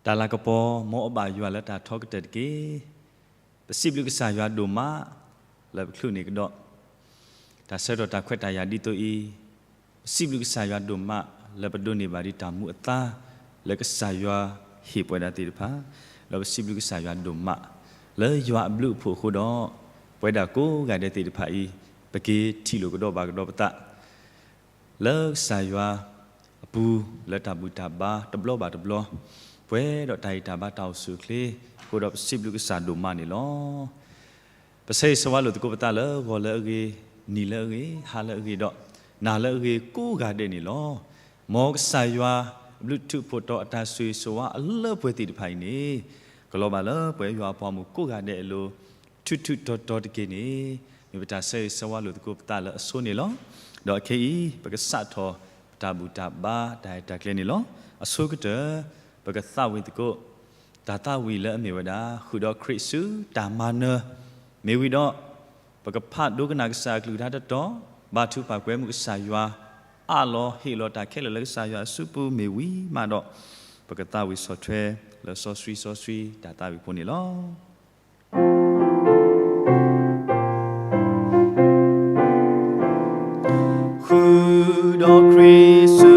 တၢ်လၤကပီၤ မ်အဘၣ်ယွၤလၢတၢ်ထီကတၢၢ်တက့ၢ်. ပစံးဘျုးကစၢ်ယွၤဒိၣ်မး လၢပချုးန့ၢ်ကဒီး တၢ်ဆၢကတီၢ်တၢ်ခွဲးတၢ်ယာ်ဒ်သိးအံၤ, ပစံးဘျုးကစၢ်ယွၤဒိၣ်မး လၢပဒိးန့ၢ်ဘၣ်ဒံးတၢ်မူအသါ လၢကစၢ်ယွၤဟ့ၣ်ပဝဲဒၣ်သ့ၣ်တဖၣ်, ဒီးပစံးဘျုးကစၢ်ယွၤဒိၣ်မး လၢယွၤအဘျုးအဖှိၣ်အဃိဒီး ပဝဲဒၣ်ကိးဂၤဒဲးသ့ၣ်တဖၣ်အံၤ ပက့ၤထံၣ်လိာ်ကဒီးဘၣ်ကဒီးပသး လၢကစၢ်ယွၤအပူၤ လၢတၢ်ဘူၣ်တၢ်ဘါတဘျီဘၣ်တဘျီ, ပှဲၤဒီးတၢ်ဂံၢ်တၢ်ဘါတၢ်အိၣ်ဆူၣ်အိၣ်ချ့အဃိဒီး ပစံးဘျုးကစၢ်ဒိၣ်မးန့ၣ်လီၤ. ပဆၢဂ့ၤဆၢဝါလိာ်သကိးပသးလၢဂီၤလၢအဂ့ၤ, နံၤလၢအဂ့ၤ, ဟါလၢအဂ့ၤဒီး နၤလၢအဂ့ၤကိးဂၤဒဲးန့ၣ်လီၤ. မ်ကစၢ်ယွၤအဘျုးထူးဖှိၣ်တီၤအတၢ်ဆိၣ်ဂ့ၤဆိၣ်ဝါအလၢပှဲၤသ့ၣ်တဖၣ်အံၤန့ၣ် ကလီၤဘၣ်လၢပှဲၤယွၤအပှၤမုၣ်ကိးဂၤဒဲးအလိၤ ထူးထူးတီၤတီၤတက့ၢ်န့ၣ် မ့ၢ်ပတၢ်ဆၢဂ့ၤဆၢဝါလိာ်သကိးပသးလၢအဆိန့ၣ်လီၤ. ဒီးခဲအံၤ ပကစးထီၣ်ပတၢ်ဘူၣ်တၢ်ဘါတၢ်အဲၣ်တၢ်ကျဲၤန့ၣ်လီၤ. အဆိကတၢၢ် ပကသးဝံၣ်သကိး တၢ်သးဝံၣ်လၢအမ့ၢ်ဝဲဒၣ် ဃုာ်ဒီးခရံာ်ဆူတၢ်မၤနၢၤ, မ့ၢ်ဝံၤဒီး ပကဖးဒိကနၣ်ကစၢ်အကလုၢ်ကထါတတီၤ, ဘါထုကဖၣ်ကွဲမုာ်ကစၢ်ယွၤ အးလီၤဟ့ၣ်လီၤတၢ်ခဲလၢာ်လၢကစၢ်ယွၤအစုပူၤမ့ၢ်ဝံၤမးဒီး ပကသးဝံၣ်ဆီၣ်ထွဲလၢစီဆှံစီဆှံတၢ်သးဝံၣ်ဖိန့ၣ်လီၤ. ဃုာ်ဒီးခရံာ်ဆူ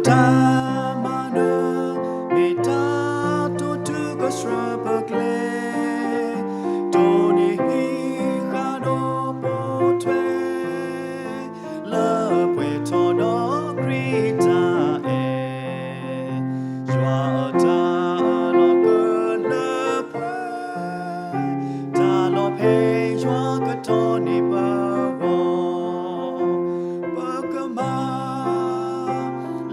တၢ်မၤနၢၤ, မ့ၢ်တၢ်တိာ်ထူကဆှၢပကျဲ, တိၢ်န့ၢ်ဟံးဃာ်ဒီးပိာ်ထွဲ လၢပှဲၤထီၣ်ဒီးခရံာ်တၢ်အဲၣ်, ယွၤအတၢ်အၢၣ်လီၤကလၢပှဲၤ, တၢ်လီၤဖဲယွၤကတီၤန့ၢ်ပဂီၢ်, ပကမၤ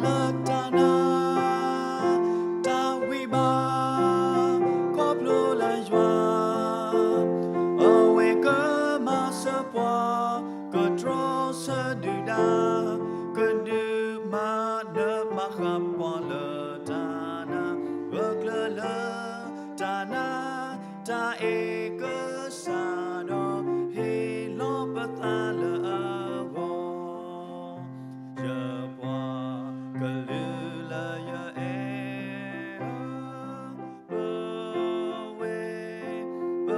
လၢတၢ်နာ် တၢ်ဝံဘၣ် ခီဖျိလၢယွၤ, အဝဲကမၤစၢၤပှၤ ကတြီဆၢဒုၣ်ဒါ, ကဒုးမၤနၢၤမၤဃၣ်ပှၤလၢတၢ်နာ်, ဂၢၢ်ကျၢၤလၢတၢ်နာ် တၢ်အဲၣ်ကစၢ်ဒီး ဟ့ၣ်လီၤပသးလၢအဂီၢ်, ယပှၤကလုာ်လၢယအဲၣ်ဧၢ, ပဝဲ ပ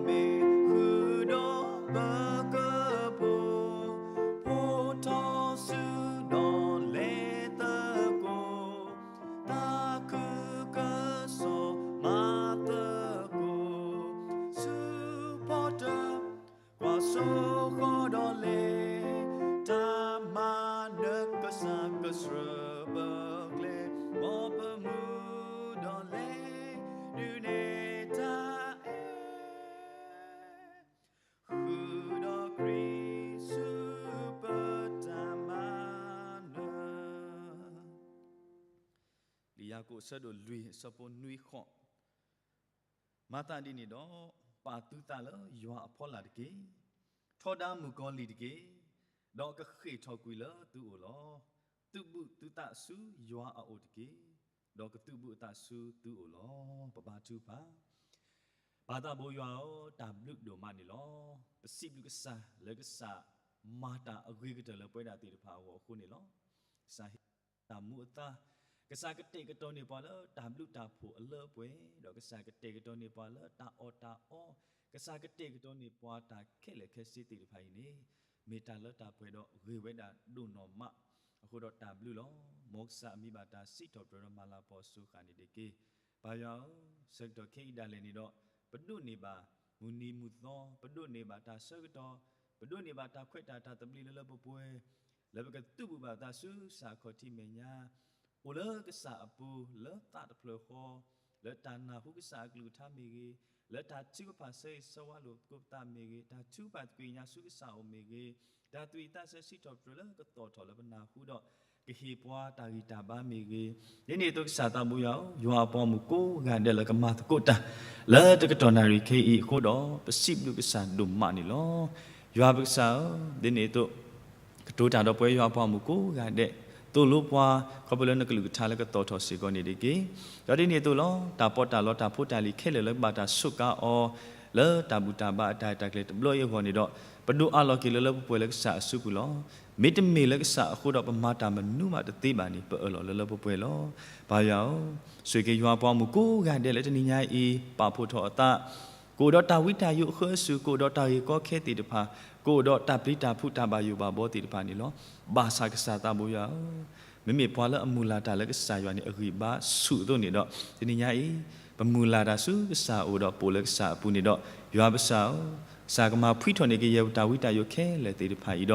မ့ၢ်ဃုာ်ဒီးပကဘိၣ်, ဖိထီၣ်စုဒီးလဲၤသကိး, သးခုကစီၣ်မၤသကိး, ဆူဖီတၢၣ် ကွၢ်စိဃီဒီးလဲၤ, တၢ်မၤနၢၤကစၢ်ကဆှၢပကျဲ, မ်ပမူဒီးလဲၤဒုးနဲၣ်တၢ်အဲၣ်, ဃုာ်ဒီးခရံာ်ဆူပတၢ်မၤနၢၤ. လံာ်ယၤကိာ်အဆၢဒိၣ်လွံၢ်အဆၢဖိနွံဃိး, မၤသးဒ်န့ၣ်ဒီး, ပာ်သုသးလၢယွၤအဖီလာ်တက့ၢ်. ထီဒါမုၣ်ကီၤလံၢ်တက့ၢ်, ဒီးကဃ့ၢ်ထီၣ်ကွံာ်လၢသုအိၣ်လီၤ. သုးဘူးသုသးဆူယွၤအအိၣ်တက့ၢ်, ဒီးကသုးဘူးအသးဆူသုအိၣ်လီၤ. ပဘါထုကဖၣ်. ပၢ်သးဘိယွၤဧၢ, တၢ်ဘျုးဒိၣ်မးန့ၣ်လီၤ. ပစံးဘျုးကစၢ်လၢကစၢ်မၤတၢ်အဂ့ၤကတၢၢ်လၢပဝဲဒၣ်သ့ၣ်တဖၣ်အဂီၢ်အဃိန့ၣ်လီၤ. ကစၢ်ဟ့ၣ်တၢ်မူအသါ, ကစၢ်ကတဲာ်ကတီၤန့ၢ်ပှၤလၢတၢ်ဘျုးတၢ်ဖှိၣ်အလၢအပှဲၤ, ဒီးကစၢ်ကတဲာ်ကတီၤန့ၢ်ပှၤလၢတၢ်အီၣ်တၢ်အီ, ကစၢ်ကတဲာ်ကတီၤန့ၢ်ပှၤတၢ်ခဲလၢာ်ခဲဆ့သ့ၣ်တဖၣ်အံၤန့ၣ်, မ့ၢ်တၢ်လၢတၢ်ပှဲၤဒီးဂ့ၤဝဲဒၣ်ဒိၣ်နီၢ်မး, အဃိဒီးတၢ်ဘျုးလီၤ. မ်ကစၢ်အမံၤဘၣ်တၢ်စံးထီၣ်ပတြၢၤဒီးမၤလၤကပီၤအစိၤဃၣ်န့ၣ်တက့ၢ်. ပၢ်ယွၤဧၢ, ဆၢကတီၢ်ခဲအံၤဒၣ်လဲာ်န့ၣ်ဒီး, ပဒိးန့ၢ်ဘၣ်မုၢ်နံၤမုၢ်သီ, ပဒိးန့ၢ်ဘၣ်တၢ်ဆၢကတီၢ်, ပဒိးန့ၢ်ဘၣ်တၢ်ခွဲးတၢ်ယာ်တၢ်သဘျ့လၢလၢပှဲၤပှဲၤ, လၢပကသုးဘူးဘၣ်ပသးဆူကစၢ်အခီၣ်ထံးမဲာ်ညါ, အိၣ်လၢကစၢ်အပူၤလၢသးတဖျၢၣ်ဃီ, လၢတၢ်နၢ်ဟူကစၢ်အကလုၢ်ကထါမ့ၢ်ဂ့ၤ, လၢတၢ်ထုကဖၣ်ဆၢဂ့ၤဆၢဝါလိာ်သကိးပသးမ့ၢ်ဂ့ၤ, တၢ်ထုကဖၣ်သကွံာ်ကညးဆူကစၢ်အအိၣ်မ့ၢ်ဂ့ၤ, တၢ်သူၣ်ဝံၣ်သးဆၢစံးထီၣ်ပတြၢၤလၢကသီၣ်ထီၣ်လၢပနၢ်ဟူဒီး, ကဟ့ၣ်ပှၤတၢ်ဂံၢ်တၢ်ဘါမ့ၢ်ဂ့ၤ, ဒ်န့ၣ်အသိးကစၢ်သးဘိယွၤဧၢ, ယွၤအပှၤမုၣ်ကိးဂၤဒဲးလၢကမၤသကိးတၢ်, လၢတကတီၢ်နၣ်ရံၣ်ခဲအံၤအဃိဒီး, ပစံးဘျုးကစၢ်ဒိၣ်မးန့ၣ်လီၤ. ယွၤပကစၢ်ဧၢ, ဒ်န့ၣ်အသိး ကတိၤတၢ်ဒီးပဝဲယွၤအပှၤမုၣ်ကိးဂၤဒဲး, သိၣ်လိပှၤ, ခီဖျိလၢနကလုၢ်ကထါလၢကသီၣ်ထီၣ်စ့ၢ်ကီးန့ၣ်တက့ၢ်. ဒီးဒ်န့ၣ်အသိးလီၤ, တၢ်ပီးတၢ်လီတၢ်ဖိတၢ်လံၤခဲလၢာ်လၢကဘၣ်တၢ်စူးကါအီၤ, လၢတၢ်ဘူၣ်တၢ်ဘါအတၢ်အဲၣ်တၢ်ကျဲၤတဘျီအံၤအဂီၢ်န့ၣ်ဒီး, ပဒိးအးလီၤက့ၤလၢလၢပှဲၤပှဲၤလၢကစၢ်အစုပူၤလီၤ. မ့တမ့ၢ်လၢကစၢ်အဃိဒီး ပမၤတၢ်မနုၤမးတသ့ဘၣ်န့ၣ် ပအၢၣ်လီၤလၢလၢပှဲၤပှဲၤလီၤ. ပၢ်ယွၤဧၢ, ဆိၣ်ဂ့ၤက့ၤယွၤအပှၤမုၣ်ကိးဂၤဒဲးလၢတနံၤညါအံၤ ပာ်ဖှိၣ်ထီၣ်အသး, ကအိၣ်ဒီးတၢ်ဝံတၢ်ယိးအဃၢအစူၢ်, ကအိၣ်ဒီးတၢ်ဂ့ၢ်ကီခဲသ့ၣ်တဖၣ်, ကအိၣ်ဒီးတၢ်ပျံၤတၢ်ဖုးတၢ်ဘၣ်ယိၣ်ဘၣ်ဘီသ့ၣ်တဖၣ်န့ၣ်လီၤ. ဘၣ်ဆၣ်ကစၢ်သးဘိယွၤဧၢ, မ့မ့ၢ်ပှၤလၢအမုၢ်လၢ်တၢ်လၢကစၢ်ယွၤန့ၣ် အဂံၢ်ဘါဆူၣ်အသိးန့ၣ်ဒီး တနံၤညါအံၤ ပမုၢ်လၢ်တၢ်ဆူကစၢ်အအိၣ်ဒီးပိာ်လၢကစၢ်အပူၤန့ၣ်ဒီး ယွၤပကစၢ်ဧၢ, ကစၢ်ကမၤဖှံထီၣ်န့ၢ်က့ၤယဲၢ်ပတၢ်ဝံတၢ်ယိးခဲလၢာ်သ့ၣ်တဖၣ်အံၤဒီး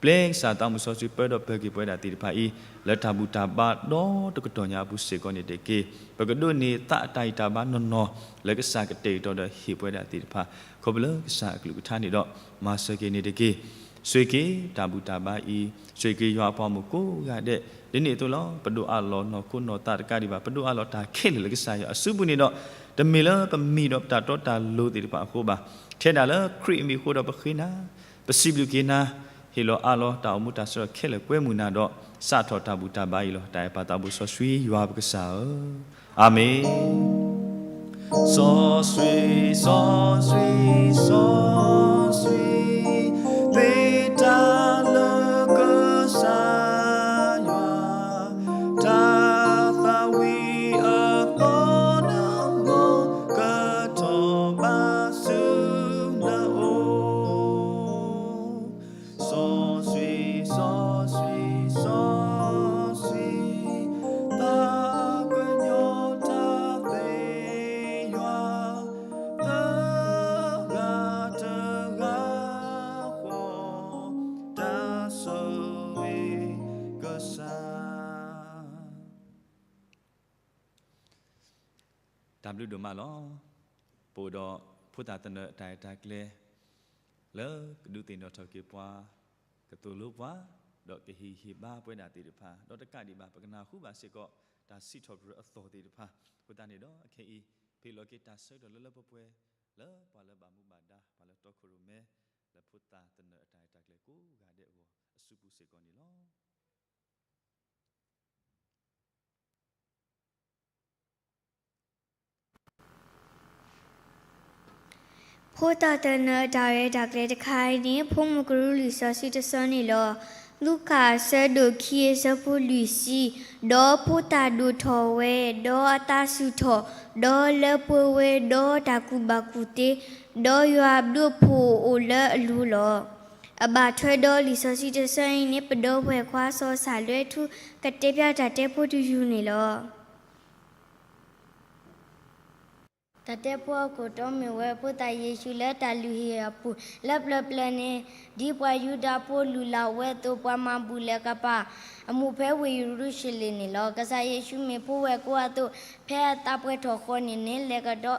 ပျဲကစၢ်သးမုၢ်စီဆှံပၢဒီးပၢၤက့ၤပဝဲဒၣ်သ့ၣ်တဖၣ်အံၤ လၢတၢ်ဘူၣ်တၢ်ဘါဒီတကတီၢ်ညါအပူၤစ့ၢ်ကီးန့ၣ်တက့ၢ်. ပကဒိးန့ၢ်သးအတၢ်ဂံၢ်တၢ်ဘါနီၢ်နီၢ် လၢကစၢ်ကတဲာ်ကတီၤဒီးဟ့ၣ်ပဝဲဒၣ်သ့ၣ်တဖၣ် ခီဖျိလၢကစၢ်အကလုၢ်ကထါန့ၣ်ဒီး မၤစၢၤက့ၤန့ၣ်တက့ၢ်. ဆိၣ်ဂ့ၤက့ၤတၢ်ဘူၣ်တၢ်ဘါအံၤ, ဆိၣ်ဂ့ၤက့ၤယွၤအပှၤမုၣ်ကိးဂၤဒဲး, ဒ်န့ၣ်အသိးလီၤ. ပဒိးအးလီၤနီၢ်ခိနီၢ်သးတကးဒံးဘၣ်, ပဒိးအးလီၤတၢ်ခဲလၢာ်လၢကစၢ်ယွၤအစုပူၤန့ၣ်ဒီး တမ့ၢ်လၢပမံၤဒီးပတၢ်တီတၢ်လိၤသ့ၣ်တဖၣ်အဃိဘၣ်. ထဲဒၣ်လၢခရံာ်အမံၤအဃိဒီးပဃ့နၤ, ပစံးဘျုးက့ၤနၤ, ဟ့ၣ်လီၤအးလီၤတၢ်အိၣ်မူတၢ်ဆၢကတီၢ်ခဲလၢာ်ကွဲမုာ်နၤဒီး စးထီၣ်တၢ်ဘူၣ်တၢ်ဘါအံၤလီၤ. တၢ်အဲၣ်ပၢ်သးဘိစီဆှံယွၤပကစၢ်ဧၢ, အၤမ့ၣ်. စီဆှံ, စီဆှံ, စီဆှံ, သ့တၢ်လၢကစၢ်ယွၤ, တၢ်သးဝံၣ်အသီနမိၢ် ကထီၣ်ဘၣ်ဆူနအိၣ်. စီဆှံ, စီဆှံ, စီဆှံ, သးကညီၤတၢ်သ့ယွၤ, တဂၤတဂၤဃီ, တၢ်ဆိၣ်ဂ့ၤကစၢ် တၢ်ဘျုးဒိၣ်မးလီၤ. ပအိၣ်ဒီးဖိသၣ်သနၢၣ်အတၢ်ရဲၣ်တၢ်ကျဲၤ လၢကဒုးသ့ၣ်နီၣ်ထီၣ်က့ၤပှၤ, ကသိၣ်လိပှၤ, ဒီးကဟ့ၣ်ဂံၢ်ဟ့ၣ်ဘါပဝဲဒၣ်သ့ၣ်တဖၣ်, ဒီးတကးဒံးဘၣ် ပကနၢ်ဟူဘၣ်စ့ၢ်ကီး တၢ်စံးထီၣ်ပတြၢၤအသီၣ်သ့ၣ်တဖၣ်. အဃိသတးန့ၣ်ဒီး အခဲအံၤ ပဟ့ၣ်လီၤက့ၤတၢ်ဆၢကတီၢ်လၢလၢပှဲၤပှဲၤ လၢပှၤလၢဘၣ်မူဘၣ်ဒါ ပှၤလၢတီခိၣ်ရိၣ်မဲ လၢဖိသၣ်သနၢၣ်အတၢ်ရဲၣ်တၢ်ကျဲၤကိးဂၤဒဲးအဂီၢ် အစုပူၤစ့ၢ်ကီးန့ၣ်လီၤ. ဖိသၣ်သနၢၣ်အတၢ်ရဲၣ်တၢ်ကျဲၤတခါအံၤန့ၣ် ဖိမုၢ်ကရူၢ်လံာ်စီဆှံတဆၢန့ၣ်လီၤ. လူၤကၣ်အဆၢဒိၣ်ခံအဆၢဖိလွံၢ်ဆံ, ဒီးဖိသၣ်ဒိၣ်ထီၣ်ဝဲ, ဒီးအသးဆူၣ်ထီၣ်, ဒီးလၢပှဲၤဝဲဒီးတၢ်ကူၣ်ဘၣ်ကူၣ်သ့, ဒီးယွၤအဘျုးအဖှိၣ်အိၣ်လၢအလိၤလီၤ. အဘၣ်ထွဲဒီးလံာ်စီဆှံတဆၢအံၤန့ၣ် ပဒီပုၢ်ဝဲၢ်ခွါစီၤစၢ်လွဲထူ ကတဲဖျါတၢ်တဲဖိတယုၢ်န့ၣ်လီၤ. တၢ်တဲဖိအခိၣ်တီမ့ၢ်ဝဲ ဖိသၣ်ယ့ၣ်ၡူးလၢတၢ်လုၢ်ဟံၣ်အပူၤ လၢပျၢၤပျၢၤန့ၣ် ဒ်ပှၤယူဒၤဖိလုၢ်လၢ်ဝဲအသိး ပှၤမၤဘူၣ်လဲၤကပၤအမူး ဖဲဝ့ၢ်ယရူၤၡလ့ၣ်န့ၣ်လီၤ. ကစၢ်ယ့ၣ်ၡူးမ့ၢ်ဖိဝဲၢ်ကိာ်အသိး ဖဲအသးပှဲၤထီၣ်ဃီန့ၣ်န့ၣ် လဲၤကဒီး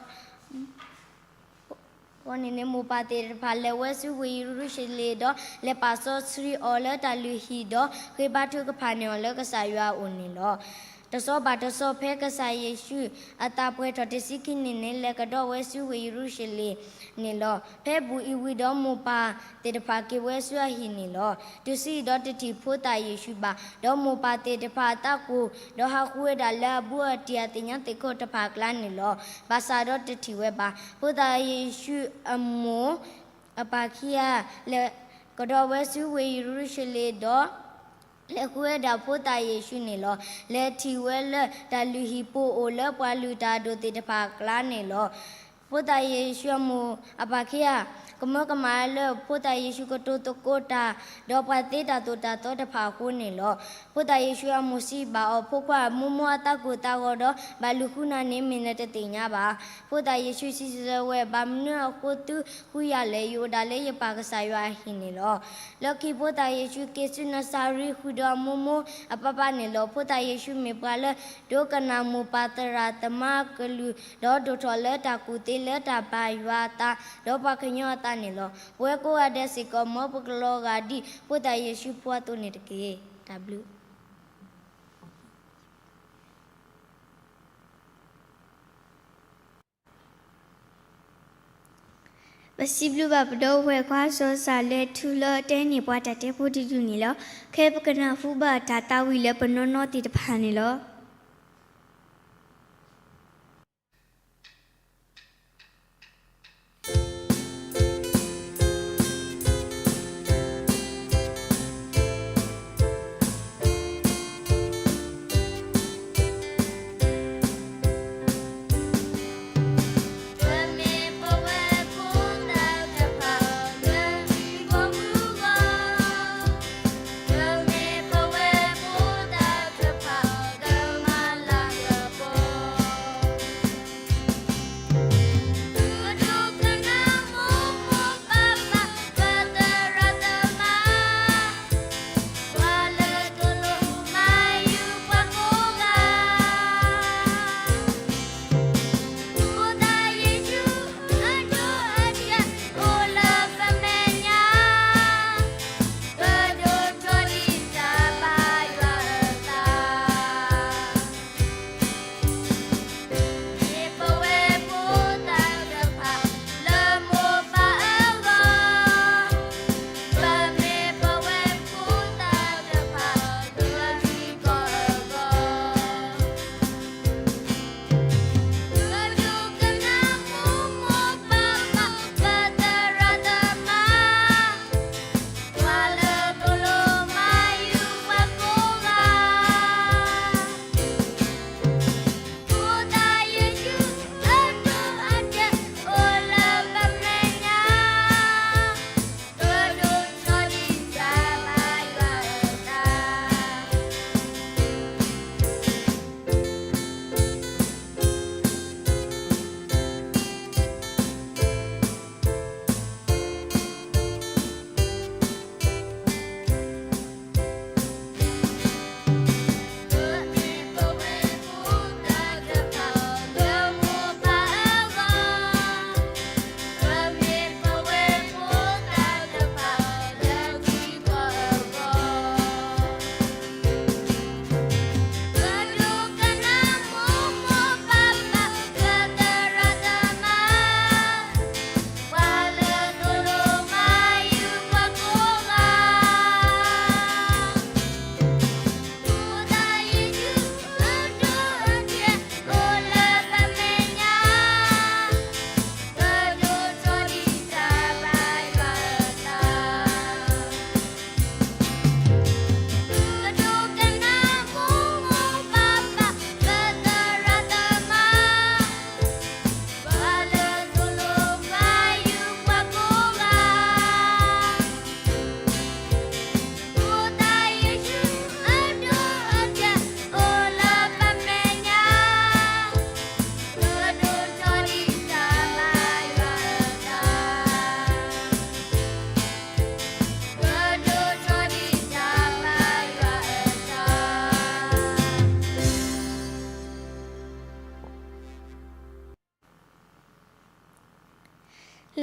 ဃီန့ၣ်န့ၣ် မိၢ်ပၢ်သ့ၣ်တဖၣ်လဲၤဝဲဆူဝ့ၢ်ယရူၤၡလ့ၣ်ဒီး လဲၤပာ်စီဆှံအီၤလၢတၢ်လုၢ်ဟံၣ်ဒီး ဃ့ဘါထုကဖၣ်န့ၢ်အီၤလၢကစၢ်ယွၤအအိၣ်န့ၣ်လီၤ. တစီၤဘၣ်တစီၤ ဖဲကစၢ်ယ့ၣ်ၡူးအသးပှဲၤထီၣ်တဆံခံနံၣ်န့ၣ် လဲၤကဒီးဝဲဆူဝ့ၢ်ယရူၤၡလ့ၣ်န့ၣ်လီၤ. ဖဲဘူၣ်အံၤဝံၤဒီးမိၢ်ပၢ်သ့ၣ်တဖၣ်က့ၤဝဲဆူအဟံၣ်န့ၣ်လီၤ. တုၤဆံးဒီးတထံၣ်ဖိသၣ်ယ့ၣ်ၡူးဘၣ်, ဒီးမိၢ်ပၢ်သ့ၣ်တဖၣ်အသးကိၢ်, ဒီးဟးဃုဝဲဒၣ်လၢအဘူးအတံၢ်အသ့ၣ်ညါသ့ၣ်ခိၣ်တဖၣ်အကျါန့ၣ်လီၤ. ဘၣ်ဆၣ်ဒီးတထံၣ်ဝဲဘၣ်. ဖိသၣ်ယ့ၣ်ၡူးအမိၢ်အပၢ်ခံဂၤ လဲၤကဒီးဝဲဆူဝ့ၢ်ယရူၤၡလ့ၣ်ဒီး လဲၤဃုဝဲဒၣ်ဖိသၣ်ယ့ၣ်ၡူးန့ၣ်လီၤ. လဲၤထံၣ်ဝဲလၢတၢ်လုၢ်ဟံၣ်ပူၤအိၣ်လၢပှၤလုၢ်တၢ်အဒိၣ်သ့ၣ်တဖၣ်အကျါန့ၣ်လီၤ. ဖိသၣ်ယ့ၣ်ၡူးအမိၢ်အပၢ်ခံဂၤ ကမၢကမၣ်လၢဖိသၣ်ယ့ၣ်ၡူးကတိၤသကိးတၢ် ဒီးပှၤသ့တၢ်သိၣ်တၢ်သီတဖၣ်အဃိန့ၣ်လီၤ. ဖိသၣ်ယ့ၣ်ၡူးအမိၢ်စံးဘၣ်အီၤ, ဖိခွါ, မိၢ်မိၢ်အသးကိၢ်သးဂီၤဒီး ဘၣ်လုၢ်ဃုနၤန့ၣ် မ့ၢ်နတသ့ၣ်ညါဘၣ်. ဖိသၣ်ယ့ၣ်ၡူးစံးဆၢဝဲ, ဘၣ်မနုၤအဃိသုဃုယၤလဲၣ်. ယအိၣ်ဒၣ်လၢယပၢ်ကစၢ်ယွၤအဟံၣ်န့ၣ်လီၤ. လၢခံဖိသၣ်ယ့ၣ်ၡူးက့ၤဆူနၤစၤရ့း ဃုာ်ဒီးအမိၢ်မိၢ်အပၢ်ပၢ်န့ၣ်လီၤ. ဖိသၣ်ယ့ၣ်ၡူးမ့ၢ်ပှၤလၢ ဒိကနၣ်မိၢ်ပၢ်သရၣ်သမါအကလုၢ်, ဒီးဒိၣ်ထီၣ်လၢတၢ်ကူၣ်သ့လၢတၢ်ဘၣ်ယွၤအသး, ဒီးပှၤကညီအသးန့ၣ်လီၤ. ပဝဲကိးဂၤဒဲးစ့ၢ်ကီး မ်ပကလီၤဂာ်ဒ်ဖိသၣ်ယ့ၣ်ၡူးဖိအသိးန့ၣ်တက့ၢ်. တၢ်ဘျုး ပစံးဘျုးဘၣ်ပဒီပုၢ်ဝဲၢ်ခွါစီၤစၢ်လၢထူလၢတဲန့ၢ်ပှၤတၢ်တဲဖိတယုၢ်န့ၣ်လီၤ. ခဲပကနၢ်ဟူဘၣ်တၢ်သးဝံၣ်လၢပနီၢ်နီၢ်သ့ၣ်တဖၣ်န့ၣ်လီၤ.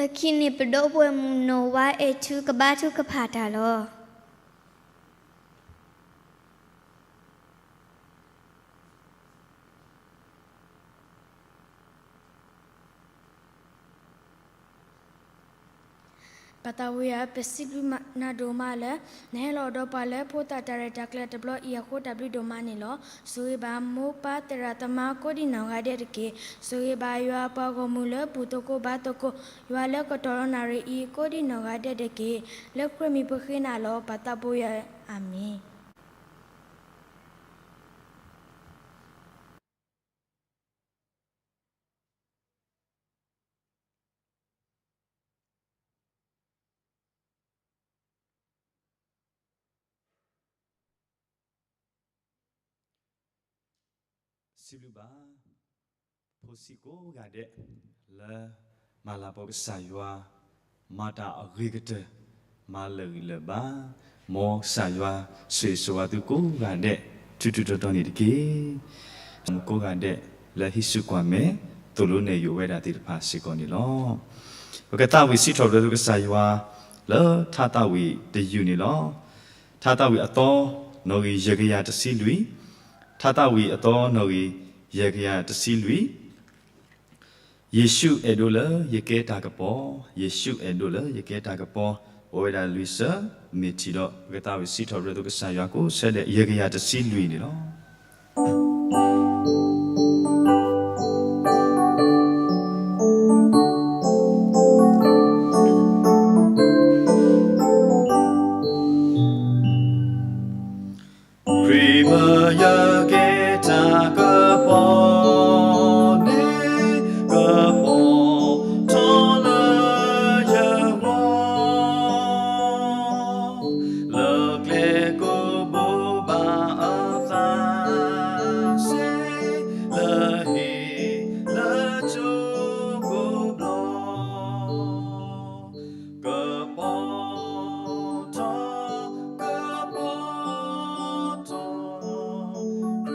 လၢခံန့ၣ် ပဒီပုၢ်ဝဲၢ်မုၣ်နီၢ်ဝါအဲၣ်ထူ ကဘါထုကဖၣ်တၢ်လီၤ. ပသးဝံၣ်ယွၤ ပစံးဘျုးနၤဒိၣ်မးလၢ နဟဲလီၤဒီးပှၤလၢဖိသၣ်တၢ်ရဲၣ်တၢ်ကျဲၤတဘျီအံၤအဃိ တၢ်ဘျုးဒိၣ်မးန့ၣ်လီၤ. ဆိၣ်ဂ့ၤဘၣ်မိၢ်ပၢ်သရၣ်သမါကိးဒံနီၢ်ဂၤဒဲးတက့ၢ်. ဆိၣ်ဂ့ၤဘၣ်ယွၤအပှၤဂီၢ်မုၢ်လၢဘူၣ်သကိးဘါသကိး ယွၤလၢကတီၢ်ဒီးနၣ်ရံၣ်အံၤ ကိးဒံနီၢ်ဂၤဒဲးတက့ၢ်. လၢခရံာ်မံၤပဃ့နၤလီၤ ပသးဘိယွၤ, အၤမ့ၣ်. စံးဘျုးဘၣ် ဖိဆံးကိးဂၤဒဲး လၢမၤလၤကပီၤကစၢ်ယွၤ မၤတၢ်အဂ့ၤကတၢၢ် မၤလၢာ်ဂံၢ်လၢာ်ဘါ, မ်ကစၢ်ယွၤဆိၣ်ဂ့ၤဆိၣ်ဝါသုကိးဂၤဒဲး ထူထူတီတီန့ၣ်တက့ၢ်. မ်ကိးဂၤဒဲးလၢဟံးစုကွၢ်မဲာ် သိၣ်လိနဲၣ်ယိးဝဲဒၣ်သ့ၣ်တဖၣ်စ့ၢ်ကီးန့ၣ်လီၤ. ပကသးဝံၣ်စံးထီၣ်ပတြၢၤသုကစၢ်ယွၤ လၢထါသးဝံၣ်တယုၢ်န့ၣ်လီၤ. ထါသးဝံၣ်အသီ နီၣ်ဂံၢ်ယဲၢ်ကယၤတဆံလွံၢ်, ထါသးဝံၣ်အသီ နီၣ်ဂံၢ်ယဲၢ်ကယၤတဆံလွံၢ်, ယ့ၣ်ၡူးအဲၣ်ဒိးလၢယကဲတၢ်ကပီၤ, ယ့ၣ်ၡူးအဲၣ်ဒိးလၢယကဲတၢ်ကပီၤ, အိၣ်ဝဲဒၣ်လွံၢ်ဆၢ, မ့ၢ်ထံၣ်ဒီး ပကသးဝံၣ်စံးထီၣ်ပတြၢၤသုကစၢ်ယွၤကိးဆၢဒဲး ယဲၢ်ကယၤတဆံလွံၢ်န့ၣ်လီၤ. ခရံာ်မ့ၢ်ယကဲတၢ်ကပီၤန့ၣ်, ကပီၤထီၣ်လၢယဂီၢ်, လၢကျဲကိးဘိဘၣ်အသးစ့ၢ်, လၢဟံၣ်လၢကၠိကိးဘျီ ကပီၤထီၣ်, ကပီၤထီၣ်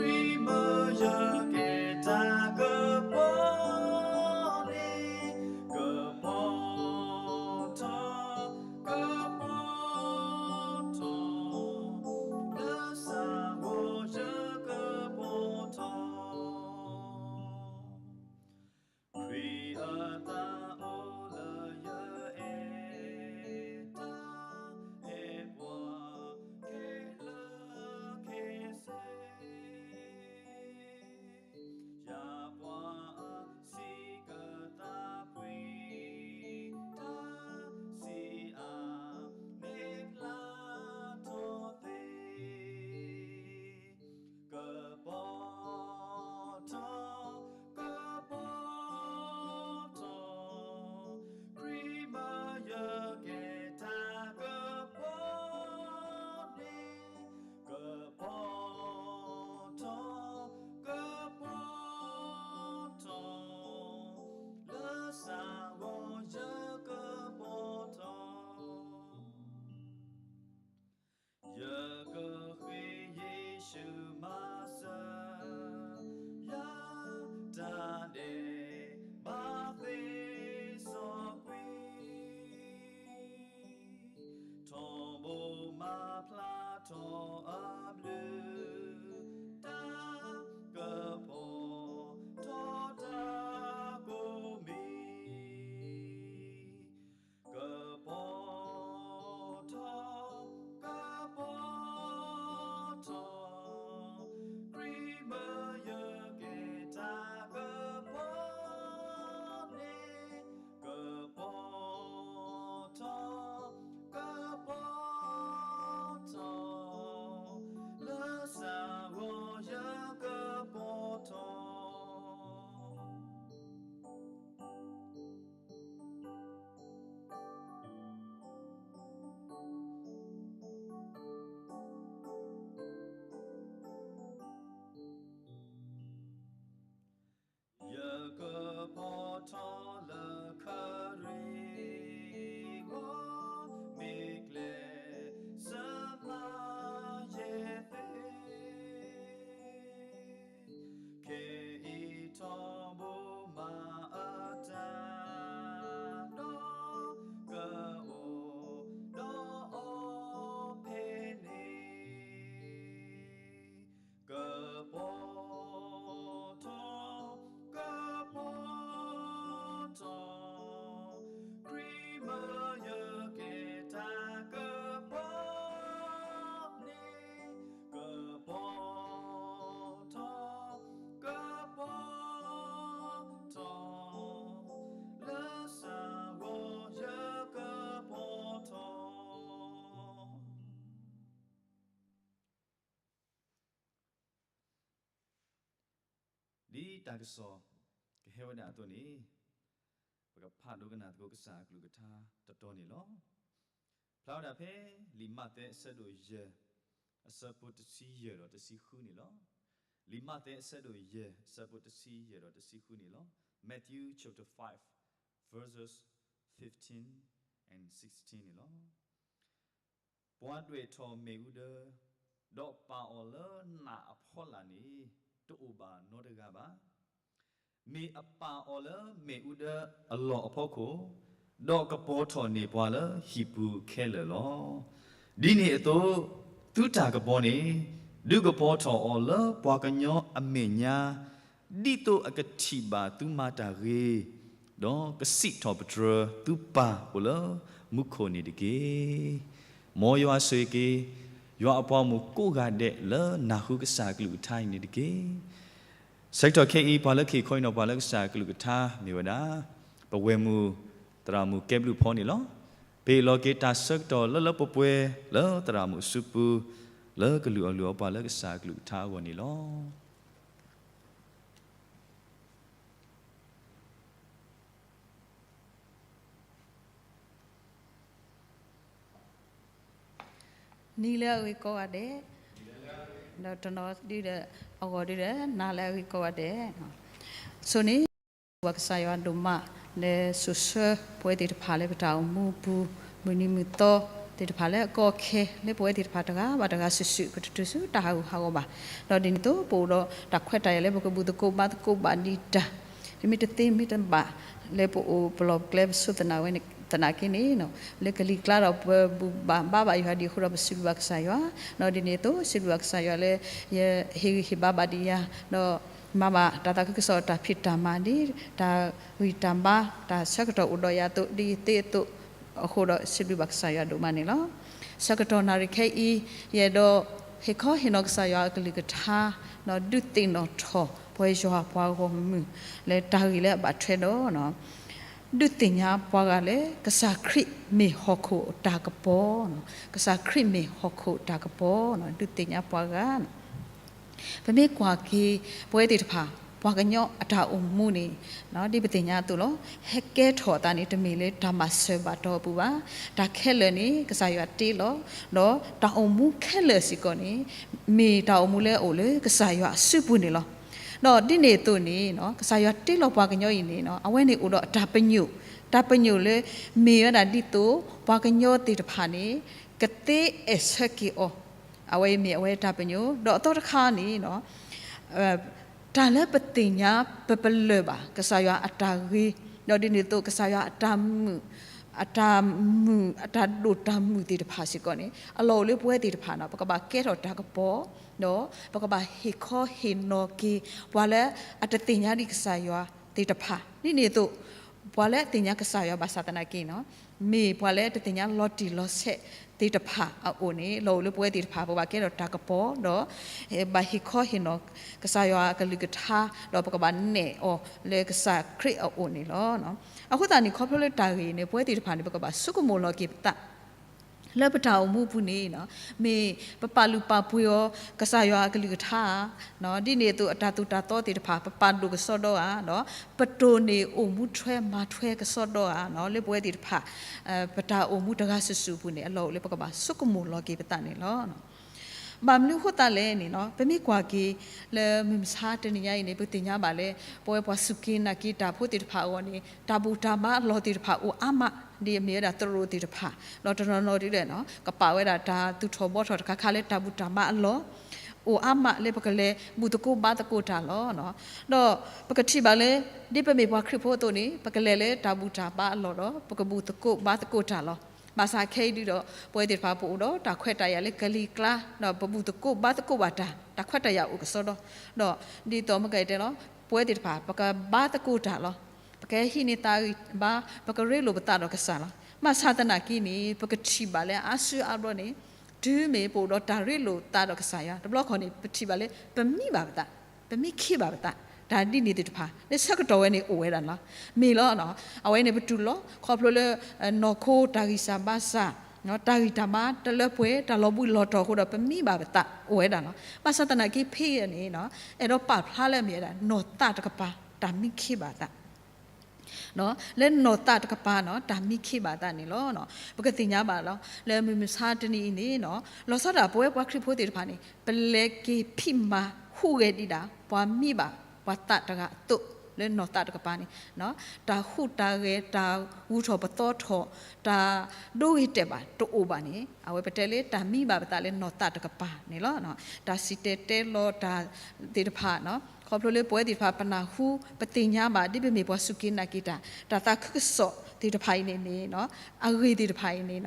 တၢ်ကစီၣ်ကဟဲဝဲဒၣ်အသိးန့ၣ်, ပကဖးဒိကနၣ်သကိးကစၢ်အကလုၢ်ကထါတတီၤန့ၣ်လီၤ. ဖျါဝဲဒၣ်ဖဲ လံာ်မးသဲအဆၢဒိၣ်ယဲၢ်, အဆၢဖိတဆံယဲၢ်ဒီးတဆံဃုန့ၣ်လီၤ. လံာ်မးသဲအဆၢဒိၣ်ယဲၢ် အဆၢဖိတဆံယဲၢ်ဒီးတဆံဃုန့ၣ်လီၤ. Matthew chapter five, verses fifteen and sixteenန့ၣ်လီၤ. ပှၤဒွဲၣ်ထီၣ်မ့ၣ်အူဒၢ, ဒီးပာ်အီၤလၢနးအဖီလာ်န့ၣ်, တအိၣ်ဘၣ်နီတဂၤဘၣ်. မ့ၢ်အပာ်အီၤလၢမ့ၣ်အူဒၢအလီၢ်အဖီခိၣ်, ဒီးကပီၤထီၣ်န့ၢ်ပှၤလၢဟံၣ်ပူၤခဲလၢာ်လီၤ. ဒ်န့ၣ်အသိး, သုတၢ်ကပီၤန့ၣ်, ဒုးကပီၤထီၣ်အီၤလၢပှၤကညီအမဲာ်ညါ, ဒ်သိးအကထံၣ်ဘၣ်သုမၤတၢ်ဂ့ၤ, ဒီးကစံးထီၣ်ပတြၢၤသုပၢ်အိၣ်လၢမူခိၣ်န့ၣ်တက့ၢ်. မ်ယွၤဆိၣ်ဂ့ၤက့ၤ ယွၤအပှၤဂီၢ်မုၢ်ကိးဂၤဒဲးလၢနၢ်ဟူကစၢ်အကလုၢ်ကထါအံၤန့ၣ်တက့ၢ်. ဆၢကတီၢ်ခဲအံၤ ပှၤလၢကဟ့ၣ်ခီဟ့ၣ်နီၤပှၤလၢကစၢ်အကလုၢ်ကထါမ့ၢ်ဝဲဒၣ် ပဝဲၢ်မုၣ် သရၣ်မုၣ်ကဲဘျုးဖီန့ၣ်လီၤ. ပဟ့ၣ်လီၤက့ၤတၢ်ဆၢကတီၢ်လၢလၢပှဲၤပှဲၤလၢသရၣ်မုၣ်အစုပူၤ လၢကလုၢ်အီၣ်လုၢ်အီပှၤလၢကစၢ်အကလုၢ်ကထါအဂီၢ်န့ၣ်လီၤ. နံၤလၢအဂ့ၤကိးဂၤဒဲး, ဒီးတနီၤဒုဒီး အဂီၢ်ဒုဒီး နၤလၢအဂ့ၤကိးဂၤဒဲး. ဆိန့ၣ် ပှၤကစၢ်ယွၤဒိၣ်မး လၢစိၤဆၢပဝဲသ့ၣ်တဖၣ်လၢပတၢ်အိၣ်မူအပူၤ, မုၢ်နံၤမုၢ်သီသ့ၣ်တဖၣ်လၢအကီအခဲ လၢပဝဲသ့ၣ်တဖၣ်တဂၤဘၣ်တဂၤစုာ်စုာ် ပတတုၤဆူတၢ်ဟးဂူာ်ဟးဂီၤဘၣ်. ဒီးဒ်န့ၣ်အသိး ပအိၣ်ဒီးတၢ်ခွဲးတၢ်ယာ်လၢပကဘူၣ်သကိးဘါသကိးဘၣ်ဒံးတၢ် တမ့ၢ်တသ့မ့ၢ်တဘၣ် လၢပအိၣ်ပလီၢ်ပကျဲပစိသနာ်ဝဲသနာ်က့န့ၣ်, လၢကလံၤကျါဒီးပဘူၣ်ဘၣ်ဘါဘၣ်ယွၤဒံးအဃိဒီး ပစံးဘျုးဘၣ်ကစၢ်ယွၤ, ဒီးဒ်န့ၣ်အသိး စံးဘျုးဘၣ်ကစၢ်ယွၤလၢ ယဟ့ၣ်ဂံၢ်ဟ့ၣ်ဘါဘၣ်ဒံးယၤ, ဒီးမၤဘၣ်တၢ်သးခုကစီၣ်တၢ်ဖံးတၢ်မၤဒ် တၢ်ဂံၢ်တၢ်ဘါ တၢ်ဆၢကတီၢ်အိၣ်ဒီးယၤအသိး ဒ်ယသ့အသိးအဃိဒီး စံးဘျုးဘၣ်ကစၢ်ယွၤဒိၣ်မးန့ၣ်လီၤ. ဆၢကတီၢ်နၣ်ရံၣ်ခဲအံၤ ယအဲၣ်ဒိးဟ့ၣ်ခီဟ့ၣ်နီၤကစၢ်ယွၤအကလုၢ်ကထါ, ဒီးဒုးသ့ၣ်နီၣ်ထီၣ်ပဝဲယွၤအပှၤဂီၢ်မုၢ် လၢတၢ်ဂ့ၢ်လၢအဘၣ်ထွဲဒီး ဒုးသ့ၣ်ညါပှၤဂၤလၢ ကစၢ်ခရံာ်မ့ၢ်ဟီၣ်ခိၣ်အတၢ်ကပီၤ, ကစၢ်ခရံာ်မ့ၢ်ဟီၣ်ခိၣ်အတၢ်ကပီၤ, ဒုးသ့ၣ်ညါပှၤဂၤ ပမ့ၢ်ကွၢ်က့ၤ ပဝဲသ့ၣ်တဖၣ် ပှၤကညီအတၢ်အိၣ်မူန့ၣ် ဒ်ပသ့ၣ်ညါအသိးလီၤ. ဟဲကဲထီၣ်အသးန့ၣ် တမ့ၢ်လၢတၢ်မၤစၢၤဘၣ်တီအပူၤဘၣ်. တၢ်ခဲလၢာ်န့ၣ် ကစၢ်ယွၤတ့လီၤ, ဒီးတၢ်အိၣ်မူခဲလၢာ်စ့ၢ်ကီးန့ၣ် မ့ၢ်တၢ်အိၣ်မူလၢအအိၣ်လၢကစၢ်ယွၤအစုပူၤန့ၣ်လီၤ. ဒီးဒ်န့ၣ်အသိးန့ၣ် ကစၢ်ယွၤတ့လီၤပှၤကညီအံၤန့ၣ် အဝဲန့ၣ်အိၣ်ဒီးအတၢ်ပညိၣ်, တၢ်ပညိၣ်လၢ မ့ၢ်ဝဲဒၣ်ဒ်သိး ပှၤကညီသ့ၣ်တဖၣ်န့ၣ် ကသ့အဲၣ်ဆၢက့ၤအီၤ, အဝဲအံၤမ့ၢ်အဝဲတၢ်ပညိၣ်, ဒီးအသီတခါန့ၣ် တၢ်လၢပသ့ၣ်ညါပပလၢၢ်ဘၣ် ကစၢ်ယွၤအတၢ်ဂ့ၤ, ဒီးဒ်န့ၣ်အသိး ကစၢ်ယွၤအတၢ်မုာ်, အတၢ်မုာ်, အတၢ်ဒိၣ်တၢ်မုၢ်သ့ၣ်တဖၣ်စ့ၢ်ကီးန့ၣ် အလီၢ်အိၣ်လၢပဝဲသ့ၣ်တဖၣ်န့ၣ် ပကဘၣ်ကဲထီၣ်တၢ်ကပီၤ, ဒီးပကဘၣ်ဟ့ၣ်ခီဟ့ၣ်နီၤက့ၤ ပှၤလၢအတသ့ၣ်ညါဒံးကစၢ်ယွၤသ့ၣ်တဖၣ်, ဒ်န့ၣ်အသိး ပှၤလၢအသ့ၣ်ညါကစၢ်ယွၤဘၣ်ဆၣ်သနာ်က့န့ၣ် မ့ၢ်ပှၤလၢတသ့ၣ်ညါလီၤတံၢ်လီၤဆဲးသ့ၣ်တဖၣ်အအိၣ်န့ၣ် လီၢ်အိၣ်လၢပဝဲသ့ၣ်တဖၣ် ပကဘၣ်ကဲထီၣ်တၢ်ကပီၤ ဒီး ဘၣ်ဟ့ၣ်ခီဟ့ၣ်နီၤ ကစၢ်ယွၤအကလုၢ်ကထါ ဒီးပကဘၣ်နဲၣ်အီၤလၢကစၢ်ခရံာ်အအိၣ်န့ၣ်လီၤ. အဃိသတးန့ၣ် ခီဖျိလၢတၢ်ဂ့ၢ်န့ၣ် ပဝဲသ့ၣ်တဖၣ်န့ၣ် ပကဘၣ်ဆိကမိၣ်လီၤက့ၤပသး လၢပတၢ်အိၣ်မူအပူၤန့ၣ် မ့ၢ်ပပာ်လုၢ်ပာ်ပှ့ၤအီၤ ကစၢ်ယွၤအကလုၢ်ကထါဧါ, ဒ်န့ၣ်အသိးအတၢ်သိၣ်တၢ်သီသ့ၣ်တဖၣ် ပပာ်ဒိၣ်ကစီဒီဧါ, ဒီးပတိၢ်န့ၢ်အိၣ်မူထွဲမၤထွဲကစီဒီဧါ, လၢပဝဲသ့ၣ်တဖၣ် ပတၢ်အိၣ်မူတဂၤစုာ်စုာ်အပူၤန့ၣ် အလီၢ်အိၣ်လၢပကဘၣ်ဆိကမိၣ်လီၤက့ၤပသးန့ၣ်လီၤ. ဘၣ်မနုၤအဃိသတးလဲၣ်န့ၣ် ပမ့ၢ်ကွၢ်က့ၤ လၢမုၢ်မဆါတနံၤညါအံၤန့ၣ် ပသ့ၣ်ညါဘၣ်လၢ ပဝဲပှၤစူၢ်က့ၤနာ်က့ၤတၢ်ဖိသ့ၣ်တဖၣ်အဂီၢ်န့ၣ် တၢ်ဘူၣ်တၢ်ဘါအလီၢ်သ့ၣ်တဖၣ်အိၣ်အါမး ဒ်အမ့ၢ်ဝဲဒၣ်သရိာ်သ့ၣ်တဖၣ် ဒီးတနီၤနီၤဒ်လဲၣ် ကပာ်ဝဲဒၣ်တၢ်သူၣ်ထီၣ်ဘှီထီၣ်တခါခါလၢတၢ်ဘူၣ်တၢ်ဘါအလီၢ် အိၣ်အါမးလၢပကလဲၤဘူၣ်သကိးဘါသကိးတၢ်လီၤ. ဒီးပကထံၣ်ဘၣ်လၢ ဒ်ပမ့ၢ်ပှၤခရံာ်ဖိအသိးန့ၣ် ပကလဲၤလၢတၢ်ဘူၣ်တၢ်ဘါအလီၢ်ဒီး ပကဘူၣ်သကိးဘါသကိးတၢ်လီၤ. ဘၣ်ဆၣ်ခဲအံၤဒုဒီး ပဝဲသ့ၣ်တဖၣ်ပအိၣ်ဒီးတၢ်ခွဲးတၢ်ယာ်လၢကလံၤကျါ ဒီးပဘူၣ်သကိးဘါသကိးဘၣ်တၢ် တၢ်ခွဲးတၢ်ယာ်အိၣ်ကစီဒီ, ဒီးဒ်သိးမ့ၢ်ကတဲလီၤ ပဝဲသ့ၣ်တဖၣ် ပကဘါသကိးတၢ်လီၤ. ပကဟံးန့ၢ်သးဂံၢ်ဘါ ပကရ့လိာ်ပသးဒီးကစၢ်လီၤ. ဘၣ်ဆၣ်သနာ်က့န့ၣ် ပကထံၣ်ဘၣ်လၢအါစုအါဘျီန့ၣ် တုၤမ့ၢ်ပအိၣ်ဒီးတၢ်ရ့လိာ်သးဒီးကစၢ်ယွၤ တဘျီခီန့ၣ် ပထံၣ်ဘၣ်လၢ ပမံဘၣ်ပသး, ပမံခံဘၣ်ပသး, တၢ်ဒ်န့ၣ်သ့ၣ်တဖၣ် လၢဆၢကတီၢ်ဝဲန့ၣ်အိၣ်ဝဲဒၣ်လီၤ. မ့ၢ်လီၤ အဝဲန့ၣ်ပတူၢ်လိာ် ခီဖျိလၢ နီၢ်ခိတၢ်ဂံၢ်စၢ်ဘါစၢ် တၢ်ဂံၢ်တၢ်ဘါတလၢပှဲၤ တၢ်လီၤဘှံးလီၤတီၤအဃိဒီး ပမံဘၣ်ပသးအိၣ်ဝဲဒၣ်လီၤ. ဘၣ်ဆၣ်သနာ်က့ ဖဲအံၤန့ၣ် အဲၣ်ဒိးပာ်ဖျါလၢအမ့ၢ်ဝဲဒၣ် နီၢ်သးတကပၤ တၢ်မံခ့ဘၣ်သး လၢနီၢ်သးတကပၤ တၢ်မံခ့ဘၣ်သးန့ၣ်လီၤ. ပကသ့ၣ်ညါဘၣ်လီၤ လၢမုၢ်မဆါတနံၤအံၤန့ၣ် လီၤဆီဒၣ်တၢ် ပဝဲပှၤခရံာ်ဖိသ့ၣ်တဖၣ်န့ၣ် ပလဲၤက့ၤဖံးမၤဟူးဂဲၤဒံးဒၣ် ပှၤမံဘၣ်ပှၤသးတဂၤအသိး လၢနီၢ်သးတကပၤန့ၣ် တၢ်ဟူးတၢ်ဂဲၤ တၢ်ဂုၤထီၣ်ပသီထီၣ် တၢ်ဒိဂ့ၤတဲာ်ဘၣ်တအိၣ်ဘၣ်န့ၣ် အဝဲပတဲလၢတၢ်မံဘၣ်ပသးလၢနီၢ်သးတကပၤန့ၣ်လီၤ. တၢ်စံၣ်တဲၤတဲလီၤတၢ်သ့ၣ်တဖၣ် ခီဖျိလၢပဝဲသ့ၣ်တဖၣ် ပနၢ်ဟူ ပသ့ၣ်ညါဘၣ် ဒ်ပမ့ၢ်ပှၤစူၢ်က့ၤနာ်က့ၤတၢ် တၢ်သးခုကစီၣ်သ့ၣ်တဖၣ်အံၤန့ၣ်န့ၣ် အဂ့ၢ်သ့ၣ်တဖၣ်အံၤန့ၣ်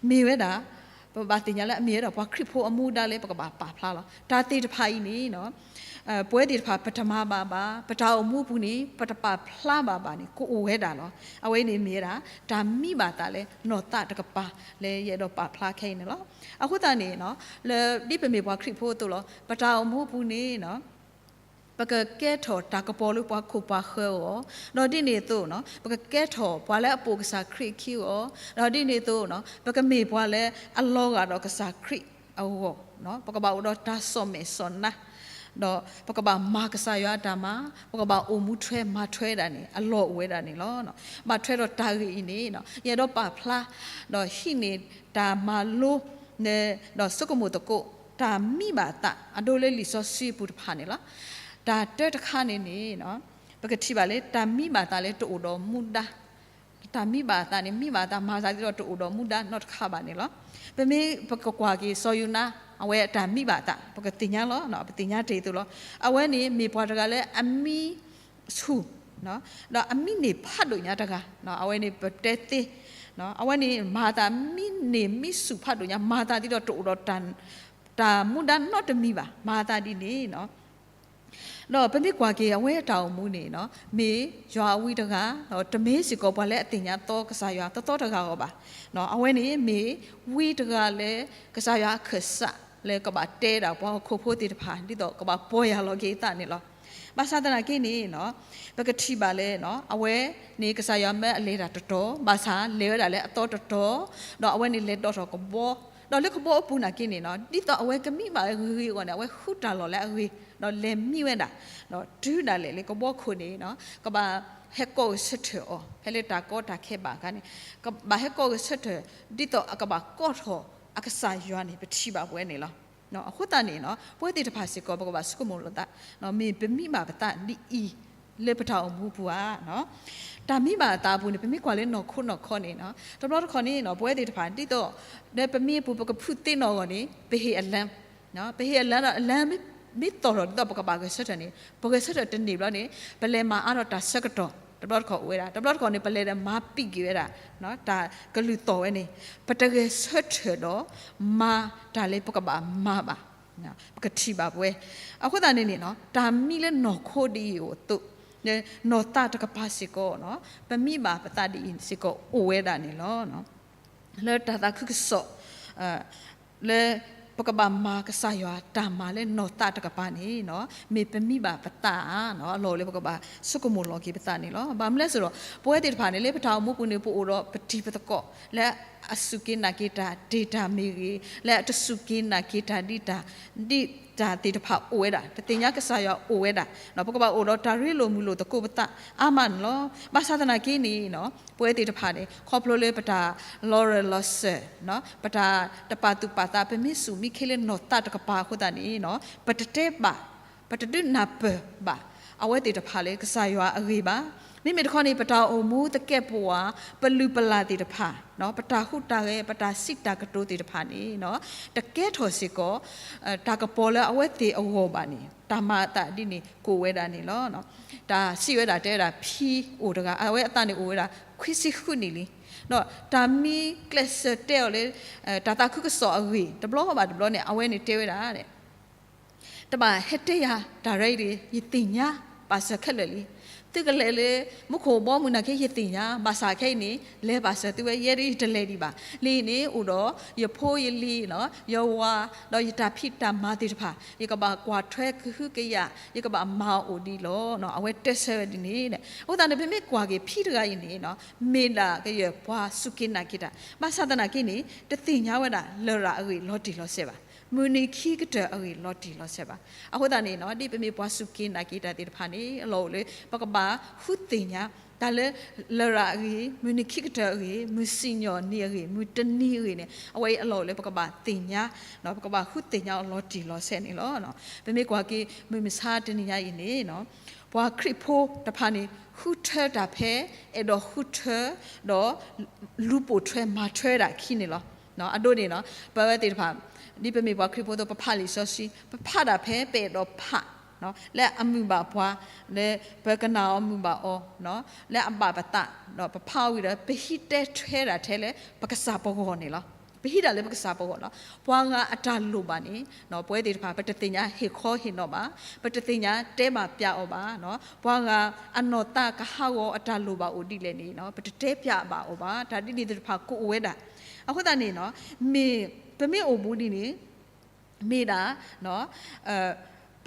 မ့ၢ်ဝဲဒၣ် ပဘၣ်သ့ၣ်ညါလၢအမ့ၢ်ဝဲဒၣ်ပှၤခရံာ်ဖိအမူဒါလၢပကဘၣ်ပာ်ဖျါလီၤ. တၢ်သ့ၣ်တဖၣ်အံၤန့ၣ် ပဝဲသ့ၣ်တဖၣ် ပတမၤဘၣ်ဘၣ် ပတၢ်အိၣ်မူအပူၤန့ၣ် ပတပာ်ဖျါဘၣ်ဘၣ်န့ၣ် ကအိၣ်ဝဲဒၣ်လီၤ. အဝဲန့ၣ်မ့ၢ်ဝဲဒၣ် တၢ်မံဘၣ်သးလၢနီၢ်သးတကပၤ လၢယအဲၣ်ဒိးပာ်ဖျါခဲအံၤန့ၣ်လီၤ. အဃိသတးန့ၣ် လၢဒ်ပမ့ၢ်ပှၤခရံာ်ဖိအသိးလီၤ ပတၢ်အိၣ်မူအပူၤန့ၣ် ပကကဲထီၣ်တၢ်ကပီၤလၢပှၤခိၣ်ပှၤဃၢၤအဂီၢ်, ဒီးဒ်န့ၣ်အသိး ပကကဲထီၣ်ပှၤလၢအပိာ်ကစၢ်ခရံာ်အခံအဂီၢ်, ဒီးဒ်န့ၣ်အသိး ပကမ့ၢ်ပှၤလၢအလီၤဂာ်ဒီးကစၢ်ခရံာ်အဂီၢ်, ပကဘၣ်အိၣ်ဒီးတၢ်စီၣ်မဲာ်စီၣ်နါ, ဒီးပကဘၣ်မၤကစၢ်ယွၤအတၢ်မၤ, ပကဘၣ်အိၣ်မူထွဲမၤထွဲဒၣ်န့ၣ် အလီၢ်အိၣ်ဝဲဒၣ်န့ၣ်လီၤ. ဘၣ်ထွဲဒီးတၢ်ဂ့ၢ်အံၤန့ၣ် ယအဲၣ်ဒိးပာ်ဖျါ ဒီးဟံးန့ၢ်တၢ်မၤလိ ဒီးဆိကမိၣ်သကိး တၢ်မံဘၣ်သး အဒိလၢလံာ်စီဆှံအပူၤတဖၣ်န့ၣ်လီၤ. တၢ်တၢတခါန့ၣ်န့ၣ် ပကထံၣ်ဘၣ်လၢ တၢ်မံဘၣ်သးလၢတအိၣ်ဒီးမူဒါ, တၢ်မံဘၣ်သးန့ၣ် မံဘၣ်သး မၤသးဒ်သိးတအိၣ်ဒီးမူဒါနီတခါဘၣ်န့ၣ်လီၤ. ပမ့ၢ်ပကကွၢ်က့ၤစီၤယိၤနါ အဝဲအတၢ်မံဘၣ်သး ပကသ့ၣ်ညါလီၤ, ပသ့ၣ်ညါတ့ၢ်အသိးလီၤ. အဝဲန့ၣ်မ့ၢ်ပှၤတဂၤလၢအမံဆူၣ် ဒီးအမံန့ၢ်ဖးဒိၣ်ညါတဂၤ, အဝဲန့ၣ်ပတဲသ့, အဝဲန့ၣ်မၤသးမံန့ၢ်မံဆူၣ်ဖးဒိၣ်ညါ မၤသးဒ်သိးတအိၣ်ဒီး တၢ်မူဒါနီတမံၤဘၣ်, မၤသးဒ်န့ၣ် ဒီးပမ့ၢ်ကွၢ်က့ၤအဝဲအတၢ်အိၣ်မူန့ၣ် မ့ၢ်ယွၤအဝံတဂၤ, ဒီးတမ့ၢ်စ့ၢ်ကီးပှၤလၢအသ့ၣ်ညါသီကစၢ်ယွၤသီသီတဂၤအဂီၢ်ဘၣ်. အဝဲန့ၣ်မ့ၢ်ဝံတဂၤလၢ ကစၢ်ယွၤအခၢၣ်စးလၢကဘၣ်တဲဒၣ်ပှၤဟီၣ်ခိၣ်ဖိသ့ၣ်တဖၣ် ဒ်သိးကဘၣ်ပီၢ်ယၢ်လီၤက့ၤအသးန့ၣ်လီၤ. ဘၣ်ဆၣ်သနာ်က့န့ၣ် ပကထံၣ်ဘၣ်လၢ အဝဲန့ၣ်ကစၢ်ယွၤမၢအလဲၤတၢ်တတီၤ, ဘၣ်ဆၣ်လဲၤဝဲဒၣ်လၢအသီတတီၤ, ဒီးအဝဲန့ၣ်လဲၤဒိးထီၣ်ကဘီ, ဒီးလၢကဘီအပူၤနာ်က့န့ၣ် ဒ်သိးအဝဲကမံဘၣ်ဂ့ၤဂ့ၤအဂီၢ်န့ၣ် အဝဲဃုတၢ်လီၢ်လၢအဂ့ၤ, ဒီးလဲၤမံဝဲဒၣ်, ဒီးတုၤဒၣ်လဲာ်လၢကဘီခိၣ်န့ၣ် ကဘၣ်ဟဲကိးဂဲၤဆၢထၢၣ်အီၤ ဖဲလၢတၢ်ကီတၢ်ခဲဘၣ်အခါန့ၣ် ကဘၣ်ဟဲကိးဂဲၤဆၢထၢၣ် ဒ်သိးအကဘၣ်ကိးထီၣ်အကစၢ်ယွၤန့ၣ် ပထံၣ်ဘၣ်ပဝဲန့ၣ်လီၤ. အဃိသတးန့ၣ် ပဝဲသ့ၣ်တဖၣ်စ့ၢ်ကီး ပကဘၣ်ဆိကမိၣ်လိာ်သး မ့ၢ်ပမံဘၣ်ပသးဒ်အံၤ လၢပတၢ်အိၣ်မူပူၤဧါ. တၢ်မံဘၣ်အသးအပူၤန့ၣ် ပမ့ၢ်ကွၢ်လၢနီၢ်ခိနီၢ်ခီန့ၣ် တဘျီတခီၣ်န့ၣ် ပဝဲသ့ၣ်တဖၣ် ဒ်သိး လၢပမံအပူၤ ပကဖုးသ့နီၢ်အဂီၢ်န့ၣ် ပဟ့ၣ်အလၢ ပဟ့ၣ်အလၢဒီး အလၢမ့ၢ်သီၣ်ထီၣ်ဒ်သိးပကဘၣ်ဂဲၤဆၢထၢၣ်န့ၣ် ပဂဲၤဆၢထၢၣ်တန့ၢ်ဘျီန့ၣ် ပလဲၤမၤအါထီၣ်တၢ်ဆၢကတီၢ် တဘျီတခီၣ်အိၣ်ဝဲဒၣ်, တဘျီတခီၣ်န့ၣ် ပလဲၤဒီးမၤပံာ်က့ၤဝဲဒၣ် တၢ်ကလုၢ်သီၣ်ဝဲန့ၣ် ပတဂဲၤဆၢထၢၣ်ဒီး မၤတၢ်လၢပကဘၣ်မၤဘၣ် ပကထံၣ်ဘၣ်ပဝဲ. အဃိသတးန့ၣ်န့ၣ် တၢ်မံလၢနီၢ်ခိဒ်အံၤအိၣ်အသိး နီၢ်သးတကပၤစ့ၢ်ကီး ပမံဘၣ်ပသးဒ်အံၤစ့ၢ်ကီးအိၣ်ဝဲဒၣ်န့ၣ်လီၤ. လၢတၢ်သးခုကစီၣ် လၢပကဘၣ်မၤကစၢ်ယွၤတၢ်မၤလၢနီၢ်သးတကပၤန့ၣ် မ့ၢ်ပမံဘၣ်ပသးဧါ, အလီၢ်အိၣ်လၢပကဘၣ်ဆိကမိၣ်လီၤက့ၤပသးန့ၣ်လီၤ. ဘၣ်မနုၤလဲၣ်ဆိုတော့ ပဝဲသ့ၣ်တဖၣ်န့ၣ် လၢပတၢ်အိၣ်မူပူၤန့ၣ် ပအိၣ်ဒီးပတံၤပသကိး လၢအစူၢ်က့ၤနာ်က့ၤတၢ် ဒ့ၣ်တၢ်မ့ၢ်ဂ့ၤ, လၢအတစူၢ်က့ၤနာ်က့ၤတၢ်ဒ်တၢ် ဒ်တၢ်သ့ၣ်တဖၣ်အိၣ်ဝဲဒၣ်, တသ့ၣ်ညါကစၢ်ယွၤအိၣ်ဝဲဒၣ်, ပကဘၣ်အိၣ်ဒီးတၢ်ရ့လိာ်မုာ်လိာ်သကိးပသးအါမးန့ၣ်လီၤ. ဘၣ်ဆၣ်သနာ်က့န့ၣ် ပဝဲသ့ၣ်တဖၣ်န့ၣ် ခီဖျိလၢပတၢ်လီၤရၢၢ်လီၤစၢၤ ပတၢ်တပာ်သူၣ်ပာ်သး ပမ့ၢ်စူၢ်မ့ၢ်ခ့လၢနီၢ်သးတကပၤအဃိသတးန့ၣ် ပတတဲဘၣ် ပတဒုးနၢ်ပၢၢ်ဘၣ် အဝဲသ့ၣ်တဖၣ်လၢကစၢ်ယွၤအဂ့ၢ်ဘၣ်. မ့မ့ၢ်တခီန့ၣ် ပတၢ်အိၣ်မူသကဲာ်ပဝး ပလုၢ်ပလၢ်သ့ၣ်တဖၣ် ပတၢ်ဟူးတၢ်ဂဲၤ ပတၢ်စံးတၢ်ကတိၤသ့ၣ်တဖၣ်န့ၣ် တကဲထီၣ်စ့ၢ်ကီး တၢ်ကပီၤလၢအဝဲသ့ၣ်အဂီၢ်ဘၣ်န့ၣ် တၢ်မၤအသးဒ်န့ၣ်ကအိၣ်ဝဲဒၣ်န့ၣ်လီၤ. တၢ်စံးဝဲဒၣ်တဲဝဲဒၣ် ဖံအိၣ်တဂၤ အဝဲအသးန့ၣ်အိၣ်ဝဲဒၣ် ခွံဆံဃုနံၣ်လံ. ဒီးတၢ်မံကျဲးစၢးတဲအီၤလၢ တၢ်သးခုကစီၣ်အဂ့ၢ် တဘျီဘၣ်တဘျီန့ၣ် အဝဲန့ၣ်တဲဝဲဒၣ် တဘၣ်ဟဲတဲယၤတၢ်ရဲၣ်ဒံး ယသ့ၣ်ညါပာ်စၢၤခဲလၢာ်လံ. သုကလဲၤလၢမူခိၣ်ဘီမုၢ်နာ်က့ ယသ့ၣ်ညါ, ဘၣ်ဆၣ်ခဲအံၤန့ၣ် လဲၤဘၣ်စၢၤသုဝဲ, ယဲဒၣ်ယတလဲၤဒံးဘၣ်. လၢအံၤန့ၣ် အိၣ်ဒီးယဖိယလံၤ, ယဝၤ, ဒီးယတၢ်ဖံးတၢ်မၤသ့ၣ်တဖၣ် ယကဘၣ်ကွၢ်ထွဲကဟုကယာ်, ယကဘၣ်မၤအီၤဒ်အံၤလီၤ. အဝဲတဲဆၢဝဲဒ်န့ၣ်. အဃိသတးန့ၣ် ပမ့ၢ်ကွၢ်က့ၤဖံတဂၤအံၤန့ၣ် မ့ၢ်ဒၣ်ကယဲၢ်ပှၤစူၢ်က့ၤနာ်က့ၤတၢ်, ဘၣ်ဆၣ်သနာ်က့န့ၣ် တသ့ၣ်ညါဝဲဒၣ်လရာ်အဂ့ၢ်လီၤတံၢ်လီၤဆဲးဘၣ်, မုၢ်နံၤခံကတၢၢ်အဂ့ၢ်လီၤတံၢ်လီၤဆဲးဘၣ်. အဃိသတးန့ၣ် ဒ်ပမ့ၢ်ပှၤစူၢ်က့ၤနာ်က့ၤတၢ်သ့ၣ်တဖၣ်န့ၣ် အလီၢ်အိၣ်လၢ ပကဘၣ်ဃုသ့ၣ်ညါ တၢ်လၢလရာ်အဂ့ၢ်, မုၢ်နံၤခံကတၢၢ်အဂ့ၢ်, မုၢ်စံၣ်ညီၣ်နံၤအဂ့ၢ်, မုၢ်တနံၤအဂ့ၢ်န့ၣ် အဝဲအံၤအလီၢ်အိၣ်လၢပကဘၣ်သ့ၣ်ညါ, ပကဘၣ်ဃုသ့ၣ်ညါအီၤလီၤတံၢ်လီၤဆဲးန့ၣ်လီၤ. ပမ့ၢ်ကွၢ်က့ၤ မုၢ်မဆါတနံၤညါအံၤန့ၣ် ပှၤခရံာ်ဖိတဖၣ်န့ၣ် ဃုထၢတၢ်ဖဲ အဲၣ်ဒိးဃုထၢ ဒီး လူၤပိာ်ထွဲမၤထွဲဒၣ်အခံန့ၣ်လီၤ. အဒိန့ၣ် ပဝဲသ့ၣ်တဖၣ် ဒ်ပမ့ၢ်ပှၤခရံာ်ဖိအသိး ပဖးလံာ်စီဆှံ ပဖးဒၣ်ဖဲပအဲၣ်ဒိးဖး လၢအမုာ်ဘၣ်ပှၤ, လၢပကနၣ်အီၤမုာ်ဘၣ်အီၤ, လၢအဘၣ်ပသး, ဒီးပဖးအီၤဝံၤဒီး ပဟံးတဲထွဲဒၣ်ထဲလၢပကစၢ်ပဂီၢ်န့ၣ်လီၤ. ပဟံးဒၣ်လၢပကစၢ်ပဂီၢ်လီၤ. ပှၤဂၤအတၢ်လိၣ်ဘၣ်န့ၣ် ပဝဲသ့ၣ်တဖၣ် ပတသ့ၣ်ညါဟ့ၣ်ခီဟ့ၣ်နီၤဘၣ်, ပတသ့ၣ်ညါတဲဘၣ်ပျးအီၤဘၣ်. ပှၤဂၤအနီၢ်သးကဟးဂီၤအတၢ်လိၣ်ဘၣ်အိၣ်ဒ်လဲၣ်န့ၣ် ပတတဲပျးဘၣ်အီၤဘၣ်. တၢ်ဒ်န့ၣ်သ့ၣ်တဖၣ်ကအိၣ်ဝဲဒၣ်. အဃိသတးန့ၣ် မ့ၢ်ပမ့ၢ်အိၣ်မူဒ်န့ၣ် မ့ၢ်ဒၣ်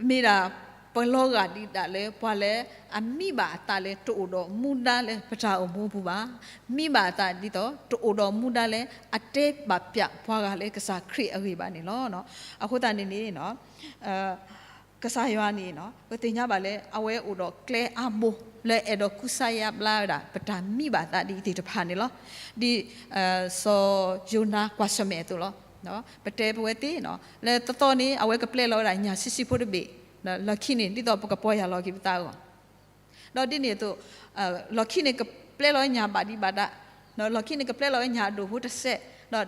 မ့ၢ်ဒၣ် ပလီၤဂာ်ဒံးဒၣ်လၢ ပှၤလၢအမံဘၣ်အသးလၢတအိၣ်ဒီးမူဒါလၢပတၢ်အိၣ်မူအပူၤဘၣ်, မံဘၣ်အသးဒ်သိး တအိၣ်ဒီးမူဒါလၢအတဲဘၣ်ပျးပှၤဂၤလၢကစၢ်ခရံာ်အဂ့ၢ်ဘၣ်န့ၣ်လီၤ. အဃိသတးန့ၣ်န့ၣ် ကစၢ်ယွၤန့ၣ် ပသ့ၣ်ညါဘၣ်လၢ အဝဲအိၣ်ဒီးကျဲအါဘိ လၢအဲၣ်ဒိးကူစါယါဘျါဝဲဒၣ် ပတၢ်မံဘၣ်သးဒ်အံၤသ့ၣ်တဖၣ်န့ၣ်လီၤ. ဒ် စီၤယိၤနါကွၢ်ဆၢၣ်မဲာ်အသိးလီၤ. ပတဲပဝဲသ့ၣ် လၢသီသီန့ၣ် အဝဲကပျဲလီၤဝဲဒၣ်ညၣ်ဆံးဆံးဖိတဘ့ၣ်, လီၢ်ခံန့ၣ် ဒ်သိးပကပီၢ်ယၢ်လီၤက့ၤပသးအဂီၢ်, ဒီးဒ်န့ၣ်အသိး လီၢ်ခံန့ၣ်ကပျဲလီၤဝဲညၣ်ဘၣ်ဒံးဘၣ်ဒါ, လီၢ်ခံန့ၣ်ကပျဲလီၤဝဲညၣ်အဒိၣ်ဖိတစဲး,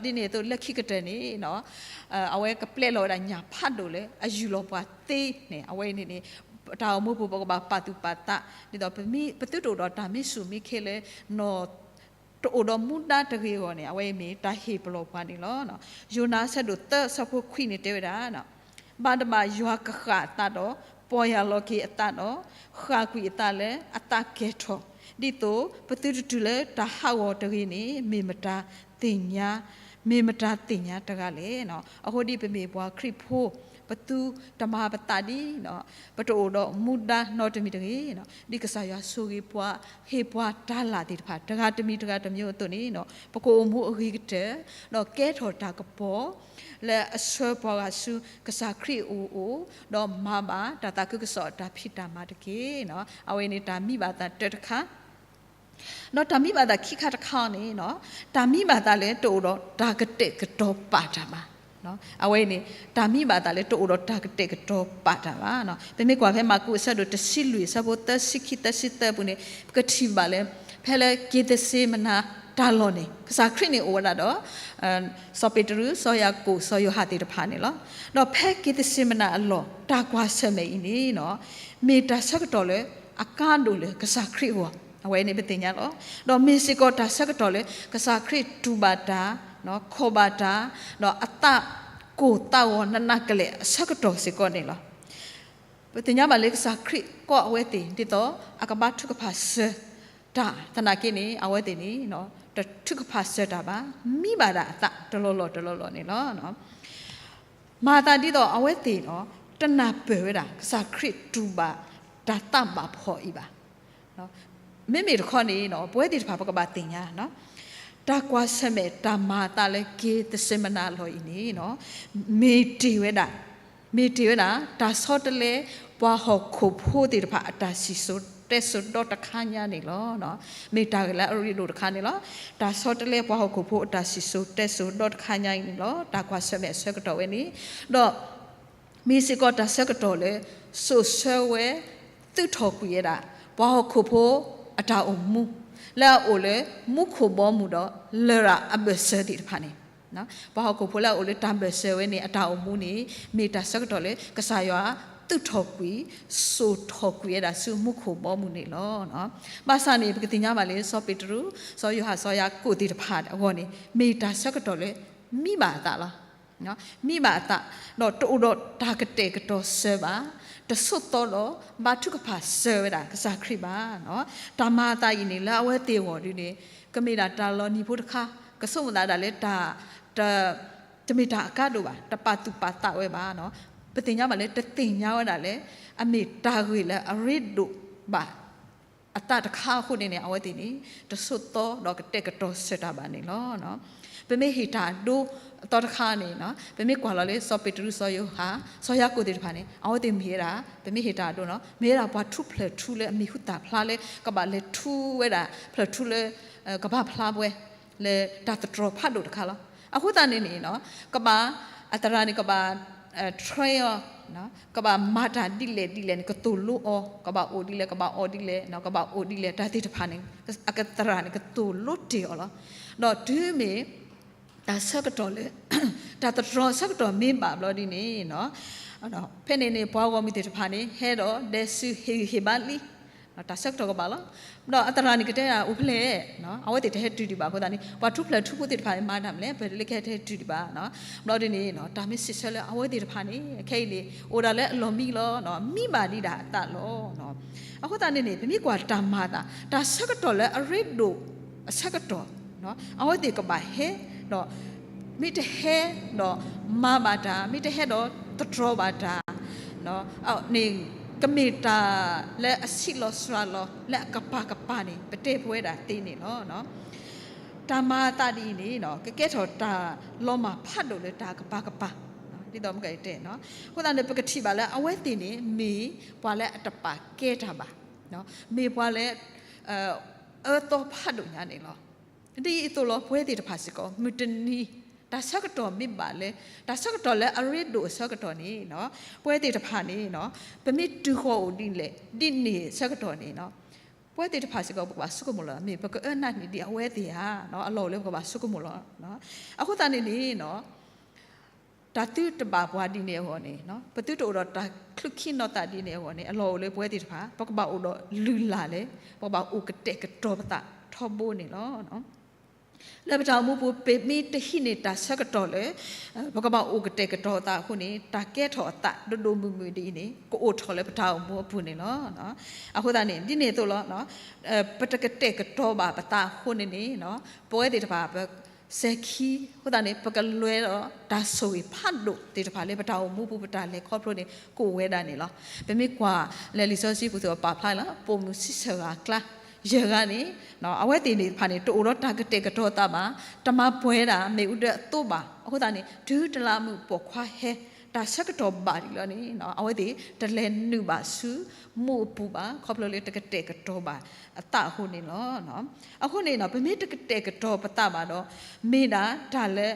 ဒီးဒ်န့ၣ်အသိးလၢခံကတၢၢ်န့ၣ် အဝဲကပျဲလီၤဝဲဒၣ်ညၣ်ဖးဒိၣ်လၢအယူၢ်လီၤပှၤသ့န့ၣ် အဝဲန့ၣ်န့ၣ် တၢ်အိၣ်မူပူၤ ပကဘၣ်ပာ်သူၣ်ပာ်သး ဒ်သိးပမ့ၢ်ပသုတအိၣ်ဒီးတၢ်မ့ၢ်စူၢ်မ့ၢ်ခ့လၢ နီၢ် တအိၣ်ဒီးမူဒါတဂ့ၤအဂီၢ်န့ၣ် အဝဲအံၤမ့ၢ်တၢ်ဟ့ၣ်ပလီၢ်ပှၤန့ၣ်လီၤ. ယိၤနါအဆၢဒိၣ်သၢအဆၢဖိခွံန့ၣ်တဲဝဲဒၣ် ဘၣ်တဘၣ်ယွၤကဃၣ်အသးဒီး ပီၢ်ယၢ်လီၤက့ၤအသးဒီး ဃၣ်ကွံာ်အသးလၢအသးကဲၤထီၣ်, ဒ်သိးပသုတတုၤလၢတၢ်ဟးဂီၤတဂ့ၤန့ၣ် မ့ၢ်မတၤသ့ၣ်ညါ, မ့ၢ်မတၤသ့ၣ်ညါတဂၤလဲၣ်. အဃိဒ်ပမ့ၢ်ပှၤခရံာ်ဖိ ပသုတမၤပသးဒ် ပတအိၣ်ဒီးမူဒါနီတမံၤတဂ့ၤ, ဒ်ကစၢ်ယွၤဆိၣ်ဂ့ၤပှၤ ဟ့ၣ်ပှၤတၢ်လၢ်သ့ၣ်တဖၣ် တဂၤတမံၤတဂၤတမံၤအသိးန့ၣ် ပကအိၣ်မူအဂ့ၤကတၢၢ် ဒီးကဲထီၣ်တၢ်ကပီၤ လၢအဆှၢပှၤဂၤဆူကစၢ်ခရံာ်အအိၣ် ဒီးမၤဘၣ်တၢ်သးခုကစီၣ်အတၢ်ဖံးတၢ်မၤတက့ၢ်. အဝဲန့ၣ်တၢ်မံဘၣ်သးတၢတခါ ဒီးတၢ်မံဘၣ်သးခံခါတခါန့ၣ် တၢ်မံဘၣ်သးလၢတအိၣ်ဒီးတၢ်ကတဲာ်ကတီၤပာ်တၢ်ဘၣ်. အဝဲန့ၣ် တၢ်မံဘၣ်သးလၢတအိၣ်ဒီးတၢ်ကတဲာ်ကတီၤပာ်တၢ်ဘၣ်. ပမ့ၢ်ကွၢ်ဖဲမၢ်ကူးအဆၢဒိၣ်တဆံလွံၢ်အဆၢဖိသၢဆံခံသၢဆံသၢပူၤန့ၣ် ပကထံၣ်ဘၣ်လၢ ဖဲလၢက့ၤသစ့မနၤတၢ်လီၢ်န့ၣ် ကစၢ်ခရံာ်န့ၣ်အိၣ်ဝဲဒၣ်ဒီး စီၤပ့းတရူး စီၤယၤကိာ် စီၤယိၤဟၣ်သ့ၣ်တဖၣ်န့ၣ်လီၤ. ဒီးဖဲက့ၤသစ့မနၤအလီၢ် တၢ်ကွၢ်ဆၢၣ်မဲာ်အံၤန့ၣ် မ့ၢ်တၢ်ဆၢကတီၢ်လၢအကါဒိၣ်လၢကစၢ်ခရံာ်အဂီၢ် အဝဲန့ၣ်ပသ့ၣ်ညါလီၤ. ဒီးမ့ၢ်စ့ၢ်ကီးတၢ်ဆၢကတီၢ်လၢ ကစၢ်ခရံာ်တူၢ်ဘၣ်တၢ် ခီၣ်ဘၣ်တၢ် ဒီးအသးကိၢ်သးဂီၤနးနးကလဲာ်အဆၢကတီၢ်စ့ၢ်ကီးန့ၣ်လီၤ. ပသ့ၣ်ညါဘၣ်လၢကစၢ်ခရံာ်ကိးအဝဲသ့ၣ် ဒ်သိးအကဘါထုကဖၣ်စၢၤတၢ်သနာ်က့န့ၣ် အဝဲသ့ၣ်န့ၣ် တထုကဖၣ်စၢၤတၢ်ဘၣ်, မံဘၣ်ဒၣ်အသးတလီၢ်လီၢ်တလီၢ်လီၢ်န့ၣ်လီၤ. မၤသးဒ်သိးအဝဲသ့ၣ် တနၢ်ပၢၢ်ဝဲဒၣ် ကစၢ်ခရံာ်တူၢ်ဘၣ်တၢ်သးဘၣ်ဖှီၣ်အံၤဘၣ်. မ့မ့ၢ်တခီန့ၣ် ပဝဲသ့ၣ်တဖၣ်ပကဘၣ်သ့ၣ်ညါ တၢ်ကွၢ်ဆၢၣ်မဲာ်တၢ်မၤအသးလၢက့ၤသစ့မနၤအလီၢ်အံၤန့ၣ် မ့ၢ်တ့ၢ်ဝဲဒၣ် မ့ၢ်တ့ၢ်ဝဲဒၣ် တၢ်ဆီတလဲပှၤဟီၣ်ခိၣ်ဖိသ့ၣ်တဖၣ်အတၢ်စံၣ်စိၤတဲစိၤဒီတခါညါန့ၣ်လီၤ. မ့ၢ်တၢ်ဂ့ၢ်လၢအရ့ဒိၣ်တခါန့ၣ်လီၤ. တၢ်ဆီတလဲပှၤဟီၣ်ခိၣ်ဖိအတၢ်စံၣ်စိၤတဲစိၤဒီတခါညါအံၤန့ၣ်လီၤ. တၢ်ကွၢ်ဆၢၣ်မဲာ်အဆၢကတီၢ်ဝဲန့ၣ် ဒီး မ့ၢ်စ့ၢ်ကီးတၢ်ဆၢကတီၢ်လၢ စိာ်ဆှၢဝဲ သုးထီၣ်ကွံာ်ဝဲဒၣ် ပှၤဟီၣ်ခိၣ်ဖိအတၢ်အိၣ်မူ လၢအအိၣ်လၢမူခိၣ်ဘီမုၢ်ဒီးလရာ်အဘၢၣ်စၢၤသ့ၣ်တဖၣ်န့ၣ် ပှၤဟီၣ်ခိၣ်ဖိလၢအအိၣ်လၢတၢ်ဘၢၣ်စၢၤဝဲန့ၣ် အတၢ်အိၣ်မူန့ၣ် မ့ၢ်တၢ်ဆၢကတီၢ်လၢ ကစၢ်ယွၤသုးထီၣ်ကွံာ် စိာ်ထီၣ်ကွံာ်ဝဲဒၣ်ဆူမူခိၣ်ဘီမုၢ်န့ၣ်လီၤ. ဘၣ်ဆၣ်န့ၣ် ပကသ့ၣ်ညါဘၣ်လၢ စီၤပ့းတရူး စီၤယိၤဟၣ် စီၤယၤကိာ်သ့ၣ်တဖၣ်အဂီၢ်န့ၣ် မ့ၢ်တၢ်ဆၢကတီၢ်လၢ မံဘၣ်အသးလီၤ. မံဘၣ်အသး, ဒီးတအိၣ်ဒီးတၢ်ကတဲာ်ကတီၤစၢၤဘၣ်, တဆိးသီဒီးဘါထုကဖၣ်စၢၤဝဲဒၣ်ကစၢ်ခရံာ်ဘၣ်. တၢ်မၤအသးအံၤန့ၣ် လၢအဝဲသ့ၣ်အဂီၢ်ဒ်န့ၣ် ကမ့ၢ်ဒၣ်တၢ်လီၤနံၤဖိတခါ, ကဆိကမိၣ်သးဒၣ်လၢတၢ် တမ့ၢ်တၢ်အကါဒိၣ်ဘၣ်, တပာ်သူၣ်ပာ်သးဝဲဘၣ်. ပသ့ၣ်ညါဘၣ်လၢ တသ့ၣ်ညါဝဲဒၣ်လၢ အမ့ၢ်တၢ်ဂ့ၢ်လၢအရ့ဒိၣ်ဘၣ် အသးတခါအဃိန့ၣ်န့ၣ် အဝဲသ့ၣ်န့ၣ် တဆိးသီဒီးကတဲာ်ကတီၤစၢၤတၢ်ဘၣ်န့ၣ်လီၤ. ပမ့ၢ်ဟ့ၣ်တၢ်အဒိအသီတခါန့ၣ်, ပမ့ၢ်ကွၢ်လီၤလၢစီၤပ့းတရူး စီၤယိၤဟၣ် စီၤယၤကိာ်သ့ၣ်တဖၣ်န့ၣ် အဝဲသ့ၣ်မ့ၢ်ဝဲဒၣ် ပမ့ၢ်ဟ့ၣ်တၢ်အဒိနီၤ မ့ၢ်ဝဲဒၣ်ပှၤထူးဖျၢၣ်ထူလၢအမ့ၢ်ဟူသၣ်ဖျါလၢ ကဘၣ်လဲၤထူဝဲဒၣ်ဖျၢၣ်ထူလၢကဘၣ်ဖျါဝဲ လၢတၢ်သတြီၤဖးဒိၣ်တခါလီၤ. အဃိသတးန့ၣ်န့ၣ် ကဘၣ် အသရၣ်န့ၣ် ကဘၣ် train အီၤ, ကဘၣ်မၤတၢ်ဒ်လဲၣ်ဒ်လဲၣ်န့ၣ် ကသိၣ်လိအီၤ, ကဘၣ်အိၣ်ဒ်လဲၣ် ကဘၣ်အီၣ်ဒ်လဲၣ် ကဘၣ်အိၣ်ဒ်လဲၣ် တၢ်သ့ၣ်တဖၣ်န့ၣ် အသရၣ်န့ၣ် ကသိၣ်လိတ့ၢ်အီၤလီၤ. ဒီးတုၤမ့ၢ် တၢ်ဆၢကတီၢ်လၢ တၢ်သတြီၤဆၢကတီၢ်မ့ၢ်ဘၣ်ဘျီဒ်န့ၣ် ဖဲန့ၣ်န့ၣ် ပှၤဂီၢ်မုၢ်သ့ၣ်တဖၣ်န့ၣ် ဟဲဒီးဒဲးဆူဟ့ၣ်ဂံၢ်ဟ့ၣ်ဘါလံ, တၢ်ဆၢကတီၢ်ကဘၣ်လီၤ. ဒီးအသရၣ်န့ၣ်ကတဲဒၣ်အိၣ်ဖဲလဲၣ်, အဝဲသ့ၣ်တဟဲတုၤဒံးဘၣ်အဃိသတးန့ၣ် ပှၤထူးဖျၢၣ်ထူဖိသ့ၣ်တဖၣ်န့ၣ် မၤတၢ်မနုၤလဲၣ် ပှၤတလၢကဟဲတဟဲတုၤဒံးဘၣ်. ဘျီဒ်န့ၣ် တၢ်မ့ၢ်စံးဆၢလၢအဝဲသ့ၣ်တဖၣ်န့ၣ် ခဲအံၤန့ၣ် အိၣ်ဒၣ်လၢအလီၢ်မံလီၤ, မံဘၣ်ဒံးဒၣ်အသးလီၤ. အဃိသတးန့ၣ်န့ၣ် ပမ့ၢ်ကွၢ်တၢ်မၤအသး တၢ်ဆၢကတီၢ်လၢအရ့ဒိၣ်အဆၢကတီၢ် အဝဲသ့ၣ်ကဘၣ်ဟဲဒီး မ့ၢ်တဟဲဒီးမၤဘၣ်တၢ် မ့ၢ်တဟဲဒီးသတြီၤဘၣ်တၢ်န့ၣ် ကမ့ၢ်တၢ်လၢအဆံးလီၤစှၤလီၤလၢအကပၤကပၤန့ၣ် ပတဲပဝဲဒၣ်သ့န့ၣ်လီၤ. တၢ်မၤအသးဒ်အံၤန့ၣ် ကကဲထီၣ်တၢ်လီၤမၢ်ဖးဒိၣ်လၢတၢ်ကပၤကပၤ ဒ်သိးမုၢ်ကတဲ, အဃိသတးန့ၣ် ပကထံၣ်ဘၣ်လၢအဝဲသ့ၣ်န့ၣ် မ့ၢ်ပှၤလၢအတပာ်ကဲတၢ်ဘၣ်, မ့ၢ်ပှၤလၢ အၢသီဖးဒိၣ်ညါန့ၣ်လီၤ. ဒ်အသိးလီၤ ပဝဲသ့ၣ်တဖၣ်စ့ၢ်ကီး မုၢ်တနံၤ တၢ်ဆၢကတီၢ်မ့ၢ်ဘၣ်လၢ တၢ်ဆၢကတီၢ်လၢအရ့ဒိၣ်အဆၢကတီၢ်န့ၣ် ပဝဲသ့ၣ်တဖၣ်န့ၣ် ပမ့ၢ်တုၤဃီၤအိၣ်ဒ်လဲၣ် ဒ်န့ၣ်အဆၢကတီၢ်န့ၣ် ပဝဲသ့ၣ်တဖၣ်စ့ၢ်ကီး ပကဘၣ်ဆိကမိၣ်လီၤ မ့ၢ်ပကအၢနာ်န့ၢ်ဒံးအဝဲသ့ၣ်ဧါ, အလီၢ်အိၣ်လၢပကဘၣ်ဆိကမိၣ်လီၤ. အဃိသတးန့ၣ်န့ၣ် တၢ်သုတဘၣ်ပှၤဒ်န့ၣ်အဂီၢ်န့ၣ် ပသုတအိၣ်ဒီးတၢ်ချုးခံနီၢ်သးဒ်န့ၣ်အဂီၢ်န့ၣ် အလီၢ်အိၣ်လၢပဝဲသ့ၣ်တဖၣ် ပကဘၣ်အိၣ်ဒီးလုၢ်လၢ်လၢ ပကဘၣ်အိၣ်ကတဲာ်ကတီၤပသးထီဘိန့ၣ်လီၤ. လၢပတၢ်အိၣ်မူပူၤ ပမ့ၢ်တဟံးန့ၢ်တၢ်ဆၢကတီၢ်လၢ ပကဘၣ်အိၣ်ကတဲာ်ကတီၤသးအဃိန့ၣ် တၢ်ကဲထီၣ်အသးဒိၣ်ဒိၣ်မုၢ်မုၢ်ဒ်အံၤန့ၣ် ကအိၣ်ထီၣ်လၢပတၢ်အိၣ်မူအပူၤန့ၣ်လီၤ. အဃိသတးန့ၣ် ဒ်န့ၣ်အသိးလီၤ ပတကတဲာ်ကတီၤဘၣ်ပသးအဃိန့ၣ်န့ၣ် ပဝဲသ့ၣ်တဖၣ် ပစဲၤခံ အဃိသတးန့ၣ် ပကလဲၤဒီးတၢ်ဆိၣ်ဂ့ၤဖးဒိၣ်သ့ၣ်တဖၣ်လၢပတၢ်အိၣ်မူပူၤ ပတၢ်လဲၤခီဖျိန့ၣ် ကအိၣ်ဝဲဒၣ်န့ၣ်လီၤ. ပမ့ၢ်ကွၢ်လၢလံာ်စီဆှံပူၤ သုးပာ်ဖျါလီၤ ပိာ်မုၣ်ဆံဆၢဂၤအကျါ ယဲၢ်ဂၤန့ၣ် အဝဲသ့ၣ်န့ၣ်တဖၣ်န့ၣ် တအိၣ်ဒီးတၢ်ကတဲာ်ကတီၤသးဘၣ်, တမၤပှဲၤဒၣ်မ့ၣ်အူဒၢအသိဘၣ်. အဃိသတးန့ၣ် တုၤတလးမုၢ်ပိာ်ခွါဟဲ တၢ်ဆၢကတီၢ်ဘၣ်ဒံးလီၤန့ၣ် အဝဲသ့ၣ်တလဲၤနုာ်ဘၣ်ဆူမူးအပူၤဘၣ် ခီဖျိလၢတကတဲာ်ကတီၤဘၣ်အသးအဃိန့ၣ်လီၤ. အဃိန့ၣ် ပမ့ၢ်တကတဲာ်ကတီၤပသးဘၣ်ဒီး မ့ၢ်ဒၣ်တၢ်လၢ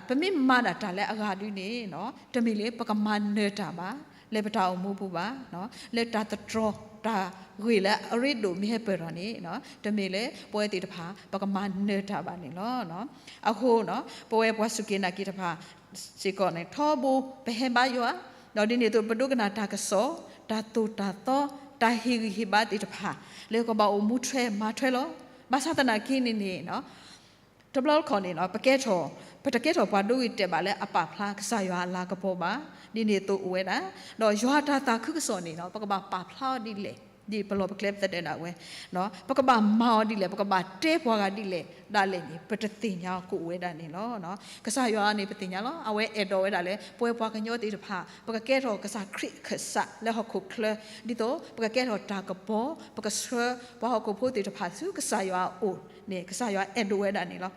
ပမ့ၢ်မၤဒၣ်တၢ်လၢအဂၤဒ်န့ၣ် တမ့ၢ်လၢပကမၤနၢၤတၢ်ဘၣ် လၢပတၢ်အိၣ်မူပူၤဘၣ်, လၢတၢ်သတြီၤတၢ်ဂ့ၢ်လၢအရ့ဒိၣ်မ့ၢ်ဟဲပၢၢ်ထီၣ်န့ၣ် တမ့ၢ်လၢပဝဲသ့ၣ်တဖၣ် ပကမၤနၢၤတၢ်ဘၣ်န့ၣ်လီၤ. အဃိ ပဝဲပှၤစူၢ်က့ၤနာ်က့ၤတဖၣ်စ့ၢ်ကီးန့ၣ် ထီဘိပဟဲဘါယွၤ, ဒီးဒ်န့ၣ်အသိး ပဒိကနၣ်တၢ်ကစီၣ် တၢ်သိၣ်တၢ်သီ တၢ်ဟ့ၣ်ဂံၢ်ဟ့ၣ်ဘါသ့ၣ်တဖၣ် လၢကဘၣ်အိၣ်မူထွဲမၤထွဲလီၤ. ဘၣ်ဆၣ်သနာ်က့န့ၣ်န့ၣ် တဘျီတခီၣ်န့ၣ် ပကဲထီၣ် ပတကဲထီၣ်ပှၤဒိဂ့ၤတဲာ်ဘၣ်လၢအပာ်ဖျါကစၢ်ယွၤအလၤကပီၤဘၣ်, ဒ်န့ၣ်အသိးအိၣ်ဝဲဒၣ်, ဒီးယွၤတၢ်သးခုကစီၣ်န့ၣ် ပကဘၣ်ပာ်ဖျါအီၤဒ်လဲၣ်, ဒ်ပလီၢ်ပကျဲပသဒၢးဒၣ်ဝဲ, ပကဘၣ်မၤအီၤဒ်လဲၣ် ပကဘၣ်တဲပှၤဂၤဒ်လဲၣ် ဒၣ်လဲာ်န့ၣ် ပတသ့ၣ်ညါအီၤကအိၣ်ဝဲဒၣ်န့ၣ်လီၤ. ကစၢ်ယွၤန့ၣ် ပသ့ၣ်ညါလီၤ အဝဲအဲၣ်ဒိးဝဲဒၣ်လၢ ပဝဲပှၤကညီသ့ၣ်တဖၣ် ပကကဲထီၣ်ကစၢ်ခရံာ်အခၢၣ်စးလၢဟီၣ်ခိၣ်ချၢ, ဒ်သိးပကကဲထီၣ်တၢ်ကပီၤ ပကဆှၢပှၤဟီၣ်ခိၣ်ဖိသ့ၣ်တဖၣ်ဆူကစၢ်ယွၤအအိၣ်န့ၣ် ကစၢ်ယွၤအဲၣ်ဒိးဝဲဒၣ်န့ၣ်လီၤ.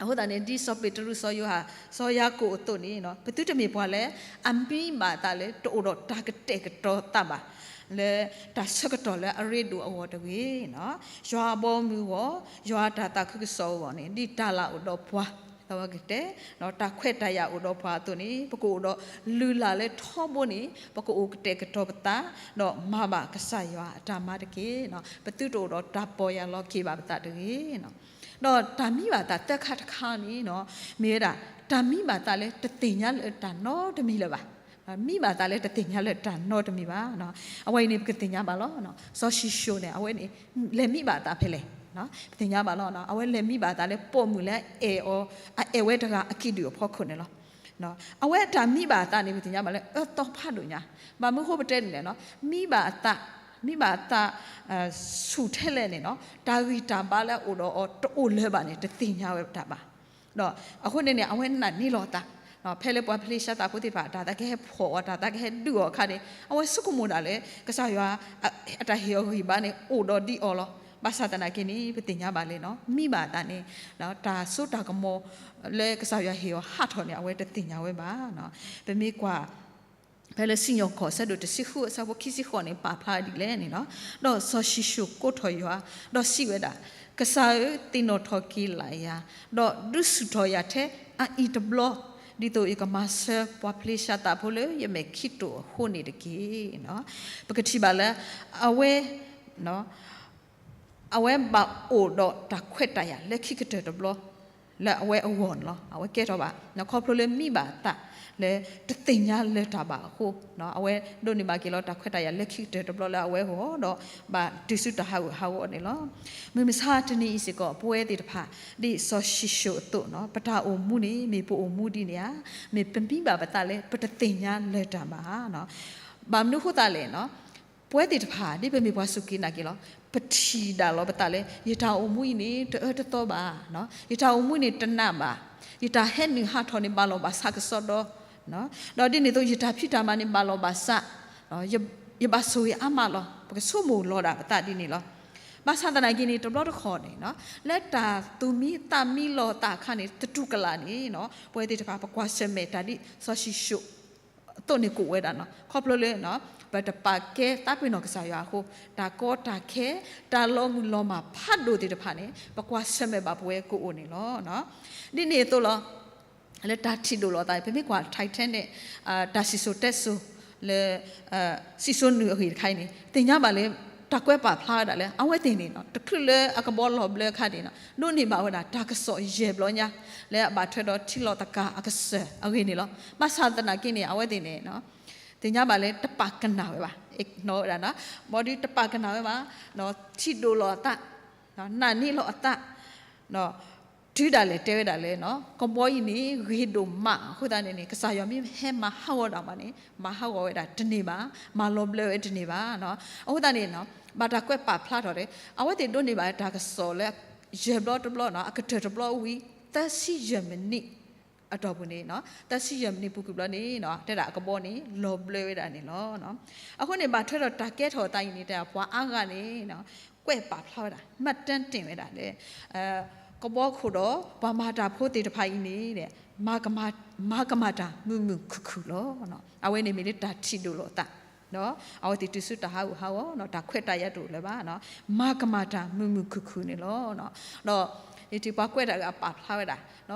အဃိသတးန့ၣ် ဒ်စီၤပ့းတရူး စီၤယိၤဟၣ် စီၤယၤကိာ်အသိးန့ၣ် ပသုတမ့ၢ်ပှၤလၢအမံဘၣ်အသးလၢ တအိၣ်ဒီးတၢ်ကတဲာ်ကတီၤသးဘၣ် လၢတၢ်ဆၢကတီၢ်လၢအရ့ဒိၣ်အဂီၢ်တဂ့ၤ, ယွၤအဘီအမုၢ်အဂီၢ် ယွၤအတၢ်သးခုကစီၣ်အဂီၢ်န့ၣ် ဒ်တၢ်လၢအိၣ်ဒီးပှၤ ကတဲ တၢ်ခွဲးတၢ်ယာ်အိၣ်ဒီးပှၤအသိးန့ၣ် ပကအိၣ်ဒီးလုၢ်လၢ်လၢထီဘိန့ၣ် ပကအိၣ်ကတဲာ်ကတီၤပသး ဒီးမၤဘၣ်ကစၢ်ယွၤအတၢ်မၤတက့ၢ်. ပသုတအိၣ်ဒီးတၢ်ပီၢ်ယၢ်လီၤက့ၤဘၣ်ပသးတဂ့ၤ. ဒီးတၢ်မံဘၣ်သးသၢခါတခါန့ၣ် မ့ၢ်ဝဲဒၣ် တၢ်မံဘၣ်သးလၢတသ့ၣ်ညါလၢတၢ်နီတမံၤလၢၤဘၣ်. မံဘၣ်သးလၢတသ့ၣ်ညါလၢတၢ်နီတမံၤဘၣ်. အဝဲအံၤန့ၣ် ပကသ့ၣ်ညါဘၣ်လီၤ. စီၤၡံၣ်ၡိၣ်န့ၣ် အဝဲန့ၣ် လဲၤမံဘၣ်သးဖဲလဲၣ်. ပသ့ၣ်ညါဘၣ်လီၤ. အဝဲလဲၤမံဘၣ်သးလၢပိာ်မုၣ်လၢအအဲၣ်အီၤ အအဲၣ်ဝဲတဂၤအကံၣ်ဒုၣ်အဖီခိၣ်န့ၣ်လီၤ. အဝဲတၢ်မံဘၣ်အသးန့ၣ် ပသ့ၣ်ညါဘၣ်လၢအၢသီဖးဒိၣ်ညါ, ဘၣ်မနုၤဃိပတဲန့ၣ်လဲၣ်နီၤ, မံဘၣ်အသး, မံဘၣ်အသး ဆူၣ်ထဲလဲၣ်န့ၣ်နီၤ, တၢ်ဂံၢ်တၢ်ဘါလၢအအိၣ်ဒီးအီၤတအိၣ်လၢၤဘၣ်န့ၣ် တသ့ၣ်ညါဝဲတၢ်ဘၣ်. ဒီးအဃိန့ၣ်န့ၣ် အဝဲနာ်န့ၢ်လီၤအသး, ဖဲလၢပှၤဖလ့ၡသးဖိသ့ၣ်တဖၣ် တၢ်သးကဟဲဖီၣ်အီၤ တၢ်သးကဟဲဒုးအီၤအခါန့ၣ် အဝဲဆိကမိၣ်ဒၣ်လၢ ကစၢ်ယွၤ အတၢ်ဟ့ၣ်အီၤဂံၢ်ဘါန့ၣ် အိၣ်ဒီးဒ်အီၤလီၤ. ဘၣ်ဆၣ်သနာ်က့န့ၣ် ပသ့ၣ်ညါဘၣ်လၢနီၤ, မံဘၣ်အသးန့ၣ် တၢ်စိတၢ်ကမီၤလၢကစၢ်ယွၤဟ့ၣ်အီၤဟးထီၣ်န့ၣ် အဝဲတသ့ၣ်ညါဝဲဘၣ်. ပမ့ၢ်ကွၢ် ဖဲလၢစံၣ်ညီၣ်ကွီၢ် အဆၢဒိၣ်တဆံဃု အဆၢဖိခံဆံဃိးန့ၣ် ပာ်ဖျါဒ်လဲၣ်န့ၣ်လီၤ. ဒီးစီၤၡံၣ်ၡိၣ်ကိးထီၣ်ယွၤ, ဒီးစံးဝဲဒၣ်, ကစၢ်ဧၢ, သ့ၣ်နီၣ်ထီၣ်က့ၤလၢ်ယၤ, ဒီးဒုးဆူၣ်ထီၣ်ယၤထဲအအံၤတဘျီ, ဒ်သိးယကမၤဆၢပှၤဖလ့ၡသးဖိလၢယမဲာ်ခံတိာ်အဃိန့ၣ်တက့ၢ်. ပကထံၣ်ဘၣ်လၢ အဝဲ အဝဲဘၣ်အိၣ်ဒီးတၢ်ခွဲးတၢ်ယာ်လၢခံကတၢၢ်တဘျီ လၢအဝဲအဂီၢ်န့ၣ်လီၤ. အဝဲကဲထီၣ်ဘၣ် ခီဖျိလၢမံဘၣ်အသးလၢတသ့ၣ်ညါလၢၤတၢ်ဘၣ်အဃိ, အဝဲဒိးန့ၢ်ဘၣ်က့ၤလီၤတၢ်ခွဲးတၢ်ယာ်လၢခံကတၢၢ်တဘျီလၢအဝဲအဂီၢ် ဒီးဘၣ်တုၤဆူတၢ်ဟးဂူာ်ဟးဂီၤန့ၣ်လီၤ. မုၢ်မဆါတနံၤအံၤစ့ၢ်ကီး ပဝဲသ့ၣ်တဖၣ် ဒ်စီၤၡံၣ်ၡိၣ်အသိး ပတၢ်အိၣ်မူန့ၣ် မ့ၢ်ပအိၣ်မူဒ်န့ၣ်ဧါ, မ့ၢ်ပမံဘၣ်ပသးလၢပတသ့ၣ်ညါလၢၤတၢ်ဘၣ်. ဘၣ်မနုၤဃိသးလဲၣ်နီၤ, ပဝဲသ့ၣ်တဖၣ် ဒ်ပမ့ၢ်ပှၤစူၢ်က့ၤနာ်က့ၤလီၤ, ပထံၣ်ဒၣ်လီၤပသးလၢ ယတၢ်အိၣ်မူအံၤန့ၣ် တအၢတသီဘၣ်, ယတၢ်အိၣ်မူန့ၣ်တနးဘၣ်, ယတၢ်ဟဲနုာ်ဟးထီၣ်န့ၣ် ဘၣ်လီၤဘၣ်စးကစီဒီ, ဒီးဒ်န့ၣ်အသိး ယတၢ်ဖံးတၢ်မၤန့ၣ် ဘၣ်လီၤဘၣ်စး, ယဘၣ်ဆိၣ်ဂ့ၤအါမးလီၤ. ပကဆိကမိၣ်လီၤဒၣ်ပသးဒ်န့ၣ်လီၤ. ဘၣ်ဆၣ်သနာ်က့န့ၣ် တဘျီတခီၣ်န့ၣ် လၢတၢ်သူၣ်မံသးမံလီၤသးအခါန့ၣ် သတူၢ်ကလာ်န့ၣ် ပဝဲသ့ၣ်တဖၣ် ပကွၢ်ဆၢၣ်မဲာ်တၢ်ဒ်စီၤၡံၣ်ၡိၣ် အသိးန့ၣ်ကအိၣ်ဝဲဒၣ်နီၤ. ခီဖျိလၢ ပတပာ်ကဲသးပ့ၤနီၣ်ကစၢ်ယွၤအဃိ, တၢ်ကီတၢ်ခဲ, တၢ်လီၤမုၢ်လီၤမၢ်ဖးဒိၣ်သ့ၣ်တဖၣ်န့ၣ် ပကွၢ်ဆၢၣ်မဲာ်ဘၣ်ပဝဲကအိၣ်န့ၣ်လီၤ. ဒ်န့ၣ်အသိးလီၤ. လၢတၢ်ထံၣ်ဒိၣ်လီၤသး ပမ့ၢ်ကွၢ် Titanic တၢ်စံၣ်စိၤတဲစိၤလၢ စံၣ်စိၤနုာ်အဂ့ၢ်တခါအံၤန့ၣ် သ့ၣ်ညါဘၣ်လၢ တၢ်ကွဲးပာ်ဖျါဝဲဒၣ်လၢ အဝဲသ့ၣ်န့ၣ် တချုးလၢအကဘီလီၤဘျၢအခါန့ၣ် ဒိးန့ၢ်ဘၣ်ဝဲဒၣ် တၢ်ကစီၣ်ယဲၢ်ဘျီညါ လၢအဘၣ်ထွဲဒီးထံလီၤသကၤအကစၢၢ်အဂ့ၢ်န့ၣ်လီၤ. ဘၣ်ဆၣ်သနာ်က့န့ၣ် အဝဲသ့ၣ်န့ၣ် သ့ၣ်ညါဘၣ်လၢတပာ်ကနၣ်ဝဲဘၣ်, ဝဲဒၣ် ဘၣ်ဒီးတပာ်ကနၣ်ဝဲဘၣ်, ထံၣ်ဒိၣ်လီၤအသး, နာ်န့ၢ်လီၤအသး, တုၤဒၣ်လဲာ်တဲဝဲဒၣ်လၢ ကဘီအံၤန့ၣ် ဂ့ၤဒိၣ်မးအဃိသတးန့ၣ်န့ၣ် ကစၢ်ယွၤမ့ၢ်ဟဲမၤဟးဂီၤဒၣ်မးန့ၣ် မၤဟးဂီၤဝဲဒၣ်တန့ၢ်ဘၣ်, မၤလီၤဘျၢဝဲတန့ၢ်ဘၣ်. အဃိသတးန့ၣ် ဘၣ်တၢ်ကွဲးပာ်ဖျါထီၣ်လၢ အဝဲသ့ၣ်ဒိးန့ၢ်ဘၣ်တၢ်ကစီၣ်လၢ ယဲၢ်ဘျီတဘျီ အကတၢၢ်တဘျီဝံၤ သၢဆံယဲၢ်မံးနံး အတီၢ်ပူၤန့ၣ် သၢဆံယဲၢ်မံးနံးပူၤကွံာ်ဘျီန့ၣ် တဲဒၣ်အကဘီန့ၣ် လီၤဘျၢဝဲဒၣ်န့ၣ်လီၤ. အဃိန့ၣ် ဘၣ်ထွဲဒီးတၢ်ကဲထီၣ်အသးအံၤန့ၣ် တဲဒၣ်ပှၤအါဂၤန့ၣ် ကွဲးပာ်ဖျါဝဲဒၣ် မှတ်တမ်းတင် ဝဲဒၣ်လၢ ကဘီခိၣ်ဒီး ပှၤမၤတၢ်ဖိသ့ၣ်တဖၣ်အံၤန့ၣ် မၤကမၣ်တၢ်မုာ်မုာ်ခုၣ်ခုၣ်လီၤ. အဝဲန့ၣ်မ့ၢ်လၢတၢ်ထံၣ်ဒိၣ်လီၤအသး ဒီးအဝဲသ့ၣ်တုၤဆူတၢ်ဟးဂူာ်ဟးဂီၤ တၢ်ခွဲးတၢ်ယာ်တအိၣ်လၢၤဘၣ်, မၤကမၣ်တၢ်မုာ်မုာ်ခုၣ်ခုၣ်န့ၣ်လီၤ. ဒီးယထံၣ်ပှၤကွဲးတၢ်အဂၤပာ်ဖျါဝဲဒၣ်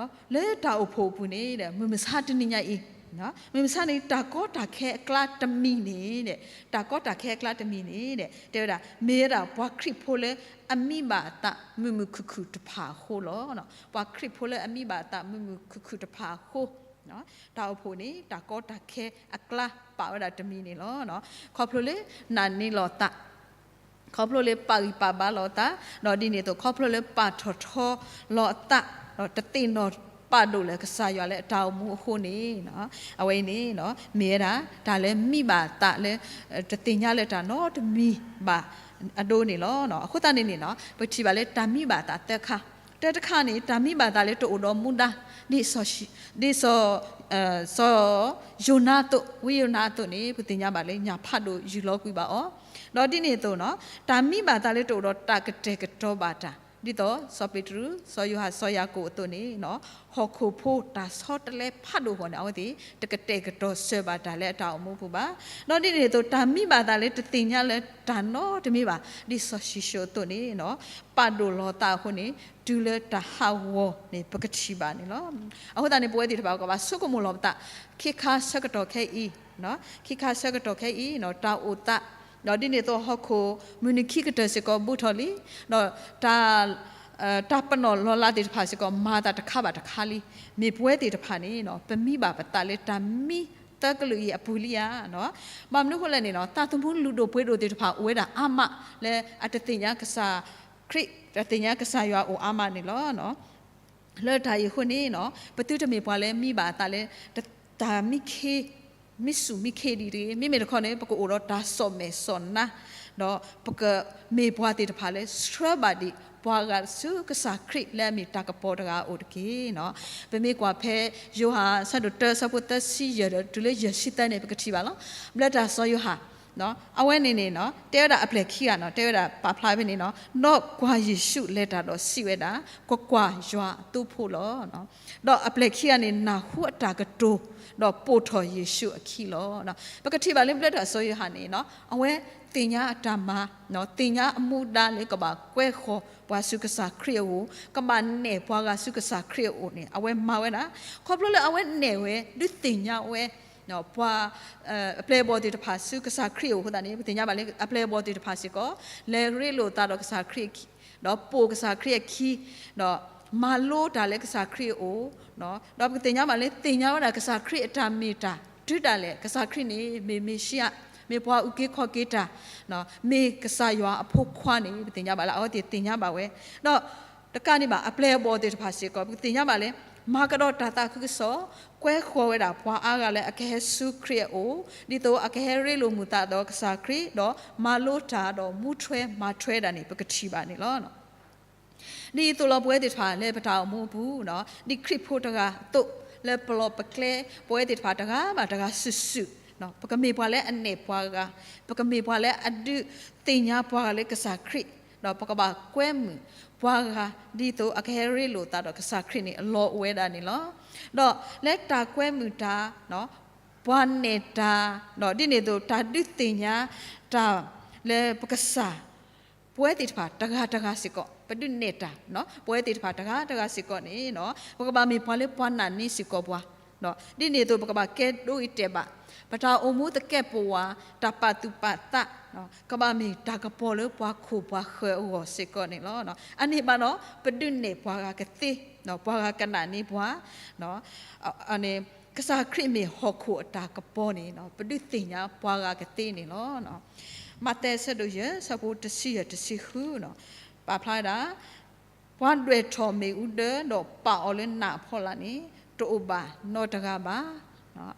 လၢတၢ်အိၣ်ဖှိၣ်အပူၤန့ၣ် မုၢ်မဆါတနံၤညါအံၤ မုၢ်မဆါန့ၣ် တၢ်ကီတၢ်ခဲအကျါတမံၤန့ၣ် တၢ်ကီတၢ်ခဲအကျါတမံၤန့ၣ် တဲဝဲဒၣ် မ့ၢ်ဝဲဒၣ်ပှၤခရံာ်ဖိလၢအမံဘၣ်အသးမုာ်မုာ်ခုၣ်ခုၣ်တဖၣ်အဃိလီၤ. ပှၤခရံာ်ဖိလၢအမံဘၣ်အသးမုာ်မုာ်ခုၣ်ခုၣ်တဖၣ်အဃိ တၢ်အိၣ်ဖှိၣ်န့ၣ် တၢ်ကီတၢ်ခဲအကျါပာ်ဝဲဒၣ်တမံၤန့ၣ်လီၤ. ခီဖျိလၢနာ်န့ၢ်လီၤသး, ခီဖျိလၢပာ်ဂံၢ်ပာ်ဘါလီၤသး, ဒီးဒ်န့ၣ်အသိး ခီဖျိလၢပာ်ထီၣ်ထီလီၤအသး, ဒီးတသ့ၣ်နီၣ်ပာ်ဒိၣ်လၢကစၢ်ယွၤလၢအတၢ်အိၣ်မူအဃိန့ၣ် အဝဲအံၤန့ၣ် မ့ၢ်ဝဲဒၣ် တၢ်လၢမံဘၣ်အသးလၢ တသ့ၣ်ညါလၢတၢ်နီတမံၤဘၣ်အဒိန့ၣ်လီၤ. အဃိသတးန့ၣ်န့ၣ် ပထံၣ်ဘၣ်လၢတၢ်မံဘၣ်အသးသၢခါ, တၢတခါန့ၣ် တၢ်မံဘၣ်အသးလၢတအိၣ်ဒီးမူဒါ, ဒ်စီၤ ဒ်စီၤ စီၤယိၤနါအသိး, ဝံယိၤနါအသိးန့ၣ် ပသ့ၣ်ညါဘၣ်လၢညၣ်ဖးဒိၣ်ယုၢ်လီၤကွံာ်ဘၣ်အီၤ, ဒီးဒ်န့ၣ်အသိး တၢ်မံဘၣ်အသးလၢတအိၣ်ဒီးတၢ်ကတဲာ်ကတီၤဘၣ်တၢ်, ဒ်သိးစီၤပ့းတရူး, စီၤယိၤဟၣ်, စီၤယၤကိာ်အသိးန့ၣ် ဟီၣ်ခိၣ်ဖိတၢ်ဆီတလဲဖးဒိၣ်အဂီၢ်န့ၣ် အဝဲသ့ၣ် တကတဲာ်ကတီၤစၢၤဘၣ်တၢ်လၢအတၢ်အိၣ်မူပူၤဘၣ်. ဒီးဒ်န့ၣ်အသိး တၢ်မံဘၣ်အသးလၢတသ့ၣ်ညါလၢတၢ်နီတမံၤဘၣ်, ဒ်စီၤၡံၣ်ၡိၣ်အသိးန့ၣ် ပာ်ဒိၣ်လီၤသးအဃိန့ၣ် တုၤလၢတၢ်ဟးဂီၤန့ၣ် ပကထံၣ်ဘၣ်န့ၣ်လီၤ. အဃိသတးန့ၣ် ပဝဲသ့ၣ်တဖၣ် ကဘၣ်ဆိကမိၣ်လီၤပသး, ခဲခါဆၢကတီၢ်ခဲအံၤ, ခဲခါဆၢကတီၢ်ခဲအံၤ တၢ်အိၣ်သး, ဒီးဒ်န့ၣ်အသိး ဟီၣ်ခိၣ်မုၢ်နံၤခံကတၢၢ်စ့ၢ်ကီးဘူးထီၣ်လံ, ဒီးတၢ် တၢ်ပနီၣ်လီၤလးသ့ၣ်တဖၣ်စ့ၢ်ကီး မၤသးတခါဘၣ်တခါလံ. မ့ၢ်ပဝဲသ့ၣ်တဖၣ်န့ၣ် ပမံဘၣ်ပသးလၢတၢ်မံသၢကလုာ်အံၤအပူၤလံဧါ. ဘၣ်မနုၤအဃိလဲၣ်န့ၣ် သးသမူလုၢ်ဒိၣ်ပှ့ၤဒိၣ်သ့ၣ်တဖၣ်အိၣ်ဝဲဒၣ်အါမး လၢအတသ့ၣ်ညါကစၢ်ခရံာ်, တသ့ၣ်ညါကစၢ်ယွၤအိၣ်အါမးန့ၣ်လီၤ. လၢတၢ်အံၤအဃိန့ၣ်နီၤ ပသုတမ့ၢ်ပှၤလၢမံဘၣ်အသးလၢ တၢ်မံခ့ မံစူၣ်မံခ့ဒ်အံၤတဂ့ၤ. မ့မ့ၢ်တခီန့ၣ် ပကအိၣ်ဒီးတၢ်စီၣ်မဲာ်စီၣ်နါ ဒီးပကမ့ၢ်ပှၤသ့ၣ်တဖၣ်လၢဆှၢဘၣ်ဒံးပှၤဂၤဆူကစၢ်ခရံာ်လၢအမ့ၢ်တၢ်ကပီၤတဂၤအအိၣ်တက့ၢ်နီၤ. ပမ့ၢ်ကွၢ်ဖဲယိၤဟၣ်အဆၢဒိၣ်တၢ အဆၢဖိသၢဆံယဲၢ်ဒီး တုၤလၢယဲၢ်ဆံသၢန့ၣ် ပကထံၣ်ဘၣ်လီၤ. ဘျၢတၢ်စီၤယိၤဟၣ် အဝဲန့ၣ်န့ၣ်နီၤ တဲဝဲဒၣ်အပျဲၢ်ခံဂၤနီၤ တဲဝဲဒၣ်ပာ်ဖျါဖဲန့ၣ်နီၤ ဒီးကွၢ်ယ့ၣ်ၡူးလဲၤတၢ်ဒီးစံးဝဲဒၣ် ကွၢ်ကွၢ်, ယွၤအသိဖိလီၤ. ဒီးအပျဲၢ်ခံဂၤန့ၣ် နၢ်ဟူအတၢ်ကတိၤ ဒီးပိာ်ထီၣ်ယ့ၣ်ၡူးအခံလီၤ. ပကထံၣ်ဘၣ်လၢဘျၢတၢ်စီၤယိၤဟၣ်န့ၣ်နီၤ အဝဲသ့ၣ်ညါအတၢ်မၤ သ့ၣ်ညါအမူဒါလၢကဘၣ်ကွဲဃီၤပှၤဆူကစၢ်ခရံာ်အအိၣ် ကဘၣ်နဲၣ်ပှၤဂၤဆူကစၢ်ခရံာ်အအိၣ်န့ၣ် အဝဲမၤဝဲဒၣ် ခီဖျိလၢအဝဲနဲၣ်ဝဲ ဒုးသ့ၣ်ညါဝဲ ပှၤ အပျဲၢ်အဘီၣ်သ့ၣ်တဖၣ်ဆူကစၢ်ခရံာ်အအိၣ်အဃိသတးန့ၣ် ပသ့ၣ်ညါဘၣ်လၢအပျဲၢ်အဘီၣ်သ့ၣ်တဖၣ်စ့ၢ်ကီး လဲၤရ့လိာ်သးဒီးကစၢ်ခရံာ်အခံ ဒီးပိာ်ကစၢ်ခရံာ်အခံ ဒီးမၤလိတၢ်လၢကစၢ်ခရံာ်အအိၣ် ဒီးပကသ့ၣ်ညါဘၣ်လၢသ့ၣ်ညါဝဲဒၣ်ကစၢ်ခရံာ်အတၢ်မ့ၢ်တၢ် တုၤဒၣ်လဲာ် ကစၢ်ခရံာ်န့ၣ် မ့ၢ်မ့ၣ်ၡံအၤ မ့ၢ်ပှၤအုၣ်က့ၤခီၣ်က့ၤတၢ် မ့ၢ်ကစၢ်ယွၤအဖိခွါန့ၣ် ပသ့ၣ်ညါဘၣ်လၢအဝဲသ့ၣ်သ့ၣ်ညါဘၣ်ဝဲ ဒီးတကးဒံးဘၣ် အပျဲၢ်အဘီၣ်သ့ၣ်တဖၣ်စ့ၢ်ကီး ပကသ့ၣ်ညါဘၣ်လၢ မၤကဒီးတၢ်သးခုကစီၣ် ကွဲဃီၤဝဲဒၣ်ပှၤအါဂၤလၢအကဟဲဆူခရံာ်အအိၣ် ဒ်သိးအကဟဲရ့လိာ်မုာ်သးဒီးကစၢ်ခရံာ် ဒီးမၤလိတၢ်ဒီးမူထွဲမၤထွဲဒၣ်န့ၣ် ပကထံၣ်ဘၣ်န့ၣ်လီၤ. ဒ်သိးလီၤ ပဝဲသ့ၣ်တဖၣ်လၢပတၢ်အိၣ်မူအပူၤ ဒ်ခရံာ်ဖိတဂၤအသိး လၢပလီၢ်ပကျဲ ပဝဲသ့ၣ်တဖၣ်တဂၤဘၣ်တဂၤစုာ်စုာ် ပကမ့ၢ်ပှၤလၢအနဲၣ်ပှၤဂၤ ပကမ့ၢ်ပှၤလၢအဒုးသ့ၣ်ညါပှၤဂၤလၢကစၢ်ခရံာ် ဒီးပကဘၣ်ကွဲမုာ်ပှၤဂၤ ဒ်သိးအကဟဲရ့လိာ်သးဒီးကစၢ်ခရံာ်န့ၣ် အလီၢ်အိၣ်ဝဲဒၣ်န့ၣ်လီၤ. ဒီးလၢတၢ်ကွဲမုာ်တၢ် ပှၤနဲၣ်တၢ် ဒ်န့ၣ်အသိး တၢ်ဒုးသ့ၣ်ညါတၢ်လၢပကစၢ် ပဝဲသ့ၣ်တဖၣ်တဂၤတဂၤစ့ၢ်ကီး ပဒုးနဲၣ်တၢ် ပဝဲသ့ၣ်တဖၣ်တဂၤတဂၤစ့ၢ်ကီးန့ၣ် ပကဘၣ်မ့ၢ်ပှၤလၢပှၤနာ်န့ၢ်စ့ၢ်ကီးပှၤ ဒ်န့ၣ်အသိး ပကဘၣ်ကဲဒိဂ့ၤတဲာ်ဘၣ် ပတၢ်အိၣ်မူသကဲးပဝး တၢ်ပာ်သူၣ်ပာ်သး ကဘၣ်မ့ၢ်တၢ်ကပီၤလၢပှၤခိၣ်ပှၤဃၢၤအဂီၢ်စ့ၢ်ကီးန့ၣ်လီၤ. အန့ၣ်ဘၣ်ဒီး ပဒုးနဲၣ်ပှၤဂၤကသ့ ပှၤဂၤကနာ်န့ၢ်ပှၤ ကစၢ်ခရံာ်မ့ၢ်ဟီၣ်ခိၣ်အတၢ်ကပီၤန့ၣ် ပဒုးသ့ၣ်ညါပှၤဂၤကသ့န့ၣ်လီၤ. မးသဲအဆၢဒိၣ်ယဲၢ် အဆၢဖိတဆံယဲၢ်တဆံဃု ပာ်ဖျါဝဲဒၣ် ပှၤဒွဲၣ်ထီၣ်မ့ၣ်အူဒၢဒီးပာ်အီၤလၢနးအဖီလာ်န့ၣ် တအိၣ်ဘၣ်နီတဂၤဘၣ်.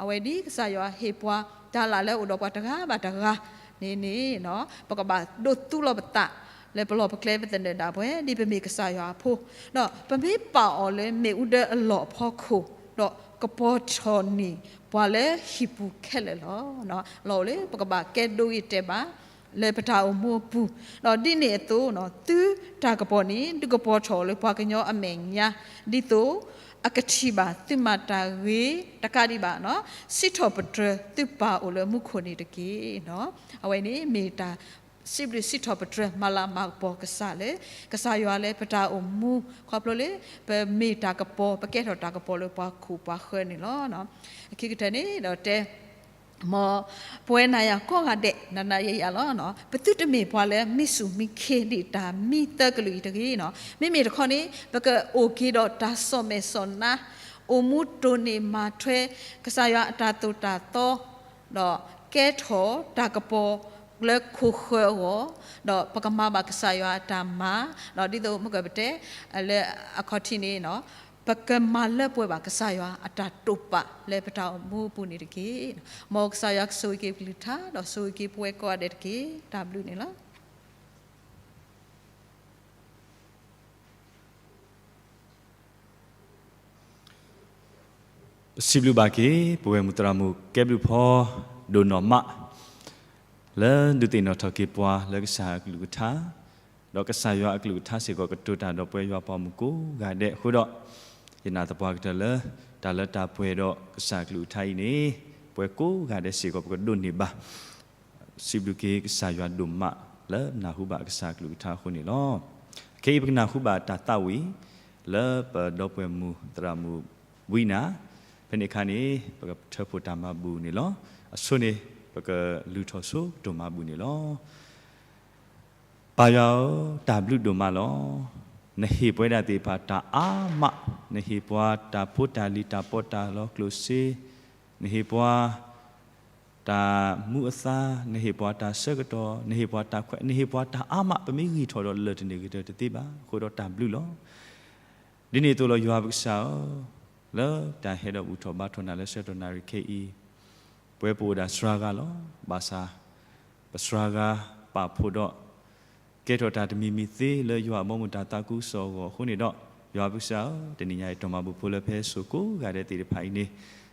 အဝဲဒ်ကစၢ်ယွၤဟ့ၣ်ပှၤတၢ်လၢ်လၢအိၣ်ဒီးပှၤတဂၤဘၣ်တဂၤန့ၣ်န့ၣ် ပကဘၣ်ဒိးသူလီၤပသး လၢပလီၢ်ပကျဲပသနၢၣ်ဒၣ်ပှဲၤ ဒ်ပမ့ၢ်ကစၢ်ယွၤအဖိ ဒီးပမ့ၢ်ပာ်အီၤလၢမ့ၣ်အူဒၢအလီၢ်အဖီခိၣ် ဒီးကပီၤထီၣ်န့ၢ်ပှၤလၢဟံၣ်ပူၤခဲလၢာ်လီၤ. လီၤအိၣ်လၢပကဘၣ်ကဲဒိဂ့ၤတဲာ်ဘၣ် လၢပတၢ်အိၣ်မူအပူၤ ဒီးဒ်န့ၣ်အသိး သုတၢ်ကပီၤန့ၣ် ဒုးကပီၤထီၣ်လၢပှၤကညီအမဲာ်ညါ ဒ်သိးအကထံၣ်ဘၣ်သုမၤတၢ်ဂ့ၤတကးဒံးဘၣ် စံးထီၣ်ပတြၢၤသုပၢ်အိၣ်လၢမူခိၣ်န့ၣ်တက့ၢ်. အဝဲန့ၣ်မ့ၢ်တၢ် စံးဘျုးစံးထီၣ်ပတြၢၤ မၤလၤမၤကပီၤကစၢ်လၢ ကစၢ်ယွၤလၢပတၢ်အိၣ်မူ ခီဖျိလၢ ပမ့ၢ်တၢ်ကပီၤ ပကဲထီၣ်တၢ်ကပီၤလၢပှၤခိၣ်ပှၤဃၢၤန့ၣ်လီၤ. အခံကတၢၢ်န့ၣ်ဒီးတဲ မ်ပဝဲနၤယၤကိးဂၤဒဲး နၤနၤယၤယၤလီၤ. ပသုတမ့ၢ်ပှၤလၢမံစူၣ်မံခ့ဒ်တၢ်မံသၢကလုာ်အံၤတဂ့ၤနီၤ. မ့မ့ၢ်တခီန့ၣ် ပကအိၣ်က့ၤဒီးတၢ်စီၣ်မဲာ်စီၣ်နါ အိၣ်မူတိၢ်န့ၢ်မၤထွဲ ကစၢ်ယွၤအတၢ်သိၣ်တၢ်သီ ဒီးကဲထီၣ်တၢ်ကပီၤလၢခိၣ်ဃၢၤအဂီၢ်, ဒီးပကမၤဘၣ်ကစၢ်ယွၤအတၢ်မၤ, ဒီးဒ်သိးမုၢ်ကပတဲ လၢအခီၣ်ထံးန့ၣ် ပကမၤလၢပှဲၤဘၣ်ကစၢ်ယွၤအတၢ်တိာ်ပာ်လၢပတၢ်အိၣ်မူအပူၤန့ၣ်တက့ၢ်. မ်ကစၢ်ယွၤကဆိၣ်ဂ့ၤက့ၤပကလုၢ်ကထါ ဒီးဆိၣ်ဂ့ၤက့ၤပဝဲကိးဂၤဒဲးတက့ၢ်. တၢ်ဘျုးန့ၣ်လီၤ. ပစံးဘျုးဘၣ်က့ၤ ပဝဲမုၢ်သရၣ်မုၣ်ကဲဘျုးဖီ ဒိၣ်နီၢ်မး လၢဒုးသ့ၣ်နီၣ်ထီၣ်က့ၤပှၤလၢကစၢ်အကလုၢ်ကထါ, ဒီးကစၢ်ယွၤအကလုၢ်ကထါစ့ၢ်ကီး ကတိၤတၢ်ဒီးပှၤယွၤပှၤမုၣ်ကိးဂၤဒဲးအဃိဒီး, ယနာ်သပှၢ်ကတၢၢ်လၢ တၢ်လၢတၢ်ပှဲၤဒီးကစၢ်အကလုၢ်ကထါအံၤန့ၣ် ပဝဲကိးဂၤဒဲးစ့ၢ်ကီး ပကဒိးန့ၢ်ဘၣ် စံးဘျုးက့ၤကစၢ်ယွၤဒိၣ်မး လၢနၢ်ဟူဘၣ်ကစၢ်အကလုၢ်ကထါအဃိန့ၣ်လီၤ. ခဲအံၤပကနၢ်ဟူဘၣ်တၢ်သးဝံၣ် လၢပဒီပုၢ်ဝဲၢ်မုၢ်သရၣ်မုၣ်ဝံနၤ, ဖဲန့ၣ်အခါန့ၣ် ပကထၢဖှိၣ်တၢ်မၤဘူၣ်န့ၣ်လီၤ. အဆိန့ၣ် ပကလုၢ်ထီၣ်ဆိကတိၤမၤဘူၣ်န့ၣ်လီၤ. ပၢ်ယွၤဧၢ, တၢ်ဘျုးဒိၣ်မးလီၤ. နဟ့ၣ်ပဝဲဒၣ်သ့ၣ်တဖၣ်တၢ်အါမး, နဟ့ၣ်ပှၤတၢ်ဖိတၢ်လံၤတၢ်ပီးတၢ်လီကျိၣ်စ့, နဟ့ၣ်ပှၤ တၢ်မူအသါ, နဟ့ၣ်ပှၤတၢ်ဆၢကတီၢ်, နဟ့ၣ်ပှၤတၢ်ခွဲး, နဟ့ၣ်ပှၤတၢ်အါမး, ပမ့ၢ်ဂံၢ်ထီၣ်ဒီးလၢာ်တန့ၢ်ဂ့ၤတတသ့ဘၣ်, အဃိဒီးတၢ်ဘျုးလီၤ. ဒ်န့ၣ်အသိးလီၤ ယွၤပကစၢ်ဧၢ, လၢတၢ်ဟဲဒီးဘူၣ်ထီၣ်ဘါထီၣ်နၤလၢဆၢကတီၢ်နၣ်ရံၣ်ခဲအံၤ, ပဝဲပအိၣ်ဒၣ်စှၤဂၤလီၤ. ဘၣ်ဆၣ် ပစှၤဂၤပာ်ဖှိၣ်ဒီး ကဲထီၣ်တၢ်တမံၤမံၤသ့လၢယွၤအဘီအမုၢ်တၢ်သးခုကစီၣ်အဂီၢ်အဃိန့ၣ်ဒီး, ယွၤပကစၢ်ဧၢ, တနံၤညါအံၤ တီၢ်မၤဘူၣ်ဖိလၢဖဲစိၤကိးဂၤဒဲးသ့ၣ်တဖၣ်အံၤန့ၣ်,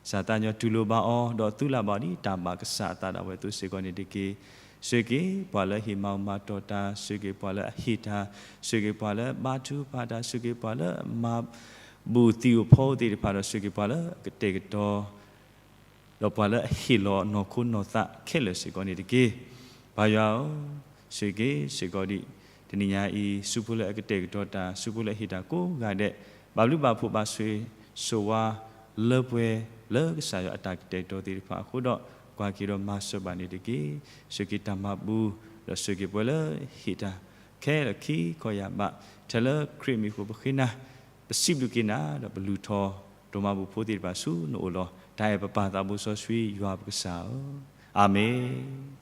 စၢ်သးညီတူၢ်လိာ်ဘၣ်အီၤ ဒီးသူလၢ်ဘၣ်အီၤဒ်တၢ်ဘၣ်ကစၢ်အသးဒၣ်ဝဲအသိးစ့ၢ်ကီးန့ၣ်တက့ၢ်. ဆိၣ်ဂ့ၤပှၤလၢအဟ့ၣ်မၤဘူၣ်မၤတီၢ်တၢ်, ဆိၣ်ဂ့ၤပှၤလၢအဟ့ၣ်တၢ်, ဆိၣ်ဂ့ၤပှၤလၢအဘါထုကဖၣ်တၢ်, ဆိၣ်ဂ့ၤပှၤလၢအမၤဘူၣ်သံၣ်ဧိၤဖီဧိၤသ့ၣ်တဖၣ်ဒီး ဆိၣ်ဂ့ၤပှၤလၢအကတဲာ်ကတီၤ ဒီးပှၤလၢအဟ့ၣ်လီၤနီၢ်ခိနီၢ်သးခဲလၢာ်စ့ၢ်ကီးန့ၣ်တက့ၢ်. ပၢ်ယွၤဧၢ, ဆိၣ်ဂ့ၤစ့ၢ်ကီးဒံး တနံၤညါအံၤ ဆူဖိလၢအကတဲာ်ကတီၤတၢ်, ဆူဖိလၢအဟ့ၣ်တၢ်ကိးဂၤဒဲး, ဘၣ်ဘျုးဘၣ်ဖှိၣ်ဘၣ်ဆိၣ်ဂ့ၤဆိၣ်ဝါလၢပှဲၤ လၢကစၢ်ယွၤအတၢ်ကတဲာ်ကတီၤသ့ၣ်တဖၣ်အဃိဒီး, ကွၢ်က့ၤဒီးမၤစၢၤဘၣ်န့ၣ်တက့ၢ်. ဆိၣ်ဂ့ၤတၢ်မၤဘူၣ်, ဒီးဆိၣ်ဂ့ၤပှၤလၢဟ့ၣ်တၢ်ခဲလၢာ်ခံခီယၢ်ဘး, ထဲလၢခရံာ်မံၤအဃိပဃ့နၤ, ပစံးဘျုးက့ၤနၤ ဒီးပလူၤထီၣ် တီၢ်မၤဘူၣ်ဖိသ့ၣ်တဖၣ်ဆူနအိၣ်လီၤ. တၢ်အဲၣ်ပပၢ်သးဘိစီဆှံယွၤပကစၢ်ဧၢ, အၤမ့ၣ်.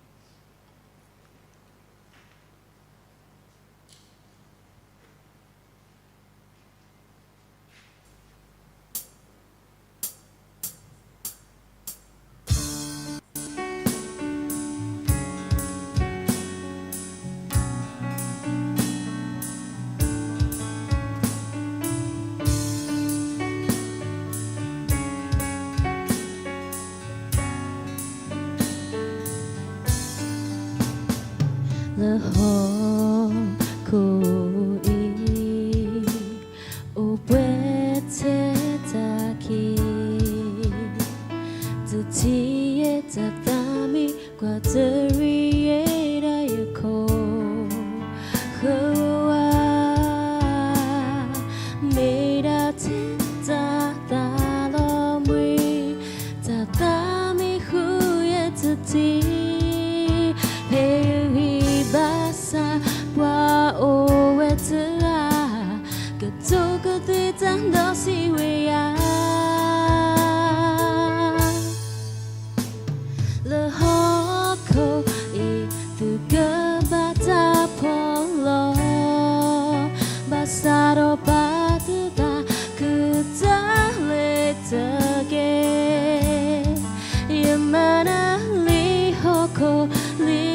လၢဟီၣ်ခိၣ်အံၤ အိၣ်ပှဲၤထဲတၢ်ခံး, တထံၣ်ယဲတၢ်သးမံကွၢ်တရံးယဲဒၣ်ယခိၣ်, ဃၢဝါ မ့ၢ်ဒၣ်ထဲတၢ်သးလီၤမှံၤ, တၢ်သးမံဃုာ်ယဲတထံၣ်, ဖဲအဂံၢ်ဘါစၢ်ပှၤအိၣ်ဝဲတဂၤ, ကတိၤကသွံၣ်တၢ်ဒီးစံးဝဲယၤ လၢဟီၣ်ခိၣ်အံၤ သုကဘၣ်တၢ်ဖီၣ်လီၤ, ဘၣ်ဆၣ်ဒီးပာ်သုသးခုတၢ်လဲၤတက့ၢ်. ယမၤနၢၤလံဟီၣ်ခိၣ်လံ,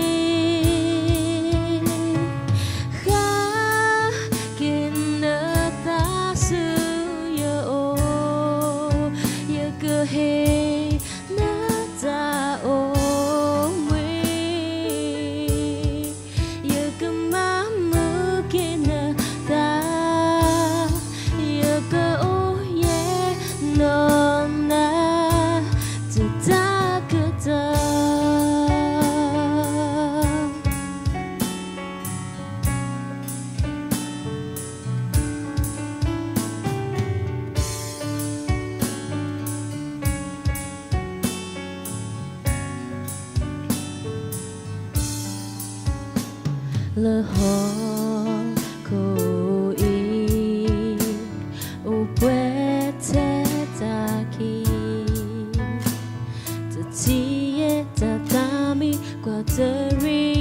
ဃၣ်က့ၤနသးဆူယအိၣ်, ယကဟ့ၣ်နၤတၢ်အိၣ်မူ, ယကမၤမုာ်က့ၤနသး, ယကအိၣ်ယဲနီၢ်နၤ တတၤကတၢၢ်. လၢဟီၣ်ခိၣ်အံၤ အိၣ်ပှဲၤထဲတၢ်ခံး, တထံၣ်ယဲတၢ်သးမံကွၢ်တရံး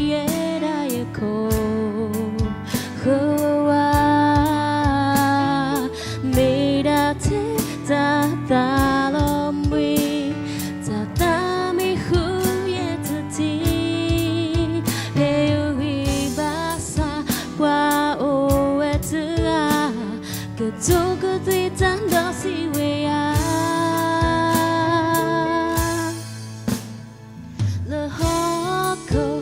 ယဲဒၣ်ယခိၣ်, ဃၢဝါ မ့ၢ်ဒၣ်ထဲတၢ်သးလီၤမှံၤ, တၢ်သးမံဃုာ်ယဲတထံၣ်, ဖဲအဂံၢ်ဘါစၢ်ပှၤအိၣ်ဝဲတဂၤ, ကတိၤကသွံၣ်တၢ်ဒီးစံးဝဲယၤ လၢဟီၣ်ခိၣ်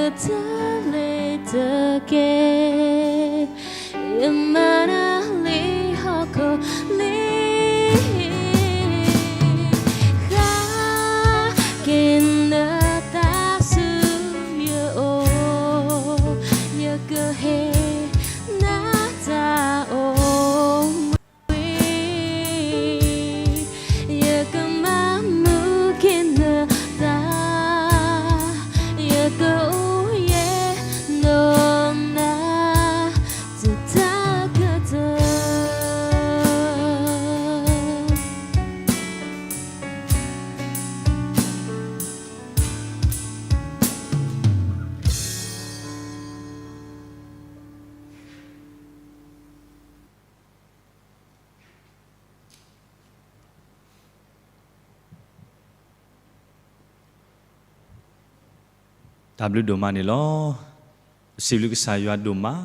တၢ်လၢတကဲ, ယမၤနၢၤလံဟီၣ်ခိၣ်လံ, ဃၣ်က့ၤနသးဆူယအိၣ်, ယကဟ့ၣ်နၤတၢ်အိၣ်မူ ယကမၤမုာ်က့ၤနသး, ယကအိၣ်ယဲၢ်နီၢ်နၤ တတၢ်ကတၢၢ်. တၢ်ဘျုးဒိၣ်မးန့ၣ်လီၤ. ပစံးဘျုးကစၢ်ယွၤဒိၣ်မး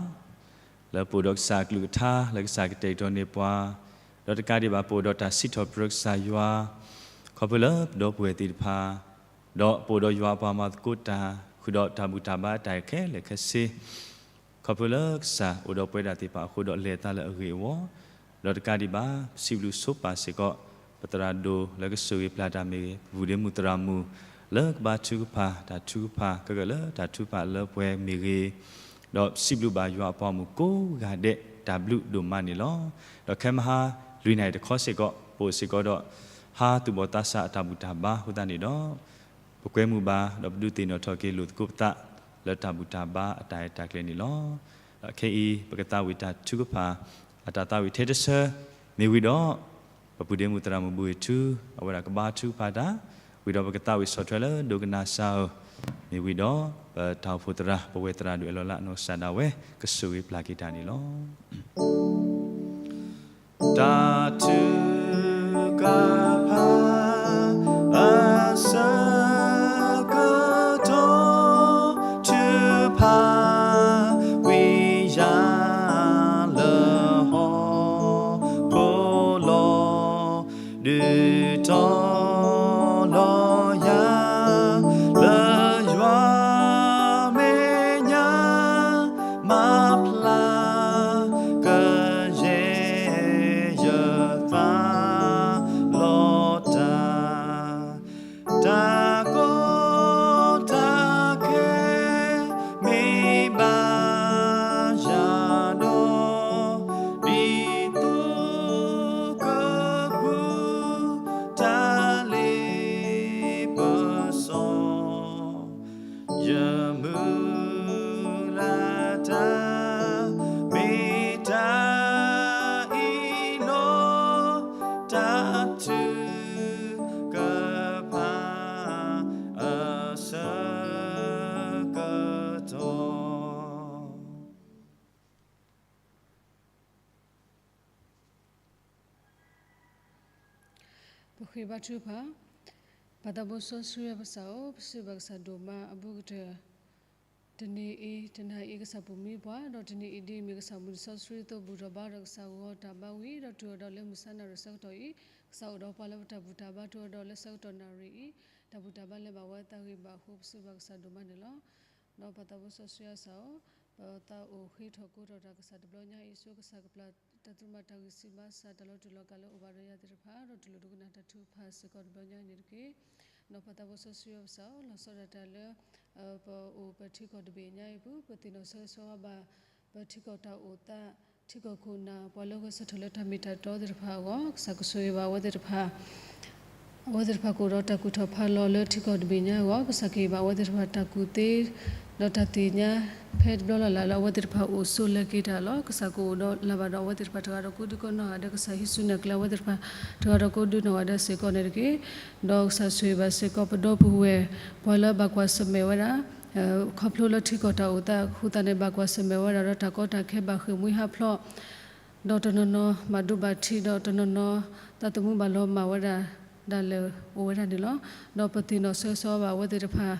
လၢပအိၣ်ဒီးကစၢ်အကလုၢ်ကထါ လၢကစၢ်ကတဲာ်ကတီၤန့ၢ်ပှၤ, ဒီးတကးဒံးဘၣ် ပအိၣ်ဒီးတၢ်စံးထီၣ်ပတြၢၤကစၢ်ယွၤ, ခီဖျိလၢပဒီပုၢ်ဝဲၢ်သ့ၣ်တဖၣ်, ဒီးပအိၣ်ဒီးယွၤအပှၤမၤသကိးတၢ် ဃုာ်ဒီးတၢ်ဘူၣ်တၢ်ဘါအတၢ်ခဲလၢာ်ခဲဆ့ ခီဖျိလၢကစၢ်အိၣ်ဒီးပဝဲဒၣ်သ့ၣ်တဖၣ်အဃိဒီးလဲၤအသးလၢအဂ့ၤအဝီ, ဒီးတကးဒံးဘၣ် ပစံးဘျုးဆိပာ်စ့ၢ်ကီး ပသရၣ်ဒိၣ်လၢကဆိၣ်ဂ့ၤပျၢ်တၢ်မ့ၢ်ဂ့ၤ, ပပူၤဒ့မုၣ်သရၣ်မုၣ် လၢကဘါထုကဖၣ် တၢ်ထုကဖၣ် ကဂၢၢ်လၢတၢ်ထုကဖၣ်လၢပှဲၤမ့ၢ်ဂ့ၤ, ဒီးပစံးဘျုးဘၣ်ယွၤအပှၤမုၣ်ကိးဂၤဒဲး တၢ်ဘျုးဒိၣ်မးန့ၣ်လီၤ. ဒီးခဲမဟါ လွံၢ်နၣ်ရံၣ်တခီစ့ၢ်ကီး ပအိၣ်စ့ၢ်ကီးဒီး ဟါသူၣ်ဘီၣ်သးစၢ်အတၢ်ဘူၣ်တၢ်ဘါအဃိသတးန့ၣ်ဒီး ပကွဲမုာ်ဘၣ် ဒီးပဒုးသ့ၣ်နီၣ်ထီၣ်က့ၤလိာ်သကိးပသး လၢတၢ်ဘူၣ်တၢ်ဘါအတၢ်ရဲၣ်တၢ်ကျဲၤန့ၣ်လီၤ. ဒီးခဲအံၤ ပကသးဝံၣ်တၢ်ထုကဖၣ် အတၢ်သးဝံၣ်ထဲတဆၢ မ့ၢ်ဝံၤဒီး ပပူၤဒ့မုၣ်သရၣ်မုၣ်ဘှ့ၣ်ထူ အဝဲဒၣ်ကဘါထုကဖၣ်တၢ် ဝံၤဒီးပကသးဝံၣ်ဆီၣ်ထွဲလၢဒိကနၣ်စၢ်ဧၢ, မ့ၢ်ဝံၤဒီး ပတၢ်အိၣ်ဖှိၣ်သရၣ် ပဝဲသရၣ်ဒိၣ်အဲၣ်လီၤလၢအနီၢ်ကစၢ်ဒၣ်ဝဲ ကဆိၣ်ဂ့ၤပျၢ်က့ၤတၢ်န့ၣ်လီၤ. တၢ်ထုကဖၣ် အဆၢကတီၢ် ထုကဖၣ်ကွံာ်ယၤ လၢဟီၣ်ခိၣ်လီၤ. ဒုးတီၤလီၤယၤ လၢယွၤမဲာ်ညါ မၤဖျါကယဲၢ်ယသး လီၤတၢ် တၢ်ကီတၢ်ခဲ မ့ၢ်ဘၣ်ယၤဒီး ဒ်သိးကပူၤ တၢ်လ့ပစီ ယမုၢ်လၢ်တၢ် မ့ၢ်တၢ်အံၤလီၤ. တၢ်ထုကဖၣ် အဆၢကတီၢ် ပဃ့ဘါထုကဖၣ်. ပၢ်သးဘိစီဆှံယွၤပကစၢ်ဧၢ, ပစံးဘျုးဘၣ်ကစၢ်ဒိၣ်မးအဘူးကတၢၢ်, တနံၤအံၤ တနၤအံၤ ကစၢ်ပိာ်မုၣ်ပှၤ, ဒီးတနံၤအံၤဒ်အမ့ၢ်ကစၢ်မုၢ်နံၤစီဆှံအသိး ဘူၣ်ထီၣ်ဘါထီၣ်ဒီးကစၢ်ဂီၤတၢ်ဘါဝံၤ ဒီးတုၤအီၤဒီးလၢမုၢ်ဆါနၣ်ရံၣ်ဆၢကတီၢ်အံၤ, ကစၢ်အိၣ်ဒီးပှၤလၢပတၢ်ဘူၣ်တၢ်ဘါတုၤအီၤဒီးလၢဆၢကတီၢ်နၣ်ရံၣ်အံၤ, တၢ်ဘူၣ်တၢ်ဘါလၢဘၣ်ဝဲသးဂ့ၤဘၣ်အဃိ ပစံးဘျုးဘၣ်ကစၢ်ဒိၣ်မးန့ၣ်လီၤ. ဒီးပၢ်သးဘိစီဆှံယွၤကစၢ်ဧၢ, ပသးအိၣ်ဃ့ထီၣ်ကိးထီၣ်တၢ်ကစၢ်တဘျီညါအံၤ ဆိကစၢ်ကပျၢ်တၢ်သရူးမၤတၢ်ဂံၢ်ဆူၣ်ဘါစၢ် တၢ်လီၤတူာ်လီၤကာ်လၢအိၣ်ဘၣ်ဒီးယၤသ့ၣ်တဖၣ် ဒီးတူၢ်လိာ်ဒိကနၣ်တၢ်ထုကဖၣ်စ့ၢ်ကီးတဘျီညါအံၤန့ၣ်တက့ၢ်. ဒီးပၢ်သးဘိစီဆှံယွၤကစၢ်ဧၢ, လီၤဆီဒၣ်တၢ်လၢ ပအိၣ်ပထံကီၢ်တဘ့ၣ်ညါအံၤပူၤ ပသ့ၣ်နီၣ်ဆၢဂ့ၤဆၢဝါဘၣ် ပထံကီၢ်တၢ်အိၣ်သး ထံကီၢ်ခိၣ်နၢ် ပှၤလၢဂဲၤဆၢထၢၣ်လၢတၢ်မ့ၢ်တၢ်တီသ့ၣ်တဖၣ်အဂီၢ် ကစၢ်ကဆိၣ်ဂ့ၤဘၣ်အဝဲသ့ၣ်တဖၣ် အဝဲသ့ၣ်တဖၣ်ကအိၣ်ဒီးတၢ်ကူၣ်ထီၣ်ဖးလီၤလၢထံကီၢ်တဘ့ၣ်ညါအဂီၢ် ကစၢ်ကဟ့ၣ်ဘၣ်အဝဲသ့ၣ်တဖၣ်တၢ်ကူၣ်သ့ ဒီးတၢ်သ့ၣ်ညါ ဖဲတဘျီလၢ်လၢ်လၢအဝဲသ့ၣ်တဖၣ်အိၣ်ဆိးလဲၤက့ၤတၢ်လီၤ. ကစၢ်ကအိၣ်ဒီးလၢ်ဘၣ်ဒီးအဝဲသ့ၣ်တဖၣ်တဂၤဒီးကိးဒံကိးနီၢ်ဂၤဒဲး ကစၢ်ဟံးစုနဲၣ်ကျဲအဝဲသ့ၣ်တဖၣ် တဂၤဒီးကိးဒံနီၢ်ဂၤဒဲးစ့ၢ်ကီးန့ၣ်တက့ၢ်. ဒီးကစၢ်ဆိၣ်ဂ့ၤဘၣ်စ့ၢ်ကီးပဒီပုၢ်ဝဲၢ် ပှၤလၢဘၣ်ကွၢ်ဆၢၣ်မဲာ်ဝဲဒၣ် ခီဖျိလၢထံကီၢ်တၢ်အိၣ်သးအဃိသတးန့ၣ် ဘၣ်ကွၢ်ဆၢၣ်မဲာ်ဝဲဒၣ်ဒီးတၢ်ကီတၢ်ခဲဘၣ်ဃ့ၢ်မှံဟးဖျိး ဒီးတနီၤနီၤမၤဒိဘၣ်ထံး ဒီးတနီၤနီၤ သးသမူဘၣ်လီၤမၢ်ဝဲဒၣ်ဒၣ်လဲာ်အိၣ်ဝဲဒၣ်န့ၣ်လီၤ. ဒီးပသ့ၣ်နီၣ်ဆၢဂ့ၤဆၢဝါဘၣ်အဝဲသ့ၣ်တဖၣ်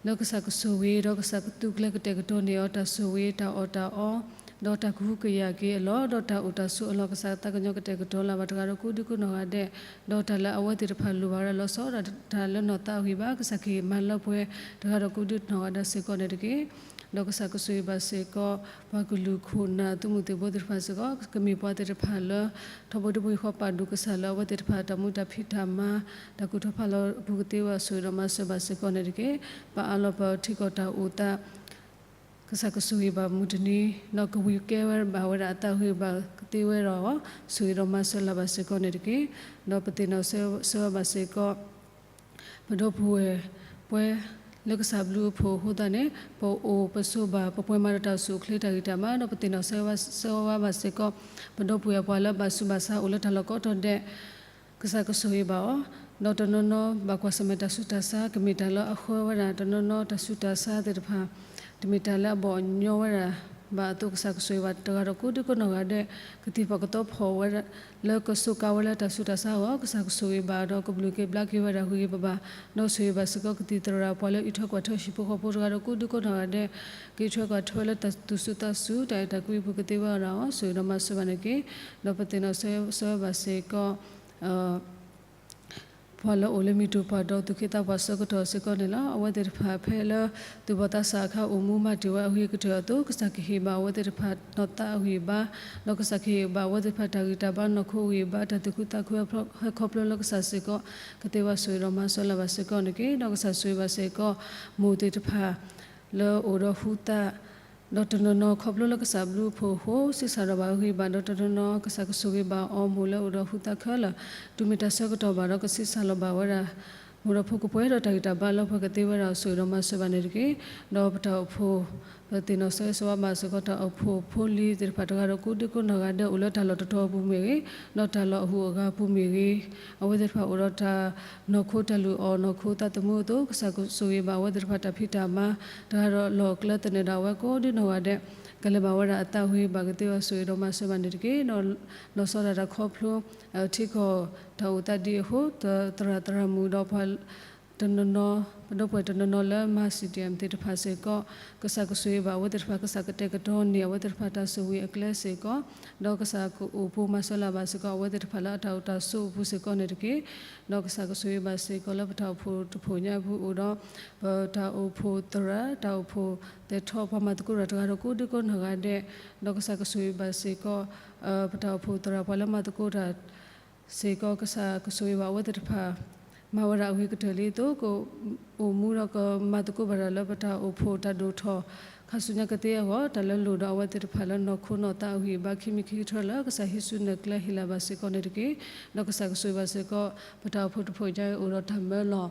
လၢကစၢ်ကဆိၣ်ဂ့ၤ ဒီးကစၢ်ကသူကျဲကတဲာ်ကတီၤန့ၢ်အီၤတၢ်ဆိၣ်ဂ့ၤတၢ်အီၣ်တၢ်အီ ဒီးတၢ်ကဟုကယာ်က့ၤအလီၢ်, ဒီးတၢ်အိၣ်တၢ်ဆိးအလီၢ် ကစၢ်သးကညီၤကတဲာ်ကတီၤလၢ်ဘၣ်တဂၤဒီးကိးဒံကိးနီၢ်ဂၤဒဲး, ဒီးတၢ်လၢအဝဲသ့ၣ်တဖၣ်လိၣ်ဘၣ်ဝဲဒၣ်လီၤဆီဒီးတၢ်လၢနီၢ်သးအဂံၢ်ဘါ ကစၢ်ကဟ့ၣ်မၤလၢပှဲၤတဂၤဒီးကိးဒံနီၢ်ဂၤဒဲးစ့ၢ်ကီးန့ၣ်တက့ၢ်. ဒီးကစၢ်ကဆိၣ်ဂ့ၤဘၣ်စ့ၢ်ကီး ပှၤကလုာ်ခိၣ်နၢ်သုးမုၢ်သံၣ်ဘိသ့ၣ်တဖၣ်စ့ၢ်ကီး ကမ့ၢ်ပှၤသ့ၣ်တဖၣ်လၢ ထီဘိတဘိယူၢ်ဃီပာ်ဒိၣ်ကစၢ်လၢအဝဲသ့ၣ်တဖၣ်တၢ်မူတၢ်ဖံးတၢ်မၤ တၢ်ကူၣ်ထီၣ်ဖးလီၤအပူၤကသ့ဝဲဆိၣ်ဂ့ၤဒီးမၤစၢၤဘၣ်စ့ၢ်ကီးန့ၣ်တက့ၢ်. ပအးလီၤပထံကီၢ်တၢ်အိၣ်သး ကစၢ်ကဆိၣ်ဂ့ၤဘၣ်မုၢ်တနံၤ ဒီးကဝံၤကဲဝဲဘၣ်ဝဲဒၣ်အသးဂ့ၤဘၣ်ကသ့ဝဲဒီး ဆိၣ်ဂ့ၤဒီးမၤစၢၤလၢ်ဘၣ်စ့ၢ်ကီးန့ၣ်တက့ၢ်. ဒီးပသ့ၣ်နီၣ်ဆၢဝဲဘၣ်စ့ၢ်ကီး ပဒီပုၢ်ဝဲၢ် ပှဲၤလၢကစၢ်ဘျုးအဖှိၣ်အဃိသတးန့ၣ် ပအိၣ်ပဆိးဘၣ် ပပှဲၤမၤဒီးတၢ်အိၣ်ဆူၣ်အိၣ်ချ့တၢ်ဂံၢ်တၢ်ဘါ ဒီးပသ့ၣ်နီၣ်ဆၢဝဲဘၣ်စ့ၢ်ကီး ပဒီပုၢ်ဝဲၢ်ပှၤလၢဘၣ်ဆူးဘၣ်ဆါအိၣ်လၢတၢ်လီၢ်ကိးတီၤဒဲး ကစၢ်ကဆိၣ်ဂ့ၤဘၣ်အီၤ, ဒီးတနီၤနီၤဘၣ်ကွၢ်ဆၢၣ်မဲာ်တၢ်ဆူးတၢ်ဆါ ကမ့ၢ်တၢ်လၢအဃၢဝဲဒၣ် တနီၤနီၤတၢ်ဆူးတၢ်ဆါသ့ၣ်တဖၣ် တမ့ၢ်တၢ်လၢအဘီၣ်အညီဝဲဒၣ်ဘၣ်အသိး ကစၢ်ကဆိၣ်ဂ့ၤဘၣ်တဂၤဒီးကိးဒံကိးနီၢ်ဂၤဒဲး ကသံၣ်ဖီၣ်ကသီဖီၣ်ဝဲဒၣ် လၢကစူးကါဝဲလၢတၢ်ဆူးတၢ်ဆါအဂီၢ် ကစၢ်ကဆိၣ်ဂ့ၤဘၣ်ဒီးကဘျုးက့ၤဘျါက့ၤဝဲဒၣ်ဂ့ၤဂ့ၤဘၣ်ဘၣ်, ဒီးဆိၣ်ဂ့ၤဘၣ်စ့ၢ်ကီးကသံၣ်သရၣ်ပှၤလၢအံးထွဲကွၢ်ထွဲဟံၣ်ဖိဃီဖိတဂၤဒီးကိးဒံကိးနီၢ်ဂၤဒဲး ကအံးထွဲကွၢ်ထွဲလၢတၢ်သူၣ်စူၤသးစူၤ တၢ်အဲၣ်တၢ်ကွံအပူၤကသ့ဝဲဒၣ်အီၤ ဆိၣ်ဂ့ၤဒီးမၤစၢၤဘၣ်န့ၣ်တက့ၢ်. ဒီးပသ့ၣ်နီၣ်ဆၢဝဲဘၣ်စ့ၢ်ကီး ပှၤလၢအိၣ်လၢမုၢ်တူၢ်ပှၢ်ဒီးသူၣ်က့သးပှၢ်ဆၢကတီၢ်စ့ၢ်ကီးန့ၣ်လီၤ. အဝဲသ့ၣ်တဖၣ်ဖဲလၢသူၣ်ဘီၣ်သးစၢ်အခါအိၣ်မူမၤတ့ၢ်ဝဲအဂ့ၤကတၢၢ်အသိး ကစၢ်ကဟ့ၣ်ဘၣ်အဝဲသ့ၣ်တဖၣ်နီၢ်သးအဂံၢ်အဘါ, ဒီးကစၢ်ကဟ့ၣ်ဘၣ်အဝဲသ့ၣ်တဖၣ်တၢ်ဂံၢ်တၢ်ဘါနီၢ်ခိအဂံၢ်အဘါ တၢ်သူၣ်ခုသးခုဟဲခီဖျိလၢကစၢ်စ့ၢ်ကီး ကသ့ဝဲဆိၣ်ဂ့ၤဒီးမၤစၢၤလၢ်ဘၣ်စ့ၢ်ကီးန့ၣ်တက့ၢ်. ဒီးကစၢ်ဆိၣ်ဂ့ၤဘၣ်စ့ၢ်ကီး မိၢ်သ့ၣ်တဖၣ် လၢအိၣ်ဒီးဟူသး ဒီးတနီၤနီၤခီဖျိလၢကစၢ်ဘျုးအဖှိၣ်အဃိ ဆံးစၢ်ဒီးဘၣ်အဂံၢ်ဘါ ဒီးတနီၤနီၤကစၢ်ကဆိၣ်ဂ့ၤဘၣ်အီၤ မိၢ်လၢအိၣ်ဒီးဟူသးခဲလၢာ် တုၤမ့ၢ်တၢ်ဆၢကတီၢ်ဘၣ်ဒီးကဆံးစၢ်လီၤဘၣ်ဝဲဒၣ် မိၢ်ဒီးဖိကပှဲၤဒီးတၢ်ဂံၢ်တၢ်ဘါလၢပှဲၤကသ့ဝဲဒၣ်အီၤ ဆိၣ်ဂ့ၤဒီးမၤစၢၤဘၣ်န့ၣ်တက့ၢ်. ဒီးပတၢ်အိၣ်ဖှိၣ် ပသ့ၣ်နီၣ်ဆၢဂ့ၤဆၢဝါဘၣ်စ့ၢ်ကီး တၢ်အိၣ်ဖှိၣ်ဖိလံၤသ့ၣ်တဖၣ်တဂၤဒီးကိးဒံကိးနီၢ်ဂၤဒဲး အိၣ်လၢတၢ်လီၢ်တတီၤအပူၤမ့ၢ်ဂ့ၤ, ဒီးတၢ်လီၢ်အဂုၤအဂၤအပူၤမ့ၢ်ဂ့ၤ, အဝဲသ့ၣ်တဖၣ်အိၣ်ဒီးတၢ်နီၢ်ခိတၢ်လုၢ်အီၣ်နီၢ်ခိသးသမူအသိး ကစၢ်ကဆိၣ်ဂ့ၤဘၣ်အဝဲသ့ၣ်တဖၣ်တၢ်ဖံးတၢ်မၤ တဂၤဒီးလီၢ်ကျဲသနၢၣ်ဒၣ်ဝဲကိးဒံနီၢ်ဂၤဒဲး ကလဲၤဘၣ်ဝဲဒၣ်အသးဝံၤဘၣ်ကသ့ဝဲဆိၣ်ဂ့ၤဒီးမၤစၢၤဘၣ်န့ၣ်တက့ၢ်. ဒီးလီၤဆီဒၣ်တၢ်ခီဖျိ ထံကီၢ်တၢ်အိၣ်သးဒ်အဃိ သရၣ်သရၣ်မုၣ်ဒီးပှၤ တနီၤနီၤ ပဒီပုၢ်ဝဲၢ်တနီၤနီၤလၢမၤ စီၣ်ဒံၣ်အၣ် သ့ၣ်တဖၣ်စ့ၢ်ကီး ကစၢ်ကဆိၣ်ဂ့ၤဘၣ်အဝဲသ့ၣ်တဖၣ် ကစၢ်ကတဲာ်ကတီၤန့ၢ်အဝဲသ့ၣ်တဖၣ်တၢ်ဆိၣ်ဂ့ၤအကျဲစ့ၢ်ကီး, ဒီးကစၢ်ကအိၣ်ပိၤမၤစၢၤလၢ်ဘၣ်စ့ၢ်ကီး အဝဲသ့ၣ်တဖၣ်လၢအတၢ်အိၣ်တၢ်ဆိးအပူၤစ့ၢ်ကီးန့ၣ်တက့ၢ်. ဒီးကစၢ်ကဆိၣ်ဂ့ၤဘၣ်စ့ၢ်ကီးလၢပတၢ်အိၣ်ဖှိၣ်တဖှိၣ်ညါအပူၤအိၣ်ဒီး ပတၢ်အိၣ်ဖှိၣ်သရၣ် တၢ်အိၣ်ဖှိၣ်သဲးထီၣ် ပှၤမၤသကိးတၢ်တဂၤဒီးကိးဒံကိးနီၢ်ဂၤဒဲး, ဒီးကစၢ်ကဆိၣ်ဂ့ၤဘၣ်စ့ၢ်ကီး ပတၢ်အိၣ်ဖှိၣ်သရၣ်ပှၤလၢမၤသကိးတၢ် စ့ၢ်ကီး ကစၢ်ကဆိၣ်ဂ့ၤဘၣ်အဝဲသ့ၣ်တဖၣ် မၤဝဲဒၣ်အဂ့ၤကတၢၢ်လံအသိး ကအိၣ်မူဒီးကမၤသကိးဘၣ်တၢ်လၢပတၢ်အိၣ်ဖှိၣ်တၢ်ဒိၣ်ထီၣ် ခါဆူညါကသ့အဂီၢ် တၢ်လၢလိၣ်ဒီးအဝဲသ့ၣ်တဖၣ်လၢနီၢ်ခိနီၢ်သးအဂံၢ်အဘါခံမံၤခံကထၢလၢ ကစၢ်ဟံးစုနဲၣ်ကျဲဟ့ၣ်လၢ်ဘၣ်စ့ၢ်ကီးန့ၣ်တက့ၢ်. ဒီးကစၢ်ကဆိၣ်ဂ့ၤဘၣ်စ့ၢ်ကီး ပတၢ်အိၣ်ဖှိၣ်တဖှိၣ်ညါအံၤအိၣ်ဒီးတၢ်မၢလီၤ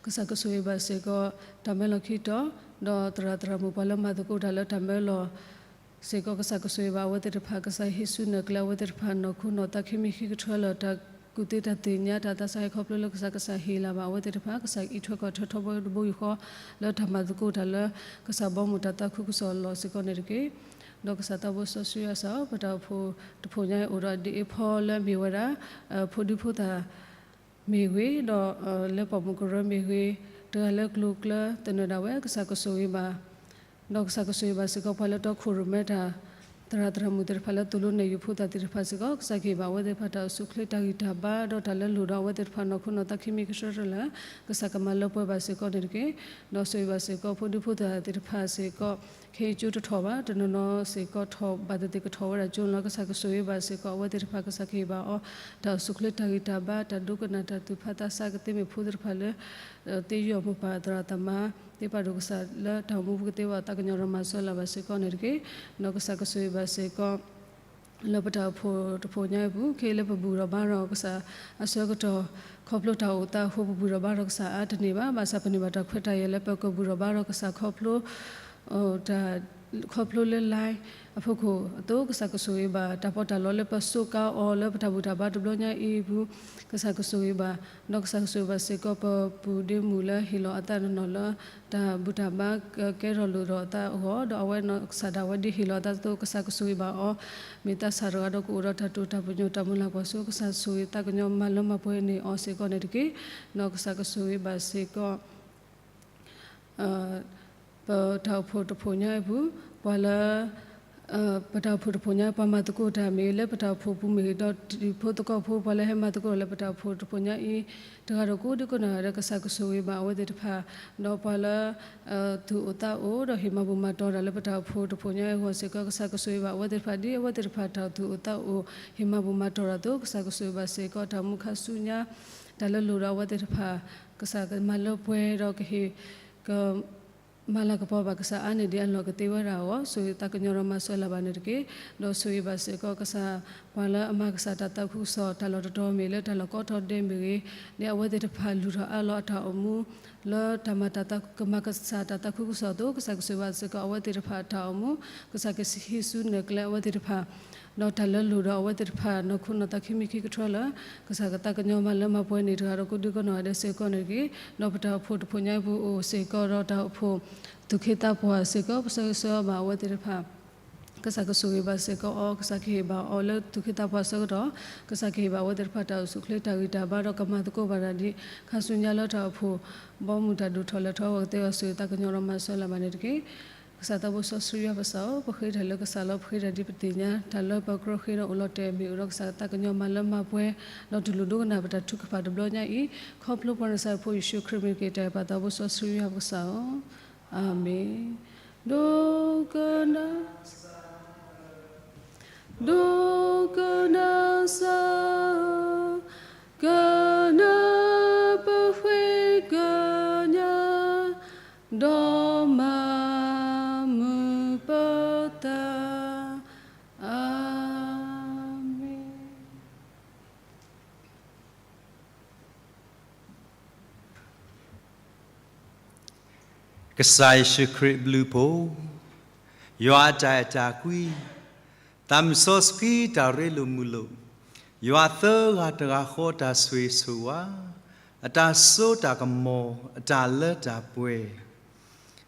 ကစၢ်ကဆိၣ်ဂ့ၤဘၣ်စ့ၢ်ကီး တၢ်မၢလီၤခံတီၤ, ဒီးသရၣ်သရၣ်မုၣ်ပှၤလၢမၤသကိးတၢ်လၢတၢ်မၢလီၤစ့ၢ်ကီး ကစၢ်ကဆိၣ်ဂ့ၤဘၣ်အဝဲသ့ၣ်တဖၣ် ကစၢ်ဟံးစုနဲၣ်ကျဲအဝဲသ့ၣ်တဖၣ်နီၢ်ခိနီၢ်သးခံမံၤခံကထၢလၢတၢ်ကူၣ်သ့တၢ်သ့ၣ်ညါတၢ်သးစၢ်ဟဲခီဖျိလၢကစၢ် ကစၢ်ဟ့ၣ်လၢ်ဘၣ်အဝဲသ့ၣ်တဖၣ် ကစၢ်အံးထွဲကွၢ်ထွဲထီဘိတဘိယူၢ်ဃီ လၢတၢ်မၤသကိးတၢ်လၢ ကစၢ်ဘီမုၢ်တၢ်သးခုကစီၣ်အလီၢ်စ့ၢ်ကီးန့ၣ်တက့ၢ်. ဒီးကစၢ်သးဘိစီဆှံအစၢ် ပတၢ်အိၣ်ဖှိၣ်တဖှိၣ်ညါအံၤအိၣ်ဒီးဒ်အံၤဖီလၢမ့ၢ်ဝဲဒၣ် ဖိဒံဖိသၣ် မ့ၢ်ဂ့ၤ, ဒီးလၢပိာ်မုၣ်ကရၢမ့ၢ်ဂ့ၤ, တဂၤလၢကျိၤကျဲသနၢၣ်ဒၣ်ဝဲ ကစၢ်ကဆိၣ်ဂ့ၤဘၣ်, ဒီးကစၢ်ကဆိၣ်ဂ့ၤဘၣ်စ့ၢ်ကီး ပှၤလၢတီခိၣ်ရိၣ်မဲတၢ် သရၣ်သရၣ်မုၣ်သ့ၣ်တဖၣ်လၢသိၣ်လိနဲၣ်ယုၢ်ဖိသၣ်သ့ၣ်တဖၣ်စ့ၢ်ကီး ကစၢ်ကဟ့ၣ်ဘၣ်အဝဲသ့ၣ်တဖၣ်တၢ်အိၣ်ဆူၣ်အိၣ်ချ့တၢ်ဂံၢ်တၢ်ဘါ ဒီးတၢ်လၢလိၣ်ဒီးအဝဲသ့ၣ်တဖၣ်နီၢ်ခိနီၢ်သးခံမံၤကဆှၢတလၢ် ကစၢ်ကမၤလၢပှဲၤဘၣ်စ့ၢ်ကီးန့ၣ်တက့ၢ်. ဒီးဆိၣ်ဂ့ၤဘၣ်စ့ၢ်ကီး ဖိဒံဖိသၣ်သ့ၣ်တဖၣ်စ့ၢ်ကီး ခဲအံၤကၠိတထီၣ်ဘၣ် တနီၤနီၤစ့ၢ်ကီးထီၣ်ဘၣ်သ့ၣ်သ့ၣ်ကထီၣ်ဝဲဒၣ်ကၠိန့ၣ်လီၤ. ကစၢ်ကဆိၣ်ဂ့ၤဘၣ်စ့ၢ်ကီး အဝဲသ့ၣ်တဖၣ် ကစၢ်ကဟ့ၣ်ဘၣ်အီၤ တၢ်အိၣ်ဆူၣ်အိၣ်ချ့တၢ်ဂံၢ်တၢ်ဘါ တၢ်ဒိကနၣ်တၢ်သူၣ်ဖးသးစၢ်ကသ့မ့ၢ်ဖိသ့ၣ်တဖၣ်လၢ သ့ယီၢ်မိၢ်ပၢ်သရၣ်သမါ သ့ပာ်ဒိၣ်ကစၢ်လၢတၢ်အိၣ်မူပူၤကသ့ဝဲအသးကညီၤဒီးမၤစၢၤလၢ်ဘၣ်စ့ၢ်ကီးန့ၣ်တက့ၢ်. ဒီးကစၢ်ကဆိၣ်ဂ့ၤဘၣ်စ့ၢ်ကီး လၢပတၢ်အိၣ်ဖှိၣ်တဖှိၣ်ညါအံၤပူၤ ခဲအံၤလၢပဘူၣ်ထီၣ်ဘါထီၣ်ကစၢ်အဆၢကတီၢ် ခီဖျိတၢ်အိၣ်သးအဃိ ပဘူၣ်ထီၣ်ဘါထီၣ်ကစၢ်အါတန့ၢ်ဘၣ်. ဘၣ်ဆၣ်ပန့ၢ်ဘၣ်တၢ်ခွဲးတၢ်ယာ်လၢပကဘူၣ်ထီၣ်ဘါထီၣ်ကစၢ်ခီဖျိ တၢ် ခီဖျိလၢ line အဖီခိၣ်အသိး ကစၢ်ကဆိၣ်ဂ့ၤဘၣ် တၢ်ပီးတၢ်လီလၢပစူးကါအီၤလၢပတၢ်ဘူၣ်တၢ်ဘါတဘျီညါအံၤအပူၤ ကစၢ်ကဆိၣ်ဂ့ၤဘၣ်, ဒီးကစၢ်ကဆိၣ်ဂ့ၤဘၣ်စ့ၢ်ကီးပပုၢ်ဒ့မုၣ်လၢဟ့ၣ်လီၤအသးနီၢ်နီၢ်လၢ တၢ်ဘူၣ်တၢ်ဘါကကဲထီၣ်လိၣ်ထီၣ်အသးအဂီၢ် ဒီးအဝဲနီၢ်ကစၢ်ဒၣ်ဝဲဒ်ဟ့ၣ်လီၤအသးအသိး ကစၢ်ကဆိၣ်ဂ့ၤဘၣ်အီၤ မ့ၢ်သးစၢ်တဂၤဒီးကအိၣ်ဒီးတၢ်တိာ်တၢ်ပညိၣ်တၢ်မုၢ်လၢ်ကွၢ်စိ ကစၢ်ဆိၣ်ဂ့ၤသးကညီၤမၤလၢမၤပှဲၤန့ၢ်အီၤစ့ၢ်ကီးန့ၣ်တက့ၢ်. ဒီးကစၢ်ကဆိၣ်ဂ့ၤဘၣ်စ့ၢ်ကီး ပတၢ်အိၣ်ဖှိၣ်တဖှိၣ်ညါအံၤပူၤ ပှၤလၢ ပတၢ်အိၣ်ဖှိၣ်တဖှိၣ်ညါ ပှၤမၤသကိးတၢ်မ့ၢ်ဂ့ၤ လၢပတၢ်အိၣ်ဖှိၣ်ပူၤမ့ၢ်ဂ့ၤ ဒီးတံၤဖိသကိးဖိ ပှၤလၢဟဲမၤသကိးလၢပတၢ်အိၣ်ဖှိၣ်တဖှိၣ်ညါအံၤ တဂၤဒီးကိးဒံကိးနီၢ်ဂၤဒဲး ကစၢ်ကဆိၣ်ဂ့ၤဘၣ်အဝဲသ့ၣ်တဖၣ်, ဒီးပှၤလၢ သူၣ်အိၣ်သးအိၣ် ဒီးဟ့ၣ်မၤဘူၣ်မၤတီၢ်တၢ်လၢပတၢ်အိၣ်ဖှိၣ်တဖှိၣ်ညါအံၤအဂီၢ်စ့ၢ်ကီး ကစၢ်ကဆိၣ်ဂ့ၤဘၣ်အဝဲသ့ၣ်တဖၣ် ဒ်အဝဲသ့ၣ်တဖၣ်တၢ်သူၣ်အိၣ်သးအိၣ် ဟ့ၣ်မၤဘူၣ်မၤတီၢ်တၢ်အသိး ကစၢ်ကဆိၣ်ဂ့ၤဘၣ်စ့ၢ်ကီး တၢ်အိၣ်မူခါဆူညါ တၢ်လၢလိၣ်ဒီးအဝဲသ့ၣ်တဖၣ် ကစၢ်ကမၤလၢပှဲၤဒီးကဟ့ၣ် က မၤလၤကပီၤဘၣ်ကစၢ်အါန့ၢ်ဒံးအလီၢ်ကသ့ဝဲဒၣ်အဂီၢ် ဆိၣ်ဂ့ၤသးကညီၤဒီးမၤစၢၤလၢ်ဘၣ်န့ၣ်တက့ၢ်. ဒီးဆိၣ်ဂ့ၤဘၣ်စ့ၢ်ကီးကစၢ် ပှၤလၢအမၤကစၢ်တၢ်သးခုကစီၣ် တၢ်လီၢ်တတီၤမ့ၢ်ဂ့ၤ လၢတၢ်လီၢ်ကိးတီၤဒဲးမ့ၢ်ဂ့ၤ ဒ်အဝဲသ့ၣ်တဖၣ်လုၢ်ထီၣ်အါလီၤအတၢ်အိၣ်မူ လၢတၢ်မၤတၢ်သး ကမၤကစၢ်တၢ်သးခုကစီၣ်အသိး ကစၢ်ကဆိၣ်ဂ့ၤဘၣ်စ့ၢ်ကီးအဝဲသ့ၣ်တဖၣ်အတၢ်အိၣ်မူ ကစၢ်ကဟံးစုနဲၣ်ကျဲအဝဲသ့ၣ်တဖၣ် ဒီးတၢ်လၢလိၣ်ဒီးအဝဲသ့ၣ်တဖၣ် နီၢ်ခိနီၢ်သးခံမံၤခံကထၢလၢ ကစၢ်ကသးကညီၤမၤလၢမၤပှဲၤန့ၢ်တဂၤဒီးကိးဒံကိးနီၢ်ဂၤဒဲးစ့ၢ်ကီးန့ၣ်တက့ၢ်. ဒီးပတၢ်အိၣ်ဖှိၣ်တဖှိၣ်ညါအံၤပူၤအိၣ်စ့ၢ်ကီးဒီးတၢ်အိၣ်ဖှိၣ် သူၣ်က့သးပှၢ်စ့ၢ်ကီး ပဆၢဂ့ၤဆၢဝါဘၣ်အဝဲသ့ၣ်တဖၣ် ကစၢ်ကဆိၣ်ဂ့ၤဘၣ်စ့ၢ်ကီးအီၤ ကစၢ်ကဟ့ၣ်ဘၣ်အီၤလၢသူၣ်က့သးပှၢ်ဆၢကတီၢ် ကစၢ်ကဟ့ၣ်ဘၣ်အဝဲသ့ၣ်တဖၣ်တၢ်အိၣ်ဆူၣ်အိၣ်ချ့တၢ်ဂံၢ်တၢ်ဘါဒီးကမၤသကိးဘၣ်တၢ်ဒ် ခါဆူညါလၢတၢ်အိၣ်ဖှိၣ် ဘီမုၢ်တၢ်ဒိၣ်ထီၣ်လဲၤထီၣ်အဂီၢ်ကသ့အဂီၢ် ဆိၣ်ဂ့ၤသးကညီၤဒီးမၤစၢၤလၢ်ဘၣ်န့ၣ်တက့ၢ်. ကစၢ်သးဘိစီဆှံယွၤပကစၢ်ဧၢ, ပဃ့တၢ်လၢကစၢ်လီၤ. ပဃ့တၢ်ဒ်ပသ့ၣ်ညါ တၢ်လၢပကြၢးဃ့ဒီးအိၣ်လီၤတဲာ်မ့ၢ်အိၣ်ဒီးကစၢ်သးကညီၤမၤလၢမၤပှဲၤ ဒီးတူၢ်လိာ်ဒိကနၣ်ပတၢ်ထုကဖၣ်တဘျီညါအံၤ ခီဖျိပှၤနၢ်စၢ်ဖိယ့ၣ်ၡူးခရံာ်မ့ၢ်တက့ၢ်. တၢ်အဲၣ်ပၢ်သးဘိစီဆှံယွၤပကစၢ်ဧၢ, အၤမ့ၣ်. ဒိကနၣ် ဒိကနၣ်စၢ်, ကနၣ်ပဃ့ကညး ဒီးမၤမုာ်ပသး, အၤမ့ၣ်. ကစၢ်ယ့ၣ်ၡူးခရံာ်အဘျုးအဖှိၣ်, ယွၤအတၢ်အဲၣ်တၢ်ကွံ, သးမုၣ်စီဆှံတၢ်ရ့လိာ်မုာ်လိာ်, ယွၤသၢဂၤတဂၤဃီတၢ်ဆိၣ်ဂ့ၤဆိၣ်ဝါ, အတၢ်စိတၢ်ကမီၤ, အတၢ်လၢတၢ်ပှဲၤ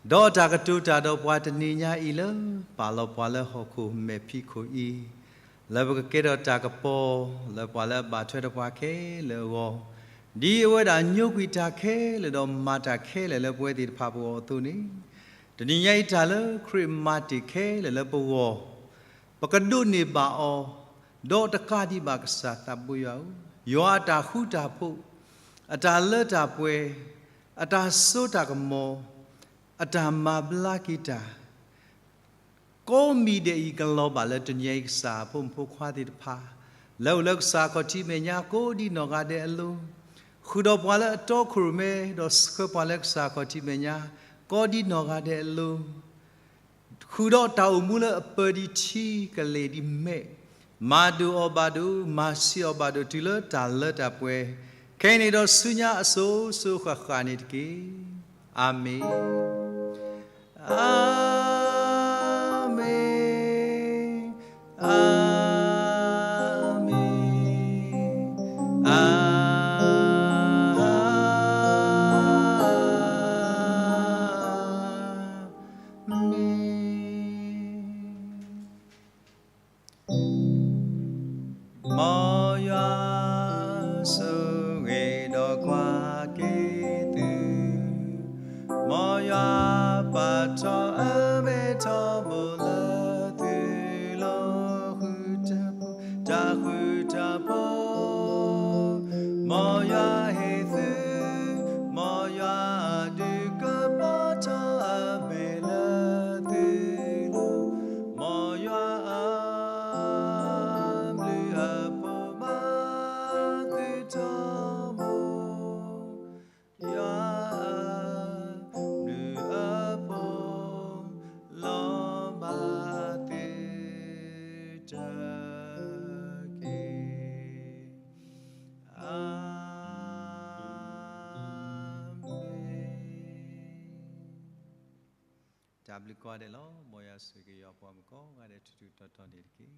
ဒီးတၢ်ကတိၤတၢ်ဒီးပှၤတနံၤညါအံၤလၢ ပာ်လီၤပှၤလၢဟီၣ်ခိၣ်မဲာ်ဖံးခိၣ်အံၤ, လၢပကကဲထီၣ်တၢ်ကပီၤ လၢပှၤလၢအဘၣ်ထွဲဒီးပှၤခဲလၢာ်အဂီၢ်, ဒ်အဝဲဒၣ်ညိကွံာ်တၢ်ခဲလၢာ်ဒီးမၤတၢ်ခဲလၢာ်လၢပဝဲသ့ၣ်တဖၣ်ပဂီၢ်အသိးန့ၣ်, တနံၤညါအံၤတၢ်လၢခရံာ်မၤတ့ၢ်ခဲလၢာ်လၢပဂီၢ်, ပကဒိးန့ၢ်ဘၣ်အီၤ, ဒီးတကးဒံးဘၣ်ကစၢ်သးဘိယွၤဧၢ, ယွၤအတၢ်ဃူတၢ်ဖိး, အတၢ်လၢတၢ်ပှဲၤ, အတၢ်စိတၢ်ကမီၤ, အတၢ်မၤဘျါက့ၤတၢ် ကိးမံၤဒဲးအံၤကလီၤဘၣ်လၢတနံၤအံၤကစၢ်အဖိမုၣ်ဖိခွါသ့ၣ်တဖၣ်, လၢအိၣ်လၢကစၢ်အခီၣ်ထံးမဲာ်ညါကိးဒံနီၢ်ဂၤဒဲးအလိၤ, ဃုာ်ဒီးပှၤလၢအတီခိၣ်ရိၣ်မဲ ဒီးဆှၢပှၤလၢကစၢ်အခီၣ်ထံးမဲာ်ညါ ကိးဒံနီၢ်ဂၤဒဲးအလိၤ, ဃုာ်ဒီးတၢ်အိၣ်မူလၢအပၢၤဒံးထံကလဲာ်ဒံးမဲာ်, မၤဒိၣ်အီၤဘၣ်ဒိၣ် မၤဆံးအီၤဘၣ်ဒိၣ်တုၤလၢတၢ်လၢတၢ်ပှဲၤ, ခဲအံၤန့ၣ်ဒီးဆူညါအစိၤစိၤဃၣ်ဃၣ်န့ၣ်တက့ၢ်. အၤမ့ၣ်, အၤမ့ၣ်, အၤမ့ၣ်, အၤမ့ၣ်. မ်ယွၤဆိၣ်ဂ့ၤဒီးကွၢ်က့ၤသု, မ်ယွၤပာ်ထီၣ်အမဲထီၣ်ဘိလၢသုလိၤ ဃုာ်တၢ်ဖိ, တၢ်ဃုာ်တၢ်ဖိ, မ်ယွၤဟ့ၣ်သု, မ်ယွၤဒုးကပီၤထီၣ်အမဲာ်လၢသုလိၤ, မ်ယွၤအဘျုးအဖှိၣ်ဘၣ်သုထီဘိ, ယွၤအဘျုးအဖှိၣ်လီၤဘၣ်သုတက့ၢ်. အၤမ့ၣ်. တၢ်ဘျုးကိးဂၤဒဲးလီၤ. မ်ယွၤဆိၣ်ဂ့ၤယွၤပှၤမုၣ်ကိးဂၤဒဲးထူထူတီတီန့ၣ်တက့ၢ်.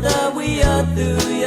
ဒီးဝံအသုး